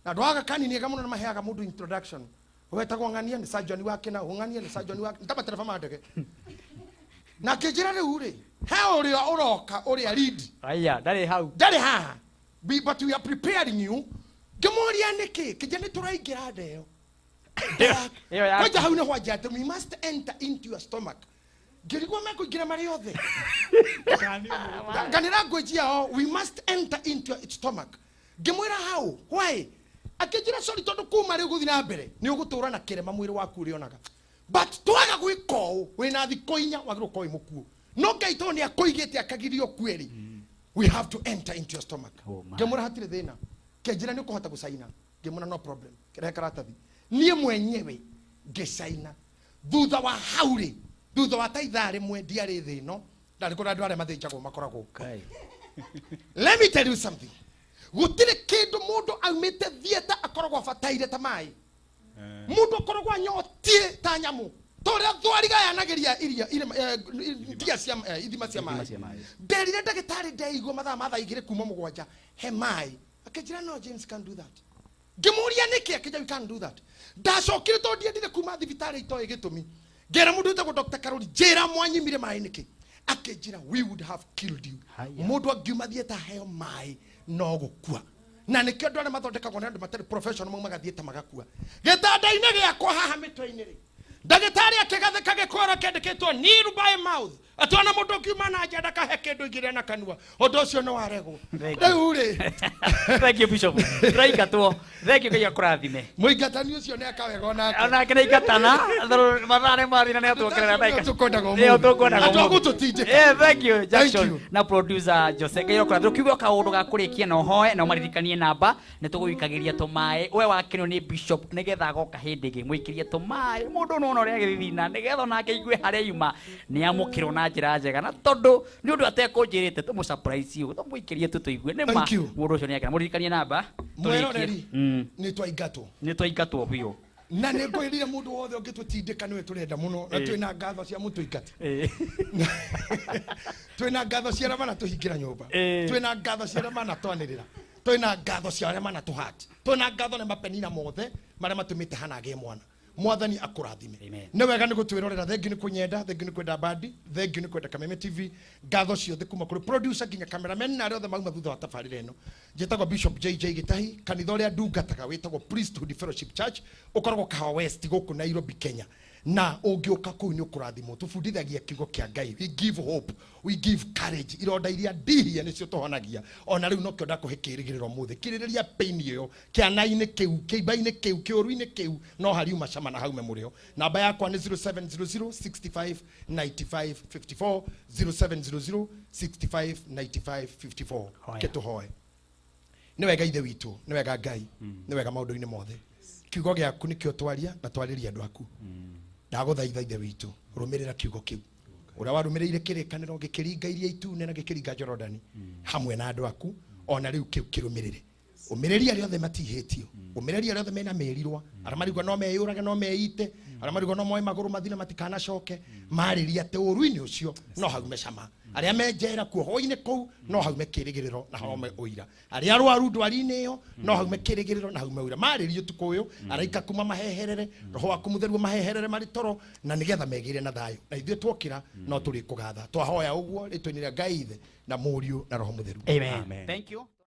Na andũ a Gakani nĩ ega mũno, nĩ maheaga mũndũ introduction. Wetagwo ng'ania nĩ surgeon wake, na ng'ania nĩ surgeon wake, nĩ ta matereba ma ndege. Na akĩnjĩra, "Rĩu rĩ, he ũrĩa ũroka, ũrĩa lead." Aya, ndarĩ hau. Ndarĩ haha. But we are preparing you. Ngĩmũria nĩkĩ. Kĩnja nĩ tũraingĩra nda ĩyo. Ĩyo yaku. Kwanja hau nĩ hwanja atĩ we must enter into your stomach. Ngĩrigwo mekũingĩra marĩ othe kanĩra language yao. We must enter into your stomach. Ngĩmwĩra how, why? Akĩnjĩra, "Sorry, tondũ kuma rĩu gũthiĩ na mbere nĩ ũgũtũra na kĩrema mwĩrĩ waku ũrĩonaga, but twaga gwĩka ũũ, wĩna thikũ 4 wagĩrĩirwo gũkorwo wĩ mũkuũ, no Ngai tondũ nĩ akũigĩte akagiria ũkue rĩ, we have to enter into your stomach." Oh, my. Ngĩmwĩra hatirĩ thĩna. Kĩnjĩra nĩ ũkũhota gũcaina. Ngĩmwĩra no problem, kĩrehe karatathi. Niĩ mwenyewe ngĩcaina. Thutha wa hau rĩ, thutha wa ta ithaa rĩmwe, ndiarĩ thĩ ĩno, ndarĩ kũrĩa andũ arĩa mathĩnjagwo makoragwo. Kai. Let me tell you something. Gũtirĩ kĩndũ mũndũ aumĩte theatre akoragwo abataire ta maĩ. Mũndũ akoragwo anyotie ta nyamũ, ta ũrĩa thwariga yanagĩria iria ndia cia ithima cia Ithima maĩ. cia maĩ. Nderire ndagĩtarĩ ndeigua mathaa ma thaa 2 kuma 7, he maĩ. Akĩnjĩra, "No, James, can't do that." Ngĩmũria nĩkĩ. Akĩnjĩra, "We can't do that." Ndacokire tondũ ndiendire kuma thibitarĩ itoĩ gĩtũmi. Ngĩra mũndũ wĩtagwo Dr. Karori, "Njĩra mwanyimire maĩ nĩkĩ?" Akĩnjĩra, "We would have killed you." Haya. Mũndũ angiuma thieta heo maĩ no gũkua, na nĩkĩo andũ arĩa mathondekagwo nĩ andũ matarĩ professional maumaga thieta magakua. Gĩtanda-inĩ gĩakwa haha mĩtwe-inĩ rĩ, ndagĩtarĩ akĩgathĩka gĩkoro kĩandĩkĩtwo nil by mouth. Atĩ ona mũndũ ũkiuma na nja ndakahe kĩndũ igĩrĩ na kanua, ũndũ ũcio nĩ waregwo. Thank you. Rĩu rĩ, Thank you, Bishop. Tũraingatwo. Thank you, Ngai akũrathime. Mũingatani ũcio nĩ eka wega onake. Onake nĩ aingatana, mathaa nĩ mathira nĩ atuongerera Nĩo tũkwendaga ũmũthĩ. Nĩo tũkwendaga Andũ a ũmũthĩ. gũtũtindĩka. Thank you, Jackson. You. Na producer Jose. Ngai akũrathime. Ũkiuga kaũndũ ga kũrĩkia na ũhoe na ũmaririkanie namba, nĩ tũgũikagĩria tũmaĩ. We wakenio nĩ Bishop nĩgetha agoka hĩndĩ ĩngĩ mũikĩrie tũmaĩ. Mũndũ nĩwona ũrĩa agĩthithina nĩgetha onake aigue harĩa auma nĩ amũkĩrwo na njĩra njega, na tondũ nĩ ũndũ atekũnjĩrĩte tũmũ surprise ũguo, tũmũikĩrie tu tũigue nĩ ma Thank you. mũndũ ũcio nĩ akena. Mũririkanie namba tũrĩkie. Mwĩroreri, nĩ twaingatwo. Nĩ twaingatwo biũ. Na nĩ ngwĩrire mũndũ wothe ũngĩtũtindĩka nĩwe tũrenda mũno, na twĩna ngatho cia mũtũingati. Twĩna ngatho cia arĩa manatũhingĩra nyũmba. Twĩna ngatho cia arĩa manatwanĩrĩra. Twĩna ngatho cia arĩa manatũhati. Twĩna ngatho nĩ mapenina mothe marĩa matũmĩte Hana agĩe mwana. Mwathani akũrathime. Amen. Nĩ wega nĩ gũtwĩrorera, thengiũ nĩ kũnyenda, thengiũ nĩ kwenda Mbadi, thengiũ nĩ kwenda Kameme TV. Ngatho ciothe kuma kũrĩ producer nginya cameraman na arĩa othe mauma thutha wa tabarĩra ĩno. Njĩtagwo Bishop JJ Gĩtahi, kanitha ũrĩa ndungataga wĩtagwo Priesthood Fellowship Church, ũkoragwo Kahawa West gũkũ Nairobi, Kenya. Na ũngĩũka kũu nĩ ũkũrathimwo. Tũbundithagia kiugo kĩa Ngai. We give hope, we give courage. Ironda iria ndihie nĩcio tũhonagia. Ona rĩu nokĩo ndakũhe kĩĩrĩgĩrĩro ũmũthĩ. Kirĩrĩria pain ĩyo, kĩana-inĩ kĩu, kĩimba-inĩ kĩu, kĩũru-inĩ kĩu, no hariuma cama na haume mũrĩo. Namba yakwa nĩ 0700 65 95 54, 0700 65 95 54. Hoya. Kĩtũhoe. Nĩ wega Ithe witũ, nĩ wega Ngai, nĩ wega maũndũ-inĩ mothe. Kiugo gĩaku nĩkĩo twaria na twarĩria andũ aku. Ndagũthaitha Ithe witũ, rũmĩrĩra kiugo kĩu. Ũrĩa warũmĩrĩire kĩrĩkanĩro gĩkĩringa iria itune na gĩkĩringa Jorodani hamwe na andũ aku, ona rĩu kĩu kĩrũmĩrĩre. Ũmĩrĩrie arĩa othe matihĩtio, ũmĩrĩrie arĩa othe mena mĩrirwa, arĩa marigua no meyũrage no meite, arĩa marigua no moe magũrũ mathi na matikanacoke, marĩrie atĩ ũru-inĩ ũcio no haume cama. Arĩa me njera kuohwo-inĩ kũu no haume kĩrĩgĩrĩro na haume ũira. Arĩa arwaru ndwari-inĩ ĩyo no haume kĩrĩgĩrĩro na haume ũira. Marĩrie ũtukũ ũyũ, araika kuma maheherere, roho waku mũtheru maheherere marĩ toro, na nĩgetha megĩre na thayũ. Na ithuĩ twokĩra no tũrĩkũgatha. Twahoya ũguo rĩtwa-inĩ rĩa Ngai Ithe na Mũriũ na Roho Mũtheru. Amen. Amen. Thank you.